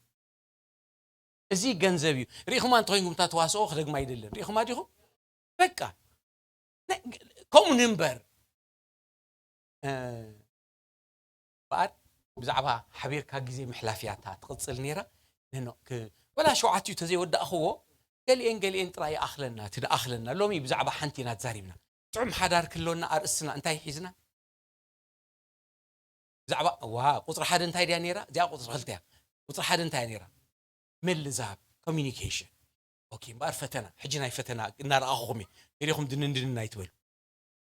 እዚ ገንዘብ እዩ። ርኢኹማ እንተኾይንኩም እታ ተዋስኦ ክደግማ ኣይደልን። ርኢኹማ ዲኹም? በቃ። ነ-፣ ከምኡ ንንበር። እ፣ በኣር ብዛዕባ ሓቢርካ ግዜ ምሕላፍ እያ እታ ትቕጽል ነይራ። ነኖ፣ ክ-፣ ወላ ሸውዓቲኡ ተዘይወዳእኽዎ፣ ገሊኤን ገሊኤን ጥራይ ይኣኽለና፣ እቲ ዝኣኽለና። ሎሚ ብዛዕባ ሓንቲ ኢና ተዛሪብና። ጥዑም ሓዳር ክህልወና ኣርእስትና እንታይ ሒዝና? ብዛዕባ፣ ዋ፣ ቁጽሪ ሓደ እንታይ ድያ ነይራ? እዚኣ ቁጽሪ ክልተ እያ። ቁጽሪ ሓደ እንታይ እያ ነይራ? ምልዛብ፣ ኮሚኒኬሽን። ኦኬ፣ እምበኣር ፈተና፣ ሕጂ ናይ ፈተና እናረኣኹኹም እየ። ገሊኹም ድንን ድንን ኣይትበሉ።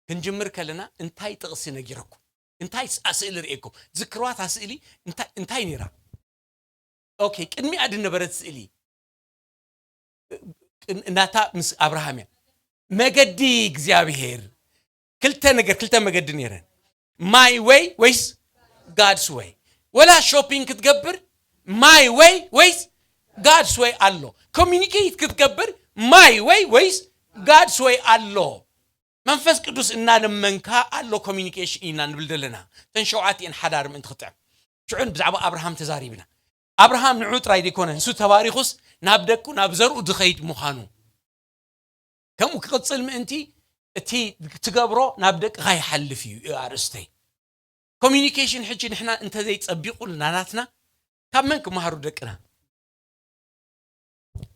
ክንጅምር ከለና እንታይ ጥቕሲ ነጊረኩም? እንታይ ስ-፣ ስእሊ ርእየኩም? ዝክርዋ እታ ስእሊ እንታይ፣ እንታይ ነይራ? ኦኬ፣ ቅድሚኣ ድነበረት ስእሊ ቅን-፣ እናታ ምስ ኣብርሃም እያ። መገዲ እግዚኣብሔር ክልተ ነገር፣ ክልተ መገዲ ነይረን። My way ወይስ God's way? ወላ ሾፒንግ ክትገብር my way ወይስ God's way ኣሎ። ኮሚኒኬት ክትገብር my way ወይስ God's way ኣሎ። መንፈስ ቅዱስ እናለመንካ ኣሎ ኮሚኒኬሽን ኢና ንብል ዘለና። እተን ሸውዓቲኤን ሓዳር ምእንቲ ክጥዕም። ሽዑ ብዛዕባ ኣብርሃም ተዛሪብና። ኣብርሃም ንዑ ጥራይ ዘይኮነ፣ ንሱ ተባሪኹስ ናብ ደቁ፣ ናብ ዘርኡ ዝኸይድ ምዃኑ። ከምኡ ክቕጽል ምእንቲ እቲ ትገብሮ ናብ ደቅኻ ይሓልፍ እዩ፣ እዩ ኣርእስተይ። ኮሚኒኬሽን ሕጂ ንሕና እንተዘይጸቢቑልና ናትና፣ ካብ መን ክመሃሩ ደቅና?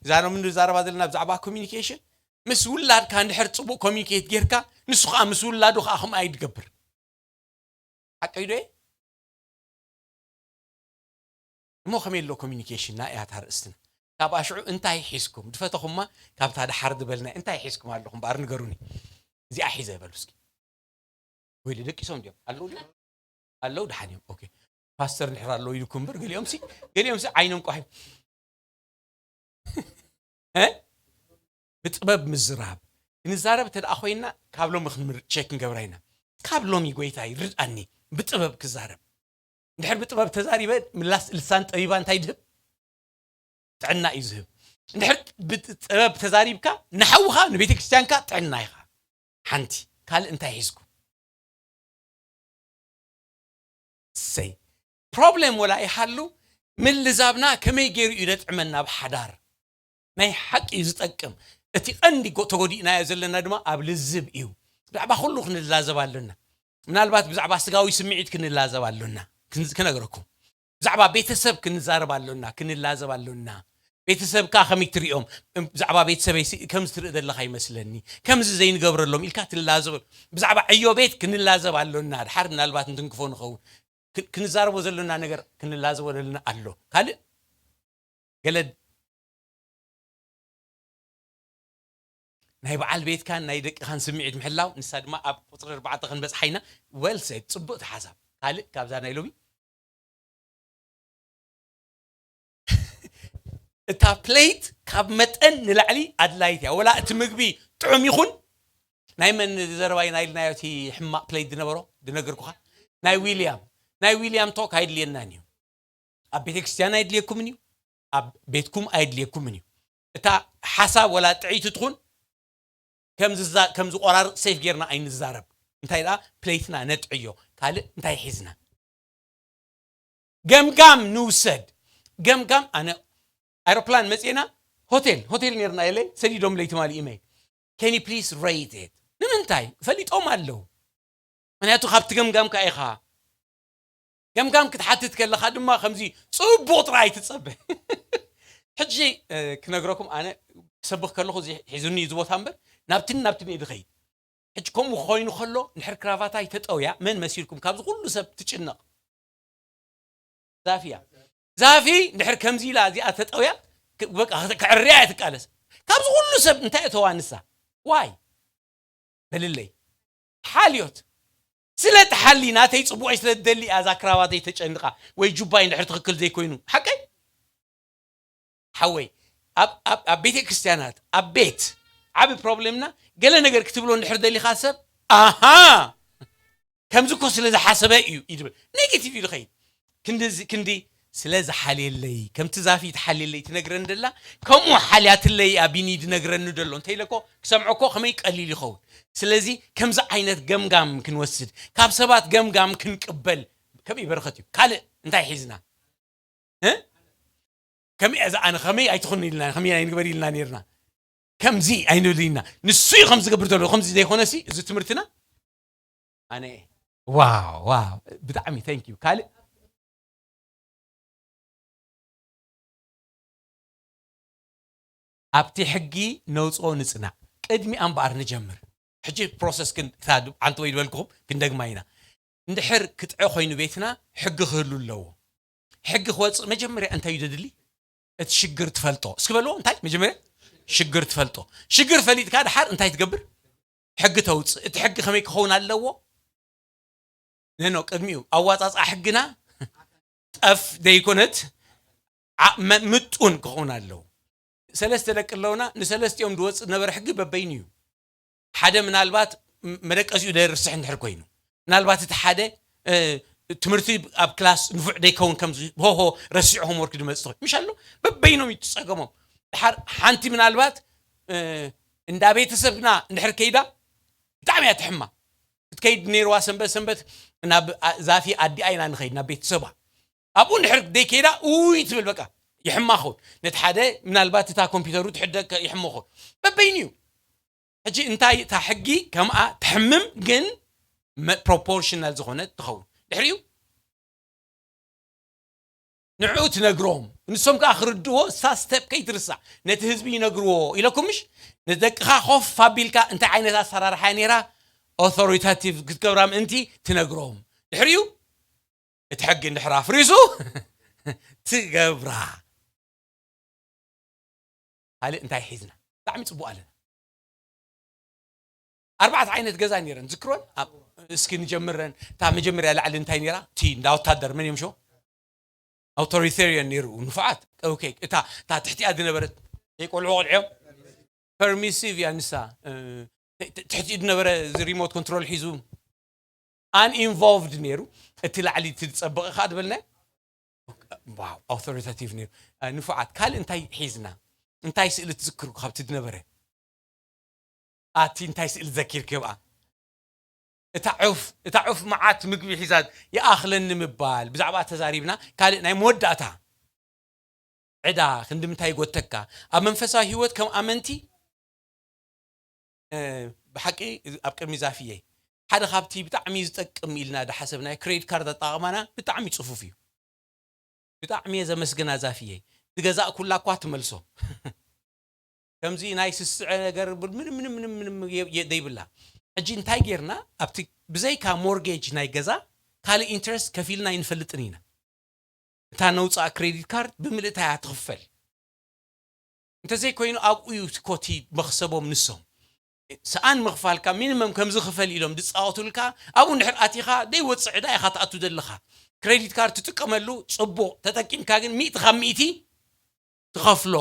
እዛ ሎሚ ንዛረባ ዘለና ብዛዕባ ኮሚኒኬሽን፣ ምስ ውላድካ እንድሕር ጽቡቕ ኮሚኒኬት ጌርካ፣ ንሱ ኸኣ ምስ ውላዱ ኸኣ ከምኣ እዩ ዝገብር። ሓቀይ ዶ እየ? እሞ ከመይ ኣሎ ኮሚኒኬሽንና እያ እታ ርእስትና። ካብ ኣሽዑ እንታይ ሒዝኩም? ዝፈተኹማ ካብታ ደሓር ዝበልና እንታይ ሒዝኩም ኣለኹም? እምበኣር ንገሩኒ። እዚኣ ሒዘ በሉ እስኪ። ወይ ደቂሶም ድዮም? ኣለዉ ድዮም? ኣለዉ፣ ደሓን እዮም። ኦኬ። ፓስተር እንድሕር ኣለዉ ኢልኩም እምበር፣ ገሊኦም ሲ፣ ገሊኦም ሲ ዓይኖም ቋሒ። እ? ብጥበብ ምዝራብ። ክንዛረብ እንተ ደኣ ኮይንና፣ ካብ ሎሚ ክንምር-፣ ቸክ ክንገብራ ኢና። ካብ ሎሚ፣ ጎይታይ፣ ርድኣኒ፣ ብጥበብ ክዛረብ። እንድሕር ብጥበብ ተዛሪበ፣ ምላስ ልሳን ጠቢባ እንታይ ድህብ? ጥዕና እዩ ዝህብ። እንድሕር ብጥበብ ተዛሪብካ፣ ንሓውኻ፣ ንቤተ ክርስቲያንካ ጥዕና ኢኻ። ሓንቲ። ካልእ እንታይ ሒዝኩም? ሰይ። ፕሮብሌም ወላ ይሃሉ፣ ምልዛብና ከመይ ገይሩ እዩ ዘጥዕመና ኣብ ሓዳር? ናይ ሓቂ እዩ ዝጠቅም። እቲ ቀንዲ ጎ-፣ ተጎዲእናዮ ዘለና ድማ ኣብ ልዝብ እዩ። ብዛዕባ ኩሉ ክንላዘብ ኣሎና። ምናልባት ብዛዕባ ስጋዊ ስምዒት ክንላዘብ ኣሎና። ክን-፣ ክነግረኩም። ብዛዕባ ቤተሰብ ክንዛረብ ኣሎና፣ ክንላዘብ ኣሎና። ቤተሰብካ ከመይ ትርእዮም? እም፣ ብዛዕባ ቤተሰበይ ሲ-፣ ከምዚ ትርኢ ዘለኻ ይመስለኒ። ከምዚ ዘይንገብረሎም ኢልካ ትላዘብ። ብዛዕባ ዕዮ ቤት ክንላዘብ ኣሎና። ድሓር ምናልባት እንትንክፎ ንኸውን። ክ-፣ ክንዛረቦ ዘሎና ነገር ክንላዘቦ ዘሎና ኣሎ። ካልእ ገለ ናይ በዓል ቤትካን ናይ ደቅኻን ስምዒት ምሕላው፣ ንሳ ድማ ኣብ ቁፅሪ ኣርባዕተ ክንበፅሓ ኢና። Well said፣ ፅቡቕቲ ሓሳብ። ካልእ ካብዛ ናይ ሎሚ? እታ ፕሌት ካብ መጠን ንላዕሊ ኣድላይት እያ። ወላ እቲ ምግቢ ጥዑም ይኹን፣ ናይ መን ዘረባይ ናይ ኢልናዮ፣ እቲ ሕማቕ ፕሌት ዝነበሮ ዝነገርኩኻ፣ ናይ ዊልያም፣ ናይ ዊልያም ቶክ ኣይድልየናን እዩ። ኣብ ቤተ ክርስቲያን ኣይድልየኩምን እዩ፣ ኣብ ቤትኩም ኣይድልየኩምን እዩ። እታ ሓሳብ ወላ ጥዕይቲ ትኹን፣ ከም ዝዛ-፣ ከም ዝቆራርጥ ሴፍ ጌርና ኣይንዛረብ። እንታይ ደኣ ፕሌትና ነጥዕዮ፣ ካልእ እንታይ ሒዝና? ገምጋም ንውሰድ። ገምጋም፣ ኣነ ኣይሮፕላን መፅና፣ ሆቴል፣ ሆቴል ኔርና የለይ፣ ሰዲዶም ለይ ትማሊ ኢመይል። Can you please rate it? ንምንታይ? ፈሊጦም ኣለዉ። ምክንያቱ ካብቲ ገምጋምካ ኢኻ። ገምጋም ክትሓትት ከለኻ ድማ ከምዚ ጽቡቕ ጥራይ ኣይትጸበ። ሕጂ፣ እ፣ ክነግረኩም፣ ኣነ ክሰብኽ ከለኹ እዚ ሒዙኒ እዩ እዚ ቦታ እምበር፣ ናብትን ናብትን እየ ዝኸይድ። ሕጂ ከምኡ ክኾይኑ ከሎ፣ እንድሕር ክራቫታይ ተጠውያ፣ መን መሲልኩም ካብዚ ኩሉ ሰብ ትጭነቕ? ዛፊ እያ። ዛፊ እንድሕር ከምዚ ኢላ እዚኣ ተጠውያ፣ ክ-፣ በቃ ክተ-፣ ከዕርያ እያ ትቃለስ። ካብዚ ኩሉ ሰብ እንታይ እተዋ ንሳ? ዋይ? በልለይ። ሓልዮት። ስለ ትሓሊ፣ ናተይ ጽቡቐይ ስለ ትደሊ እያ እዛ ክራባተይ ተጨንቓ፣ ወይ ጁባይ እንድሕር ትኽክል ዘይኮይኑ። ሓቀይ? ሓወይ፣ ኣብ፣ ኣብ፣ ኣብ ቤተ ክርስቲያናት፣ ኣብ ቤት፣ ዓቢ ፕሮብሌምና፣ ገለ ነገር ክትብሎ እንድሕር ደሊኻ ሰብ፣ ኣሃ! ከምዚ እኮ ስለ ዝሓሰበ እዩ፣ እዩ ዝብል። ኔጌቲቭ እዩ ዝኸይድ። ክንዲ እዚ፣ ክንዲ ስለ ዝሓልየለይ፣ ከምቲ ዛፊ ትሓልየለይ ትነግረኒ ደላ፣ ከምኡ ሓልያትለይ እያ ቢኒ ዝነግረኒ ደሎ። እንተ ኢለ እኮ ክሰምዖ እኮ ከመይ ቀሊል ይኸውን። ስለዚ ከምዚ ዓይነት ገምጋም ክንወስድ፣ ካብ ሰባት ገምጋም ክንቅበል፣ ከመይ በረኸት እዩ። ካልእ እንታይ ሒዝና? እ? ከመይ እዛ ኣነ ከመይ ኣይትኹን ኢልና፣ ከመይ ኣይንግበር ኢልና ኔርና። ከምዚ ኣይንብል ኢና። ንሱ እዩ ከምዚ ዝገብር ዘሎ። ከምዚ ዘይኮነሲ እዚ ትምህርትና ኣነ እየ። ዋው፣ ዋው፣ ብጣዕሚ thank you። ካልእ ኣብቲ ሕጊ ነውፅኦ ንፅናዕ። ቅድሚኣ እምበኣር ንጀምር። ሕጂ ፕሮሰስ ክን-፣ ክታ ድ-፣ ሓንቲ ወይ ዝበልኩኹም ክንደግማ ኢና። እንድሕር ክጥዐ ኮይኑ ቤትና ሕጊ ክህሉ ኣለዎ። ሕጊ ክወፅእ መጀመርያ እንታይ እዩ ዘድሊ? እቲ ሽግር ትፈልጦ። እስኪ በልዎ፣ እንታይ መጀመርያ? ሽግር ትፈልጦ። ሽግር ፈሊጥካ ድሓር እንታይ ትገብር? ሕጊ ተውፅእ። እቲ ሕጊ ከመይ ክኸውን ኣለዎ? ነኖ፣ ቅድሚኡ ኣዋፃፅኣ ሕግና ጠፍ ዘይኮነት ዓ-፣ መ-፣ ምጡን ክኸውን ኣለዎ። ሰለስተ ደቂ ኣለውና፣ ንሰለስቲኦም ዝወፅእ ዝነበረ ሕጊ በበይኑ እዩ። ሓደ ምናልባት ም-፣ መደቀሲኡ ደርስሕ እንድሕር ኮይኑ፣ ምናልባት እቲ ሓደ፣ እ፣ ትምህርቲ ኣብ ክላስ ንፉዕ ደይከውን ከም ዝ-፣ ሆሆ ረሲዑ ሆምወርክ ዝመጽእ ትኾ-፣ ምሽ ኣሎ፣ በበይኖም እዩ ጸገሞም። ድሓር ሓንቲ ምናልባት፣ እ፣ እንዳ ቤተሰብና እንድሕር ከይዳ ብጣዕሚ እያ ትሕማ። ክትከይድ ነይርዋ ሰንበት ሰንበት ናብ ኣ-፣ ዛፊ ኣዲኣ ኢና ንኸይድ ናብ ቤተሰባ። ኣብኡ እንድሕር ደይከይዳ ኡይ ትብል በቃ ይሕማ ኸውን። ነቲ ሓደ ምናልባት እታ ኮምፒውተሩ ትሕደግ ከ-፣ ይሕሞ ኸውን። በበይኑ እዩ። ሕጂ እንታይ እታ ሕጊ ከምኣ ትሕምም ግን መ-፣ ፕሮፖርሽናል ዝኾነ ትኸውን። ድሕሪኡ ንዕኡ ትነግሮም። ንሶም ከኣ ክርድዎ እሳ ስቴፕ ከይትርሳዕ ነቲ ህዝቢ ይነግርዎ ኢለኩም ምሽ? ንደቅኻ ኮፍ ኣቢልካ እንታይ ዓይነት ኣሰራርሓ እያ ነይራ? ኦቶሪታቲቭ ክትገብራ ምእንቲ ትነግሮም። ድሕሪኡ እቲ ሕጊ እንድሕር ኣፍሪሱ ትገብራ። ካልእ እንታይ ሒዝና? ብጣዕሚ ጽቡቕ ኣለና። ኣርባዕተ ዓይነት ገዛ ነይረን፣ ዝክሮን? ኣብ-፣ እስኪ ንጀምረን። እታ መጀመርያ ላዕሊ እንታይ ነይራ? እቲ እንዳ ወታደር መን እዮም ሽሙ? ኣውቶሪቴርያን ነይሩ፣ ንፉዓት። ኦኬ፣ እታ፣ እታ ትሕቲኣ ዝነበረት ዘይቆልዑ ቆልዕዮም? ፐርሚሲቭ እያ ንሳ። እ፣ ት-፣ ት-፣ ትሕቲኡ ዝነበረ እዚ ሪሞት ኮንትሮል ሒዙ ኣንኢንቮልቭድ ነይሩ። እቲ ላዕሊ እቲ ዝጸበቐ ከኣ ዝበልናዮ፣ ዋው፣ ኣውቶሪታቲቭ ነይሩ። እ፣ ንፉዓት። ካልእ እንታይ ሒዝና? እንታይ ስእሊ ትዝክሩ ካብቲ ዝነበረ? ኣቲ እንታይ ስእሊ ዘኪርኪ ብኣ? እታ ዑፍ፣ እታ ዑፍ መዓት ምግቢ ሒዛ ይኣኽለኒ ምባል፣ ብዛዕባ ተዛሪብና። ካልእ ናይ መወዳእታ ዕዳ ክንዲ ምንታይ ይጎተካ? ኣብ መንፈሳዊ ህይወት ከም ኣመንቲ፣ እ፣ ብሓቂ ኣብ ቅድሚ ዛፍየይ ሓደ ካብቲ ብጣዕሚ ዝጠቅም ኢልና ዝሓሰብናዮ ክሬዲት ካርድ ኣጠቓቕማና ብጣዕሚ ጽፉፍ እዩ። ብጣዕሚ እየ ዘመስግና ዛፍየይ። ዝገዛእኩላ እኳ ትመልሶ። ከምዚ ናይ ስስዐ ነገር ብል-፣ ምንም፣ ምንም፣ ምንም፣ ምንም የ-፣ የ-፣ ዘይብላ። ሕጂ እንታይ ጌርና? ኣብቲ ብዘይካ ሞርጌጅ ናይ ገዛ ካልእ ኢንትረስት ከፊልና ኣይንፈልጥን ኢና። እታ ነውፅኣ ክሬዲት ካርድ ብምልእታ እያ ትኽፈል። እንተዘይኮይኑ ኣብኡ እዩ ኮቲ መኽሰቦም ንሶም። ሰኣን ምኽፋልካ ሚኒመም ከምዚ ክፈል ኢሎም ዝፃወቱልካ፣ ኣብኡ እንድሕር ኣቲኻ ዘይወፅእ ዕዳ ኢኻ ትኣቱ ዘለኻ። ክሬዲት ካርድ ትጥቀመሉ ፅቡቕ፣ ተጠቂምካ ግን ሚእቲ ካብ ሚእቲ ትኸፍሎ።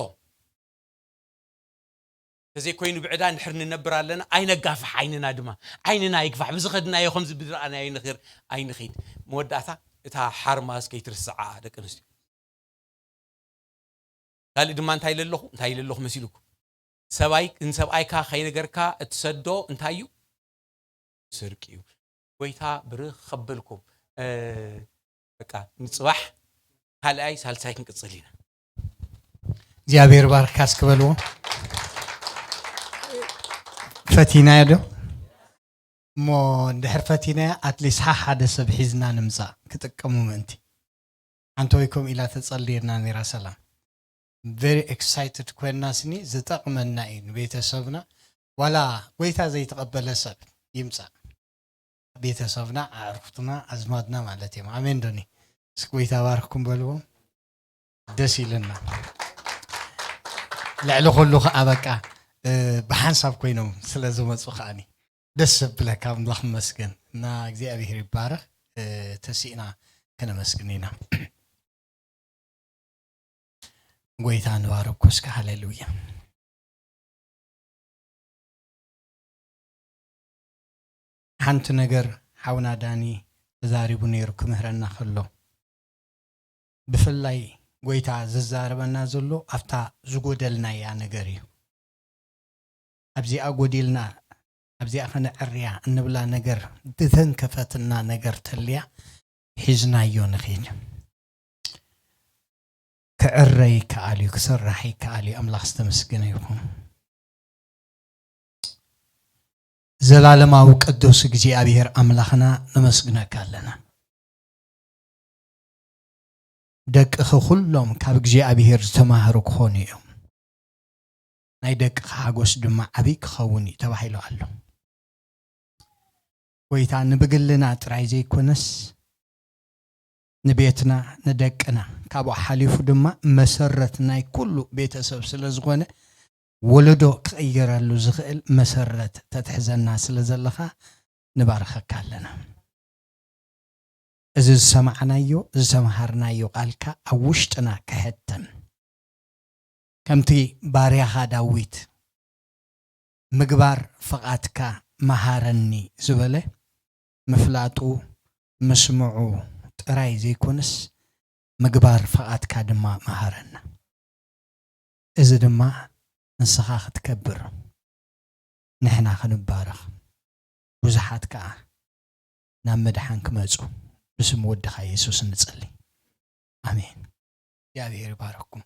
ተዘይኮይኑ ብዕዳ እንድሕር ንነብር ኣለና፣ ኣይነጋፍሕ ዓይንና ድማ። ዓይንና ኣይግፋሕ፣ ብዝኸድናዮ ከምዚ ብዝረኣናዮ ንኽር ኣይንኺድ። መወዳእታ እታ ሓርማዝ ከይትርስዓ ደቂ ኣንስትዮ። ካልእ ድማ እንታይ ኢለ ኣለኹ እንታይ ኢለ ኣለኹ መሲሉኩ? ሰብኣይ ንሰብኣይካ ከይነገርካ እትሰዶ እንታይ እዩ? ስርቂ እዩ። ጎይታ ብርኽ ከብልኩም። በቃ ንፅባሕ ካልኣይ ሳልሳይ ክንቅፅል ኢና። እግዚኣብሔር ባርካ እስክበልዎ። ፈቲናዮ ዶ? እሞ እንድሕር ፈቲናዮ ኣትሊስት ሓደ ሰብ ሒዝና ንምፃእ ክጥቀሙ ምእንቲ። ሓንቲ ወይ ከምኡ ኢላ ተፀልየና ነይራ። ሰላም very excited ኮይና ስኒ ዝጠቕመና እዩ ንቤተሰብና። ዋላ ጎይታ ዘይተቐበለ ሰብ ይምፃእ፣ ቤተሰብና ኣዕርክትና ኣዝማድና ማለት እዮም። ኣሜን ዶኒ? እስኪ ጎይታ ባርክኩም በልዎም። ደስ ኢልና። ልዕሊ ኩሉ ከዓ በቃ ብሓንሳብ ኮይኖም ስለ ዝመፁ ከዓኒ ደስ ዘብለካ ኣምላኽ ይመስገን እና እግዚኣብሔር ይባረኽ። ተሲእና ከነመስግን ኢና። ጎይታ ንባረኮ እስከ። ሃሌሉያ። ሓንቲ ነገር ሓውና ዳኒ ተዛሪቡ ነይሩ ክምህረና ከሎ፣ ብፍላይ ጎይታ ዝዛረበና ዘሎ ኣብታ ዝጎደልናያ ነገር እዩ። ኣብዚኣ ጎዲልና ኣብዚኣ ከነዕርያ እንብላ ነገር ዝተንከፈትና ነገር ተልያ ሒዝናዮ ንኺድ። ክዕረ ይከኣል እዩ፣ ክስራሕ ይከኣል እዩ። ኣምላኽ ዝተመስገነ ይኹን። ዘላለማዊ ቅዱስ እግዚኣብሔር ኣምላኽና ነመስግነካ ኣለና። ደቅኺ ኩሎም ካብ እግዚኣብሔር ዝተማህሩ ክኾኑ እዮም፣ ናይ ደቅኺ ሓጎስ ድማ ዓብዪ ክኸውን እዩ ተባሂሉ ኣሎ። ጎይታ ንብግልና ጥራይ ዘይኮነስ ንቤትና ንደቅና ካብኡ ሓሊፉ ድማ መሰረት ናይ ኩሉ ቤተሰብ ስለ ዝኾነ ወለዶ ክቕየረሉ ዝኽእል መሰረት ተትሕዘና ስለ ዘለኻ ንባርኸካ ኣለና። እዚ ዝሰማዕናዮ ዝተምሃርናዮ ቃልካ ኣብ ውሽጥና ክሕተም ከምቲ ባርያኻ ዳዊት ምግባር ፍቓድካ መሃረኒ ዝበለ ምፍላጡ ምስምዑ ጥራይ ዘይኮነስ ምግባር ፍቓድካ ድማ መሃረና። እዚ ድማ ንስኻ ክትከብር ንሕና ክንባረኽ ብዙሓት ከዓ ናብ ምድሓን ክመፁ ብስም ወድኻ የሱስ ንፅሊ። ኣሜን። እግዚኣብሔር ይባረኩም።